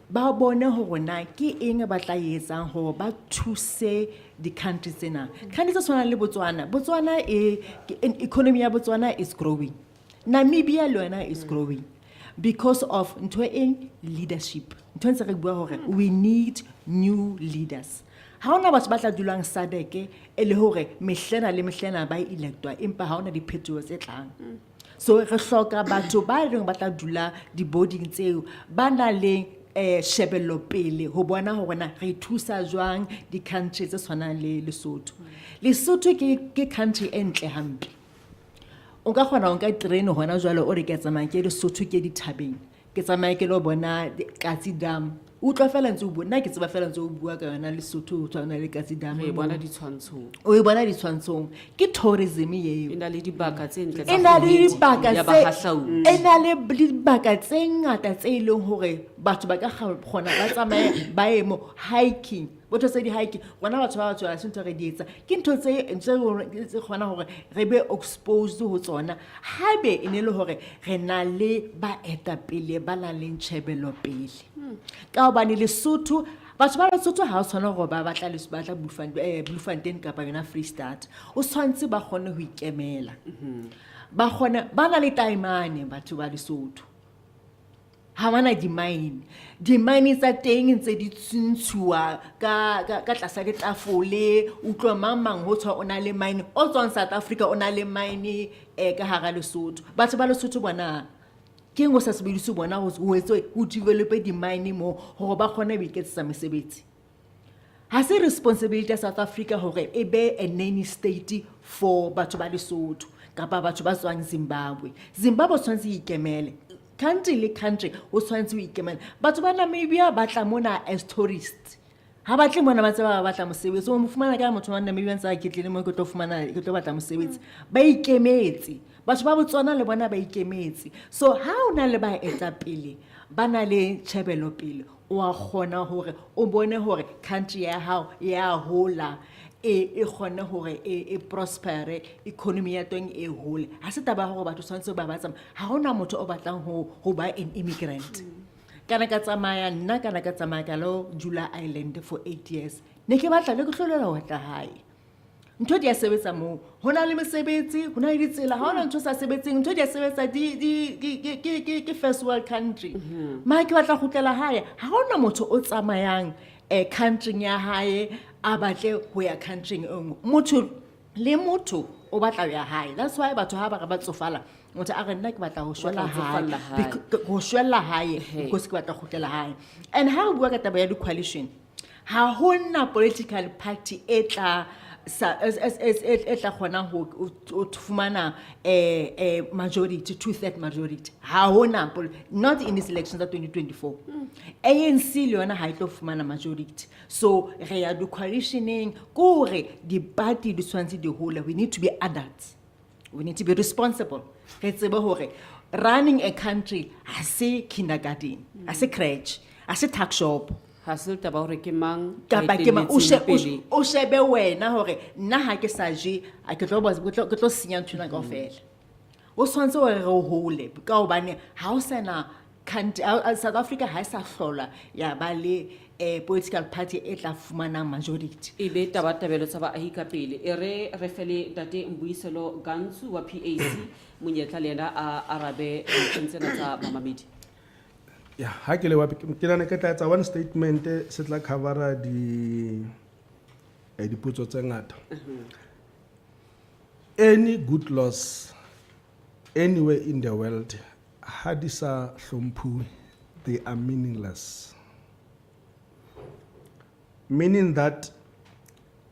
ba bone hore na ke eng ba tla e etsang hore ba thuse di-country tsena. Country tse tshwanang le Botswana. Botswana e, ke, economy ya Botswana is growing. Namibia le yona is growing because of ntho eng, leadership. Ntho ntse re bua hore we need new leaders. Ha hona batho ba tla dulang SADC e le hore mehlena le mehlena ba electwa, empa ha hona diphetoho tse tlang. So re hloka batho ba leng ba tla dula di-boarding tseo, ba nang le shebello pele ho bona hore na re thusa jwang di-country tse tshwanang le Lesotho. Lesotho ke country e ntle hampe. O ka kgona ho nka terene hona jwale o re ke tsamaya ke Lesotho ke dithabeng, ke tsamaya ke lo bona Katse Dam. O utlwa fela ntse o bua, nna ke tseba fela ntse o bua ka yona Lesotho ho tshwana le Katse Dam.
Re e bona ditshwantshong.
O e bona ditshwantshong. Ke tourism eo.
E na le dibaka tse ntle
E
tsa
na le
kgwedi
dibaka
ya
tse
bahahlaudi.
E na le dibaka tse ngata tse e leng hore batho ba ka kgona ba tsamaye ba ye mo hiking. Botho tse di hiking, rona batho ba batsho ha se ntho re di etsa. Ke ntho tse kgona hore re be exposed ho tsona. Haebe e ne le hore re na le baetapele ba nang le ntjhebelopele. Ka hobane Lesotho, batho ba Lesotho ha o tshwane hore ba batla batla Bloemfontein kapa yona Freestata. O tshwanetse ba kgone ho ikemela. Ba kgone, ba na le taemane batho ba Lesotho. Ha bana di-mine. Di-mine tsa teng ntse di ntshuwa ka tlasa ditafole. Utlwa mang mang ho tshwa o na le mine. O tswang South Africa o na le mine ka hara Lesotho. Batho ba Lesotho bona ke eng o sa sebedise bona ho etswe ho develope di-mine moo hore ba kgone ho iketsetsa mesebetsi. Ha se responsibility ya South Africa hore e be a nanny state for batho ba Lesotho kapa batho ba tswang Zimbabwe. Zimbabwe o tshwanetse e ikemele. Country le country o tshwanetse o ikemele. Batho ba Namibia ba tla mona as tourists. Ha ba tle mona ba ntse ba batla mosebetsi. O mo fumana ka motho wa Namibia ntse a ketlile mo ke tlo fumana, ke tlo batla mosebetsi. Ba ikemetse. Batho ba Botswana le bona ba ikemetse. So ha o na le baetapele ba na le tjhebelopele, o a kgona hore o bone hore country ya hao ya hola, e kgone hore e prospere, economy ya teng e hole. Ha se taba ya hore batho tshwanetse ba ba tsamaya. Ha hona motho o batlang ho ba an immigrant. Kana ka tsamaya nna, kana ka tsamaya ka lo dula Ireland for 8 years. Ne ke batla le ke hlolela ho tla hae. Ntho di a sebetsa moo. Ho na le mesebetsi, ho na le ditsela, ha hona ntho sa sebetseng, ntho di a sebetsa ke first world country. Mara ke batla ho kgutlela hae. Ha hona motho o tsamayang country ya hae a batle ho ya country e nngwe. Motho le motho o batla ho ya hae. That's why batho ha ba re ba tsofala, motho a re nna ke batla ho shwela
Batla ho
hae.
tsofalla hae.
Ho shwella hae, because ke batla ho kgutlela hae. And ha re bua ka taba ya di-coalition, ha hona political party e tla sa, es, es, es, e, e tla kgona ho fumana, majority, two-third majority. Ha hona not in this election tsa 2024. ANC le yona ha e tlo fumana majority. So re ya di-coalitioneng, ke hore di-party di tshwanetse di hole. We need to be adults. We need to be responsible. Re tsebe hore running a country ha se kindergarten, ha se crèche, ha se tuck shop.
Ha se taba hore ke mang a
Kapa ke mang, o
etelletseng pele.
O shebe wena hore nna ha ke sa je, a ke tlo ke tlo senya ntho ena kaofela. O tshwanetse hore re hole ka hobane ha o sana country, South Africa ha e sa hlola ya ba le political party e tla fumanang majority.
E be tabatabelo tsa baahi ka pele. E re re fele ntate Mbuyiselo Gantsu wa PAC monyetla le yena a arabe dintlheng tsena tsa bamamedi.
Ya, ha ke le wa ke nahana ke tla etsa one statement se tla covera dipotso tse ngata. Any good laws anywhere in the world ha di sa hlomphuwe, they are meaningless. Meaning that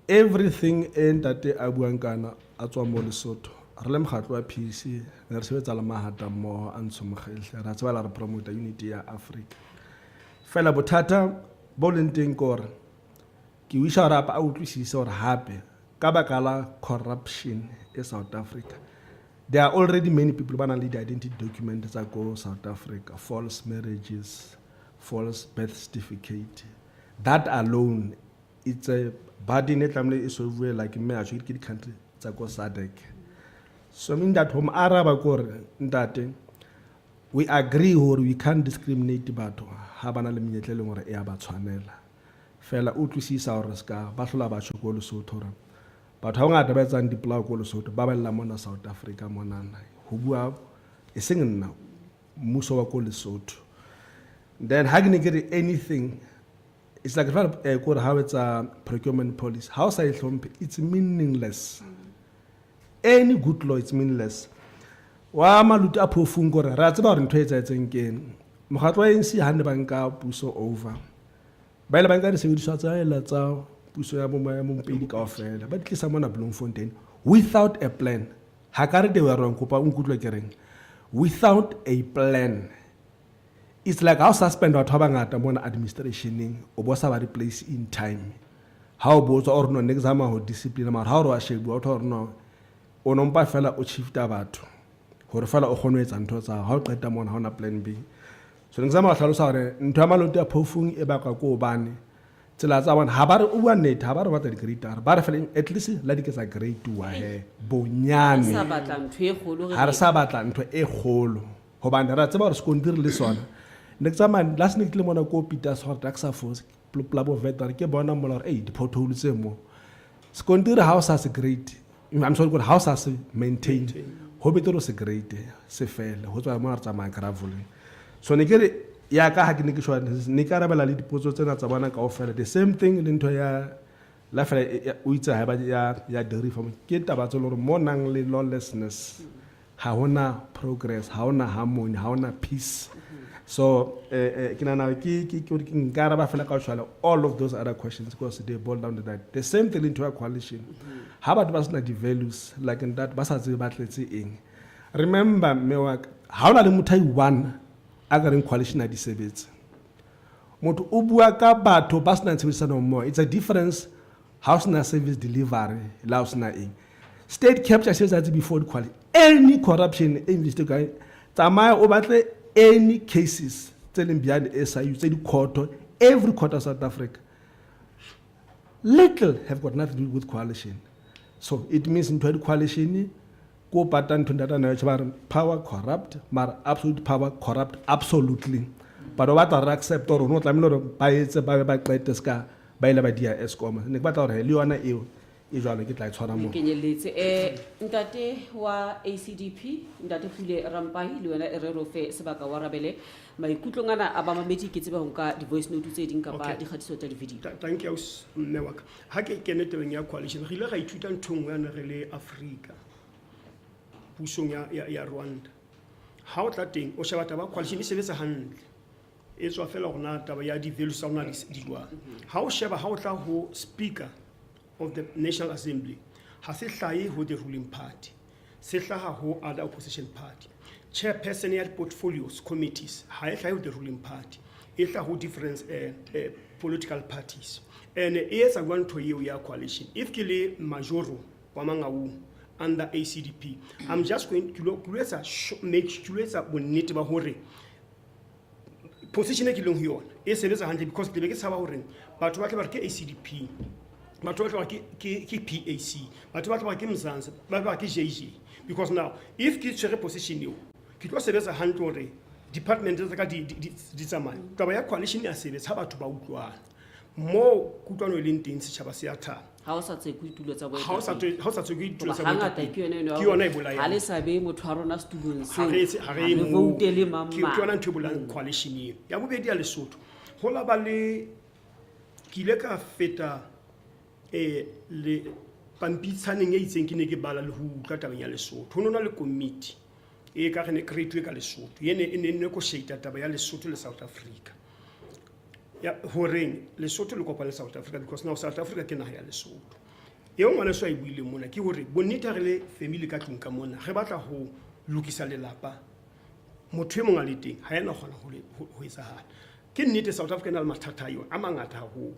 everything e ntate a buang kana a tswa mo Lesotho, re le mokgatlo wa PAC ne re sebetsa le mahata mmoho a ntsho mokgehle, ra tseba la re promote unity ya Africa. Fela bothata bo leng teng ke hore ke wisha hore hape a utlwisise hore hape ka baka la corruption e South Africa, there are already many people ba nang le di-identity document tsa ko South Africa, false marriages, false birth certificate. That alone, it's a burden e tlamehile e solve like mme a tjho ke di-country tsa ko SADC. So mean that ho mo araba ke hore ntate, we agree hore we can't discriminate batho ha ba na le menyetla e leng hore e ya ba tshwanela. Fela utlwisisa hore ska ba hlola ba tjho ko Lesotho hore batho ba bangata ba etsang dipolao ko Lesotho ba balla mona South Africa monana. Ho bua e seng nna, mmuso wa ko Lesotho. Then ha ke ne ke re anything, it's like kore ha o etsa procurement policy, ha o sa e hlomphe, it's meaningless. Any good law, it's meaningless. Wa maluti a phofung kore re a tseba hore ntho e etsahetseng ke eng. Mokgatlo wa ANC ha ne ba nka puso over, ba ile ba nka disebediswa tsa ela tsa puso ya bo Mompedi kaofela, ba di tlisa mona Bloemfontein without a plan. Ha ka re they were wrong, kopa o nkutlwe ke reng. Without a plan. It's like how suspend batho ba bangata mona administrationeng, o bo sa ba replace in time. Ha o botswa o re no, ne ke zama ho discipline, mara ha o re wa shebuwa, o thola hore no, o no mpa fela o shifta batho hore fela o kgone ho etsa ntho tsa hao. Ha o qeta mona, ha ona plan B. So ne ke zama ho hlalosa hore ntho ya maluti a phofung e bakwa ke hobane tsela tsa bona, ha ba re o bua nnete, ha ba re batla di-grade R, ba re fela at least la di ke tsa grade 2 he, bonyane.
Ha re sa batla ntho e kgolo re
Ha re sa batla ntho e kgolo. Hobane re a tseba hore sekontiri le sona. Ne ke tsamaya, last ne ke tlile mona ko Peters hore ke sa fose, pela bo Vet, ke bona mola hore, ei, di-pothole tse mo. Sekontiri ha o sa se grade, I'm sorry, ha o sa se maintain, ho betere o se grade, se fele, ho tswa mona re tsamaya gravel. So ne ke re, ya ka ha ke ne ke shwa, ne ke arabela le dipotso tsena tsa bona kaofela. The same thing le ntho ya, la fela, o itse ha eba ya dairy farm, ke taba tse leng hore mo nang le lawlessness, ha hona progress, ha hona harmony, ha hona peace. So, ke nahana ke nka araba fela ka ho tshwana all of those other questions because they boil down to that. The same thing into a coalition. Ha batho ba sena di-values like in that, ba sa tsebe ba tletse eng. Remember, mme wa ka, ha hona le motho a i-one a ka reng coalition ha di sebetse. Motho o bua ka batho ba senang tshebedisano mmoho. It's a difference ha o sena service delivery le ha o sena eng. State capture sebetsa before the quality. Any corruption e investigate, tsamaya o batle any cases tse leng behind SIU, tse di court, every court of South Africa. Little have got nothing to do with coalition. So it means ntho ya di-coalition, ko pata ntho ntata na ba re power corrupt, mara absolute power corrupt absolutely. But o batla re accept hore no tlamehile hore ba etse ba be ba qete ska ba ile ba dia Eskom. Ne ke batla hore le yona eo e jwalo ke tla e tshwara moo.
Kenyelletse. Ntate wa ACDP, ntate Pule Rampai, le wena e re re o fe sebaka wa rabele maikutlong ana a bamamedi, ke tsebe ho nka di-voice note tse ding kapa dikgatiso tsa di-video.
Thank you, ausi mme wa ka. Ha ke kene tabeng ya coalition, re ile ra ithuta ntho e nngwe ha ne re le Afrika, pusong ya Rwanda. Ha o tla teng, o sheba taba ya coalition e sebetsa hantle. E tswa fela hore na taba ya di-values tsa rona di jwang. Ha o sheba, ha o tla ho Speaker of the National Assembly, ha se hlahe ho the ruling party, se hlaha ho other opposition party. Chairperson ya portfolios committees ha e hlahe ho the ruling party, e hlaha ho different political parties. And e etsa jwang ntho eo ya coalition? If ke le Majoro wa Mangaung under ACDP, I'm just going to lo etsa make ke lo etsa bonnete ba hore Position e ke leng ho yona e sebetsa hantle because ke be ke tshaba horeng batho ba tle ba re ke ACDP, batho ba tle ba re ke PAC, batho ba tle ba re ke Mzansi, ba tle ba re ke JJ. Because now if ke tshwere position eo, ke tlo sebetsa hantle hore department tsa ka di tsamaye. Taba ya coalition ya sebetsa ha batho ba utlwana. Moo kutlwano e leng teng, setjhaba se a thaba.
Ha o sa tsekwe ditulo tsa
Ha o sa
boetapele.
ha o sa tsekwe ditulo tsa
Hoba hangata
boetapele,
ke yona eno ya
ke yona e
hore
bolayang.
ha le sa behe motho wa rona setulong
Ha
seo,
re etse- ha re
ha
ye
re
moo.
voute le mang
Ke
mang.
ke yona ntho e bolayang coalition eo. Ya bobedi ya Lesotho, ho la ba le, ke ile ka feta le pampitshaneng e itseng ke ne ke bala le ho utlwa tabeng ya Lesotho. Ho no na le komiti e ka re ne create ka Lesotho, e ne e ne negotiate taba ya Lesotho le South Africa. Ya horeng Lesotho le kopane le South Africa, because now South Africa ke naha ya Lesotho. Eo ngwaneso a e buileng mona ke hore bonnete ha re le family ka tlung ka mona, re batla ho lokisa lelapa, motho e mong a le teng ha ena kgona ho etsahala. Ke nnete South Africa e na le mathata a yona a mangata haholo,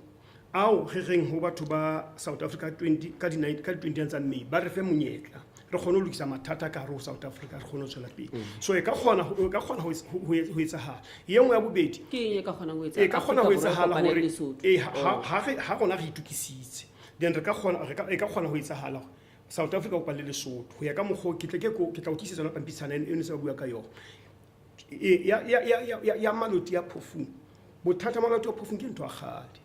ao re reng ho batho ba South Africa 20, ka di nine, ka di twenty tsa May, ba re fe monyetla re kgone ho lokisa mathata ka hare ho South Africa, re kgone ho tswela pele. So e ka kgona ho, e ka kgona ho ho, ho ho etsahala. E nngwe ya bobedi,
Ke eng e ka kgonang ho etsahala?
E ka kgona ho
Afrika Borwa e
etsahala
kopane le
hore,
Lesotho.
ee, ha,
Oh.
ha re, ha rona re itokisitse, then re ka kgona, re ka, e ka kgona ho etsahala hore South Africa o kopane le Lesotho. Ho ya ka mokgwa o, ke tle ke ko, ke tla o tlisetsa yona pampitshana e ne se ba bua ka yona. E, ya, ya, ya, ya, ya, ya Maloti ya Phofung. Bothata Maloti ya Phofung ke ntho ya kgale.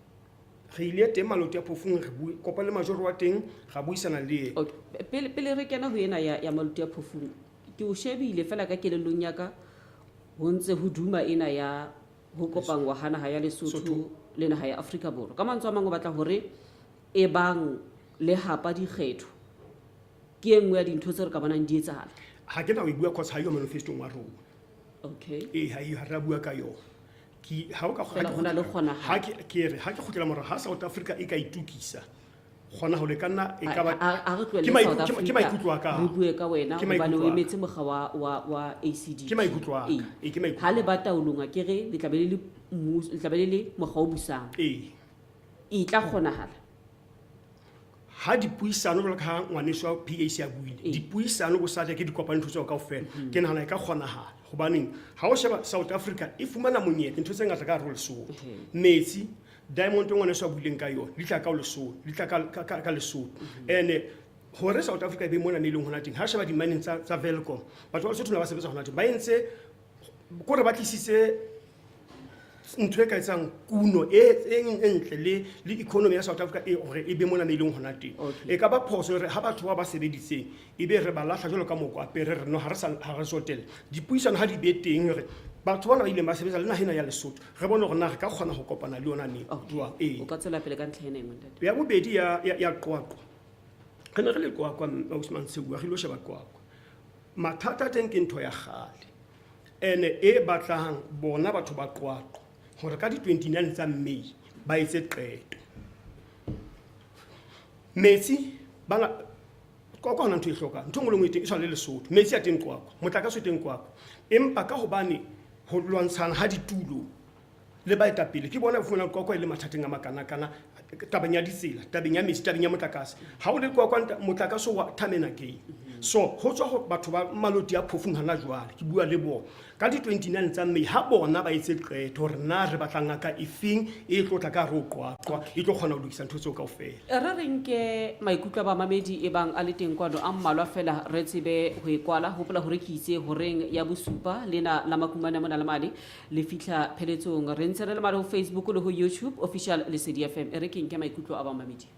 Re ile teng Maloti ya Phofung, re bue, kopane le majoro wa teng, ra buisana le yena.
Okay. Pele, pele re kena ho ena ya Maloti ya Phofung, ke o shebile fela ka kelellong ya ka, ho ntse ho duma ena ya ho kopangwa ha naha ya Lesotho
Sotho.
le naha ya Afrika Borwa. Ka mantswe a mang o batla hore e bang le hapa dikgetho, ke e nngwe ya dintho tse re ka bonang di etsahala.
Ha ke na ho e bua cause ha eyo manifestong wa rona.
Okay.
Ee, ha eyo, ha re a bua ka yona. Ke, ha o ka
Fela ho na le kgonahalo.
Ha ke, ke re, ha ke kgutlela morao, ha South Africa e ka itokisa, kgona hore ka nna e ka ba
A re tlohelle
ke
South
ke
Africa,
maikutlo a ka.
re bue ka wena,
Ke
hobane
maikutlo
o
a ka.
emetse mokga wa ACDP.
Ke maikutlo a ka.
Ee.
Ee, ke maikutlo
Ha le ba taolong, a ke re, le tla be le le mmuso, le tla be le le mokga o busang.
Ee.
E tla kgonahala.
Ha dipuisano jwalo ka ha ngwaneso wa PAC a buile, dipuisano bo SADC ke dikopano ntho tseo kaofela, ke nahana e ka kgonahala. Hobaneng ha o sheba South Africa e fumana monyetla ntho tse ngata ka hare ho Lesotho. Metsi, diamond e ngwaneso a buileng ka yona, di tla ka Lesotho, di tla ka Lesotho. Ene hore South Africa e be mona me e leng hona teng, ha sheba di-mining tsa Welkom, batho ba Lesotho ne ba sebetsa hona teng, ba entse kore ba tlisitse ntho e ka etsang kuno e ntle le economy ya South Africa e hore e be mona me e leng hona teng. E ka ba phoso hore ha batho ba ba sebeditseng e be re ba lahla jwalo ka mokoapere, re no ha re sa, ha re tsotelle. Dipuisano ha di be teng hore batho bana ba ileng ba sebetsa le naha ena ya Lesotho, re bone hore na re ka kgona ho kopana le yona neng. Jwang? Ee.
O ka tswela pele ka ntlha ena e nngwe, ntate.
Ya bobedi ya Qwaqwa. Re ne re le Qwaqwa, Osman Seua, re ilo sheba Qwaqwa. Mathata a teng ke ntho ya kgale. Ene e batlang bona batho ba Qwaqwa hore ka di 29 tsa May ba etse qeto. Metsi bana Qwaqwa hona ntho e hlokang, ntho e nngwe le nngwe e teng e tshwana le Lesotho. Metsi a teng Qwaqwa, motlakase o teng Qwaqwa. Empa ka hobane ho lwantshana ha ditulo le baetapele ke bona ba fumanang Qwaqwa e le mathateng a makanakana tabeng ya ditsela, tabeng ya metsi, tabeng ya motlakase. Ha o le Qwaqwa motlakase wa time and again. So ho tswa ho batho ba Maloti a Phofung hana jwale, ke bua le bona ka di 29 tsa May, ha bona ba etse qeto hore na re batla ngaka efeng e tlo tla ka hare ho Qwaqwa, e tlo kgona ho lokisa ntho tseo kaofela.
Re re nke maikutlo a bamamedi e bang a le teng kwano a mmalwa fela re tsebe ho e kwala. Hopola hore ke itse horeng ya bosupa lena la makumane mona le mane le fihla pheletsong. Re ntse re le mane ho Facebook le ho YouTube official Lesedi FM. E re ke nke maikutlo a bamamedi.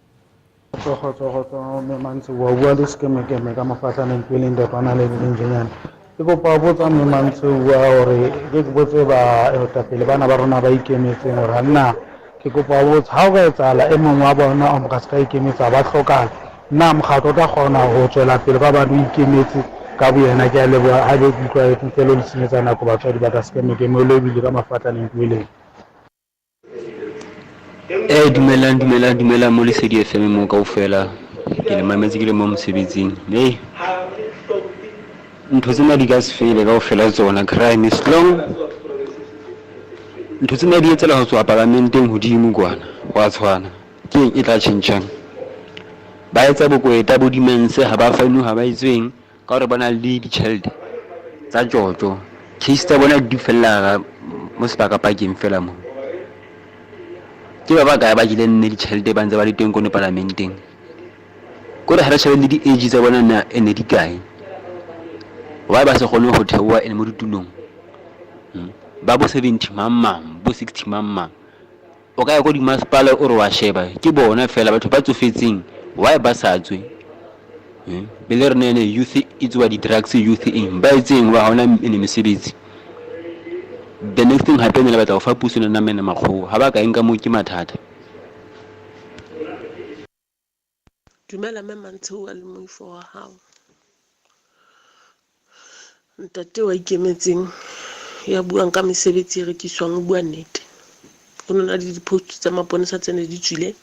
Kgotso, kgotso, kgotso, mme Mantse, wa bua le sekemekeme ka mafatlana ntlo e leng ntatwana le leng jenyana. Ke kopa ho botsa mme Mantse wa hore ke botse baetapele bana ba rona ba ikemetseng hore nna ke kopa ho botsa ha o ka etsahala e mong wa bona o ka se ka ikemetsa ba hlokahala, na mokgatlo o tla kgona ho tswela pele ka hobane o ikemetse ka boyena? Ke a leboha ha be ke utlwa ntle le ho le senyetsa nako batswadi ba ka sekemekeme o lebile ka mafatlana ntlo e leng.
Dumelang, dumelang, dumelang mo Lesedi FM mo kaofela. Ke le mametse ke le mo mosebetsing. Hey. Ntho tsena di ka se fele kaofela tsona. Crime is long. Ntho tsena di etsela ho tswa palamenteng hodimo kwana. Wa tshwana. Ke eng e tla tjhentjhang? Ba etsa bokweta bo dimense ha ba fano ha ba etsweng ka hore ba na le ditjhelete tsa tjotjo. Case tsa bona di fella hara Mo sepakapakeng fela mo. Ke ba bakae ba jeleng nne ditjhelete ba ntse ba le teng kono palamenteng? Kore ha re shebe le di-age tsa bona na ene di kae. Why ba se kgone ho theoha ene mo ditulong? Ba bo 70 mang mang, bo 60 mang mang. O ka ya ko dimasepala o re wa sheba, ke bona fela batho ba tsofetseng, why ba sa tswe? Be le re nene youth e tsoa di-drugs, youth eng, ba etseng hoba ha hona ene mesebetsi. The next thing hape ne le batla ho fa puso nna mene makgowa, ha ba ka e nka moo ke mathata.
Dumela mme Mantsheuwa le moifo wa hao. Ntate wa ikemetseng ya buang ka mesebetsi e rekiswang o bua nnete. Ho no na le di-post tsa maponesa tse ne di tswile.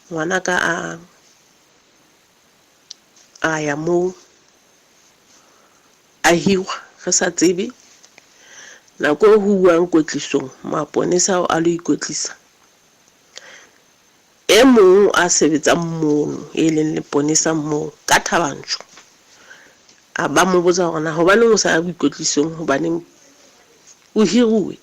Ngwanaka a a ya moo a hirwa re sa tsebe. Nako e ho uwang kwetlisong maponesa ao a lo ikwetlisa. E mong a sebetsang mono e leng leponesa moo ka Thabanchu a ba mo botsa hore na hobaneng o sa ya boikwetlisong, hobaneng o hiruwe.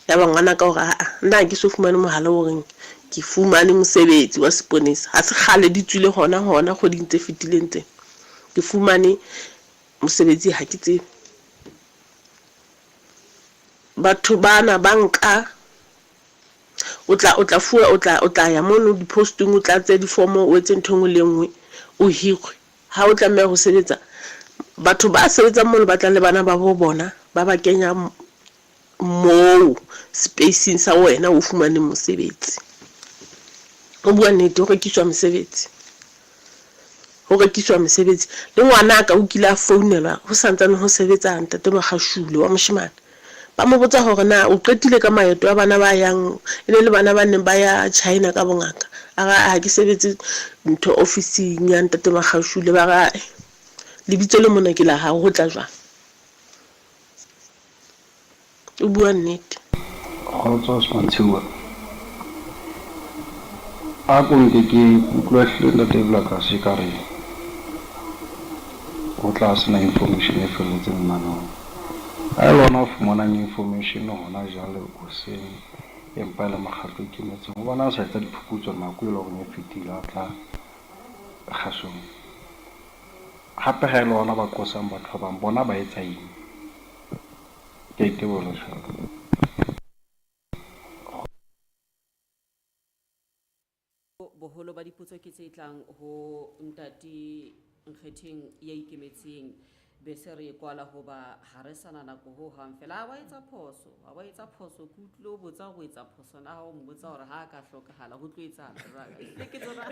Ya ba ngwanaka o re aa nna ha ke so fumane mohala o reng ke fumane mosebetsi wa seponesa. Ha se kgale di tswile hona hona kgweding tse fetileng tsena. Ke fumane mosebetsi ha ke tsebe. Batho bana ba nka o tla o tla fuwa o tla o tla ya mono di-posting o tlatse difomo o etse ntho e nngwe le e nngwe o hirwe. Ha o tlameha ho sebetsa, batho ba sebetsang mono ba tla le bana ba bo bona ba ba kenya moo space-ing sa wena o fumaneng mosebetsi. Ho bua nnete ho rekiswa mesebetsi. Ho rekiswa mesebetsi. Le ngwanaka o kile a founelwa ho santsane ho sebetsa ntate Makgashule wa moshemane. Ba mo botsa hore na o qetile ka maeto a bana ba yang, e ne le bana ba neng ba ya China ka bongaka. A re ha ke sebetse ntho ofising ya ntate Makgashule. Ba re ae lebitso le mona ke la hao, ho tla jwang? O bua nnete.
Kgotso Smantshiwa. A ko nke ke utlwa ehlile ntate Vilakazi ekare o tla sena information e felletseng lenaneong. Ha e le hona o fumanang information hona jwale hoseng empa e le mokgatlo o ikemetseng, hobane a sa etsa diphuputso nako e leng hore e fetile a tla kgasong. Hape ha e le hona ba qosang batho ba bang, bona ba etsa eng? Ke a iteboha jwalo.
Boholo ba dipotso ke tse tlang ho ntate Nkgetheng ya ikemetseng. Be se re e kwala hoba ha re sa na nako ho hang fela. Ha wa etsa phoso, ha wa etsa phoso. Ke utlwile o botsa hore o etsa phoso na ha o mmotsa hore ha a ka hlokahala ho tlo etsahala jwang. Ehlile ke tsona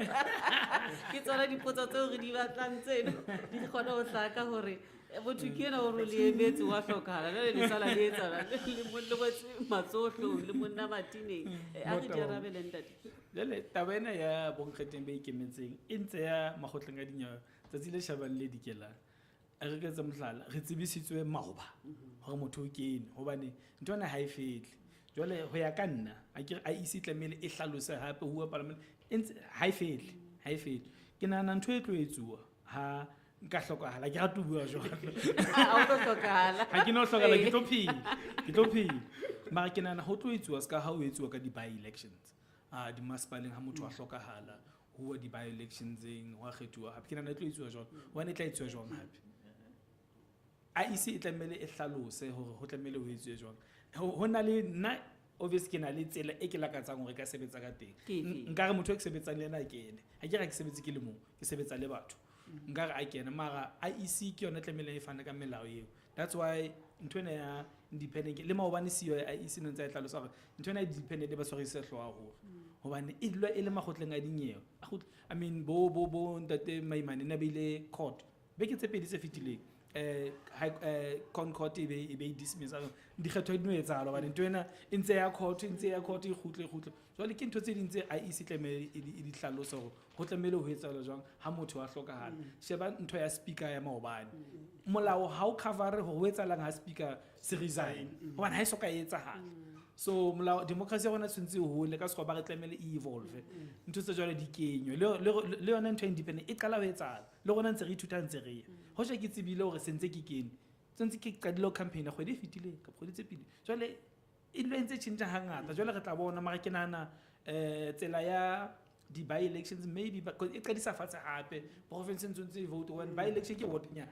ke tsona dipotso tseo re di batlang tseno di kgone ho hlaka hore motho ke ena o re le emetse wa hlokahala jwale le sala le etsana le wetse matsohlong le monna matineng. A re di arabele ntate.
Jwale taba ena ya bonkgetheng ba ikemetseng e ntse ya makgotleng a dinyewe tsatsi le shabang le dikelang. A re ke etse mohlala, re tsebisitswe maoba hore motho o kene hobane ntho ena ha e fetle. Jwale ho ya ka nna a ke re IEC tlamehile e hlalose hape ho bua palamente e ntse ha e fetle, ha e fetle. Ke nahana ntho e tlo etsuwa ha nka hlokahala, ke rata ho bua jwalo.
Ha o tlo hlokahala.
Ha ke no hlokahala, ke tlo phela, ke tlo phela. Mara ke nahana ho tlo etsuwa ska ha ho etsuwa ka di-by elections. Dimasepaleng ha motho a hlokahala, ho uwa di-by-electionseng, ho a kgethuwa hape. Ke nahana e tlo etsuwa jwalo. Hobane e tla etsuwa jwang hape? IEC e tlamehile e hlalose hore ho tlamehile ho etsuwe jwang. Ho na le nna obviously ke na le tsela e ke lakatsang hore e ka sebetsa ka teng.
Ke efe?
Nkare motho e ke sebetsang le yena a kene. Ha ke re ha ke sebetse ke le mong, ke sebetsa le batho. Nkare a kene mara IEC ke yona e tlamehileng e fane ka melao eo. That's why ntho ena ya independent le maobane CEO ya IEC ne ntse a e hlalosa hore ntho ena ya independent e ba tshwarisitse hlooho haholo. Hobane e dula e le makgotleng a dinyewe. I mean bo bo bo ntate Maimane ne ba ile court beke tse pedi tse fetileng. High ConCourt e be e be e dismiss dikgetho di no etsahala hobane ntho ena e ntse ya court, e ntse ya court, e kgutle, e kgutle. Jwale ke ntho tse ding tse IEC tlamehile e di hlalose hore ho tlamehile ho etsahala jwang ha motho a hlokahala. Sheba ntho ya speaker ya maobane. Molao ha o cover hore ho etsahalang ha speaker se resign hobane ha e soka e etsahala. So molao democracy ya rona tshwanetse e hole ka sekgowa ba re tlamehile e evolve. Ntho tse jwalo di kenywe. Le yona ntho ya independent e qala ho etsahala. Le rona ntse re ithuta ntse re ya. Hoja ke tsebile hore se ntse ke kene. Tsentse ke qadile ho campaign kgwedi e fetileng kapa kgwedi tse pele. Jwale e dula e ntse e tjhentjha hangata. Jwale re tla bona mara ke nahana tsela ya di by elections maybe 'cause e qadisa fatshe hape province e ntse e vote when by election ke ward nyana.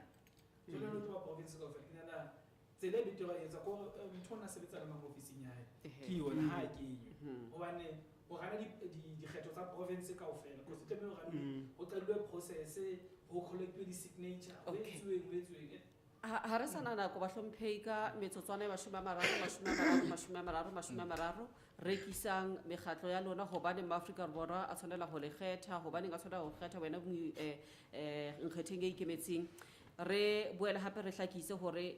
Jwale lo tloha province kaofela ke nahana tsela e betere e etsa ko motho o na sebetsa le mang ofising ya hae. Ke yona ha kenywe. Hobane o rana dikgetho tsa province kaofela because e tlameha ho ho qadilwe process ho collectwe di-signature ho etsuweng ho etsuweng.
Ha re sana nako bahlomphehi ka metsotswana e 30 30 30 30 rekisang mekgatlo ya lona hobane maAfrika Borwa a tshwanela ho le kgetha, hobaneng a tshwanela ho kgetha wena nkgetheng e ikemetseng. Re boele hape re hlakise hore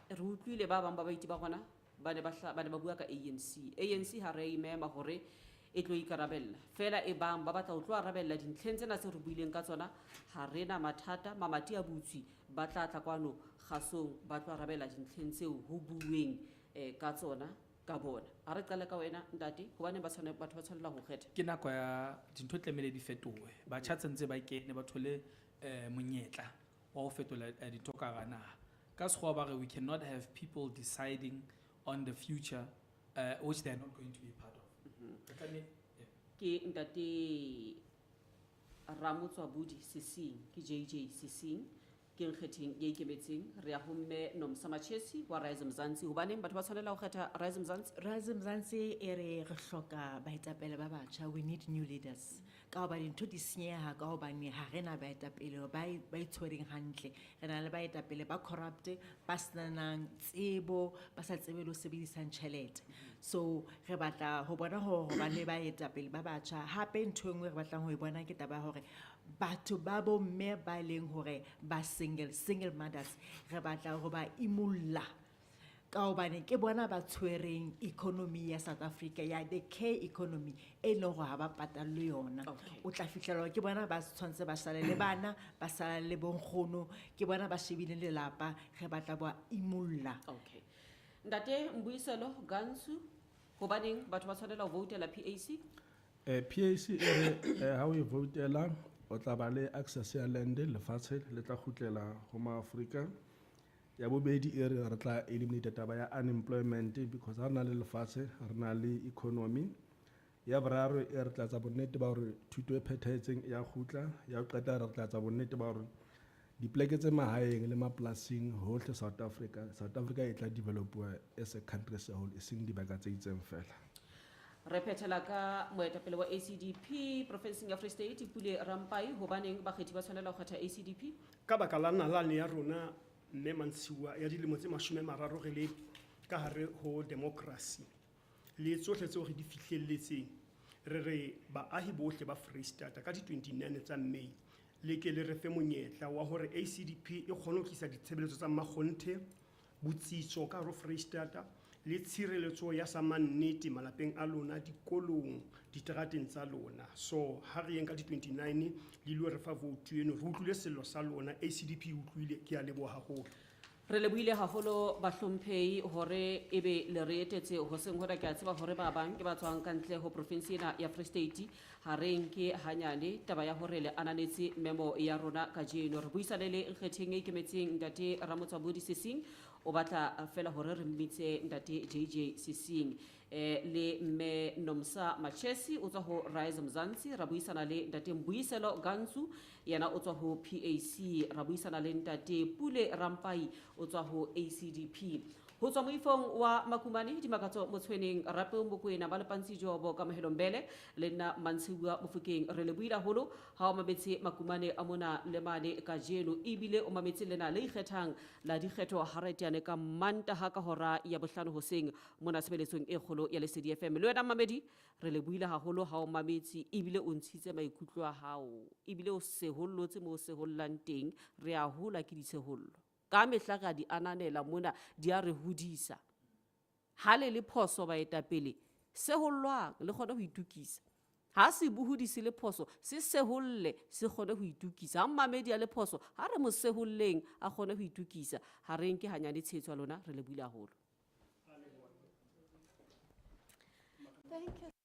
re utlwile ba bang ba baeti ba rona ba ne ba ba ne ba bua ka ANC. ANC ha re imema hore e tlo ikarabella. Feela e bang ba batla ho tlo arabella dintlheng tsena tseo re buileng ka tsona, ha re na mathata, mamati a butswe, ba tla tla kwano kgasong ba tlo arabella dintlheng tseo ho bueng ka tsona ka bona. Ha re qale ka wena ntate, hobaneng batho ba tshwanela ho kgetha?
Ke nako ya dintho tlamehile di fetohe. Batjha tshwantse ba kene ba thole monyetla wa ho fetola dintho ka hara naha. Ka sekgowa ba re we cannot have people deciding on the future which they are not going to be part of.
Ke ntate Ramotswabodi Sesing, ke JJ Sesing, ke nkgetheng ya ikemetseng. Re ya ho mme Nomsa Machesi wa Rise Mzansi. Hobaneng batho ba tshwanela ho kgetha Rise Mzansi?
Rise Mzansi e re re hloka baetapele ba batjha, we need new leaders. Ka hobane dintho di senyeha ka hobane ha re na baetapele ba itshwereng hantle. Re na le baetapele ba corrupt, ba senang tsebo, ba sa tsebe le ho sebedisang tjhelete. So re batla ho bona hore ho ba le baetapele ba batjha. Hape ntho e nngwe re batlang ho e bona ke taba ya hore batho ba bomme ba leng hore ba single, single mothers, re batla ho ba imulla. Ka hobane ke bona ba tshwereng economy ya South Africa, ya the care economy e leng hore ha ba patallwe yona. O tla fihlela hore ke bona ba tshwanetse ba sale le bana, ba sale le bonkgono, ke bona ba shebileng lelapa, re batla ba imulla.
Ntate Mbuyiselo Gansu, hobaneng batho ba tshwanela ho voutela PAC?
PAC e re ha o e voutela o tla ba le access ya land, lefatshe le tla kgutlela ho maAfrika. Ya bobedi e re re tla eliminate taba ya unemployment because ha re na le lefatshe re na le economy. Ya boraro e re tla etsa bonnete ba hore thuto e phethahetseng ya kgutla. Ya ho qeta re tla etsa bonnete ba hore dipoleke tse mahaeng le mapolasing hohle South Africa, South Africa e tla developuwa as a country as a whole, e seng dibaka tse itseng fela.
Re phethela ka moetapele wa ACDP profinseng ya Free State, Pule Rampai. Hobaneng bakgethi ba tshwanela ho kgetha ACDP?
Ka baka la nalane ya rona mme Mantshiwa ya dilemo tse 30 re le ka hare ho democracy le tsohle tseo re di fihlelletseng, re re baahi bohle ba Freistata ka di 29 tsa May le ke le re fe monyetla wa hore ACDP e kgone ho tlisa ditshebeletso tsa makgonthe, botsitso ka hare ho Freistata le tshireletso ya sa mannete malapeng a lona, dikolong, diterateng tsa lona. So ha re yeng ka di 29 le lo re fa vote eno, re utlwile sello sa lona, ACDP e utlwile. Ke a leboha haholo.
Re lebohile haholo bahlomphehi hore ebe le re etetse hoseng hona. Ke a tseba hore ba bang ke ba tswang ka ntle ho province ena ya Free State. Ha re nke hanyane taba ya hore le ananetse memo ya rona kajeno. Re buisane le nkgetheng e ikemetseng ntate Ramotswabodi Sesing, o batla fela hore re mmitse ntate JJ Sesing, le mme Nomsa Machesi o tswa ho Rise Mzansi. Ra buisana le ntate Mbuyiselo Gansu, yena o tswa ho PAC. Ra buisana le ntate Pule Rampai o tswa ho ACDP. Ho tswa moifong wa Makumane, Dimakatso Motshweneng, Rapeo Mokoena, ba Lepantsi Jobo, Kamohelo Mbele le nna Mantshiwa Mofokeng. Re lebohile haholo ha o mametse Makumane a mona le mane kajeno, ebile o mametse lena le ikgethang la dikgetho ha re teane ka Mantaha ka hora ya 5 hoseng mona tshebeletsong e kgolo ya Lesedi FM. Le wena mmamedi, re lebohile haholo ha o mametse, ebile o ntshitse maikutlo a hao, ebile o sehollotse moo o sehollang teng. Re a hola ke ditshehollo ka mehla, re a di ananela mona, di a re hodisa. Ha le le phoso baetapele, sehollwang le kgone ho itokisa. Ha sebohodi se le phoso, se seholle se kgone ho itokisa. Ha mmamedi a le phoso, ha re mo seholleng a kgone ho itokisa. Ha re nke hanyane tshehetso ya lona, re lebohile haholo.
Thank you.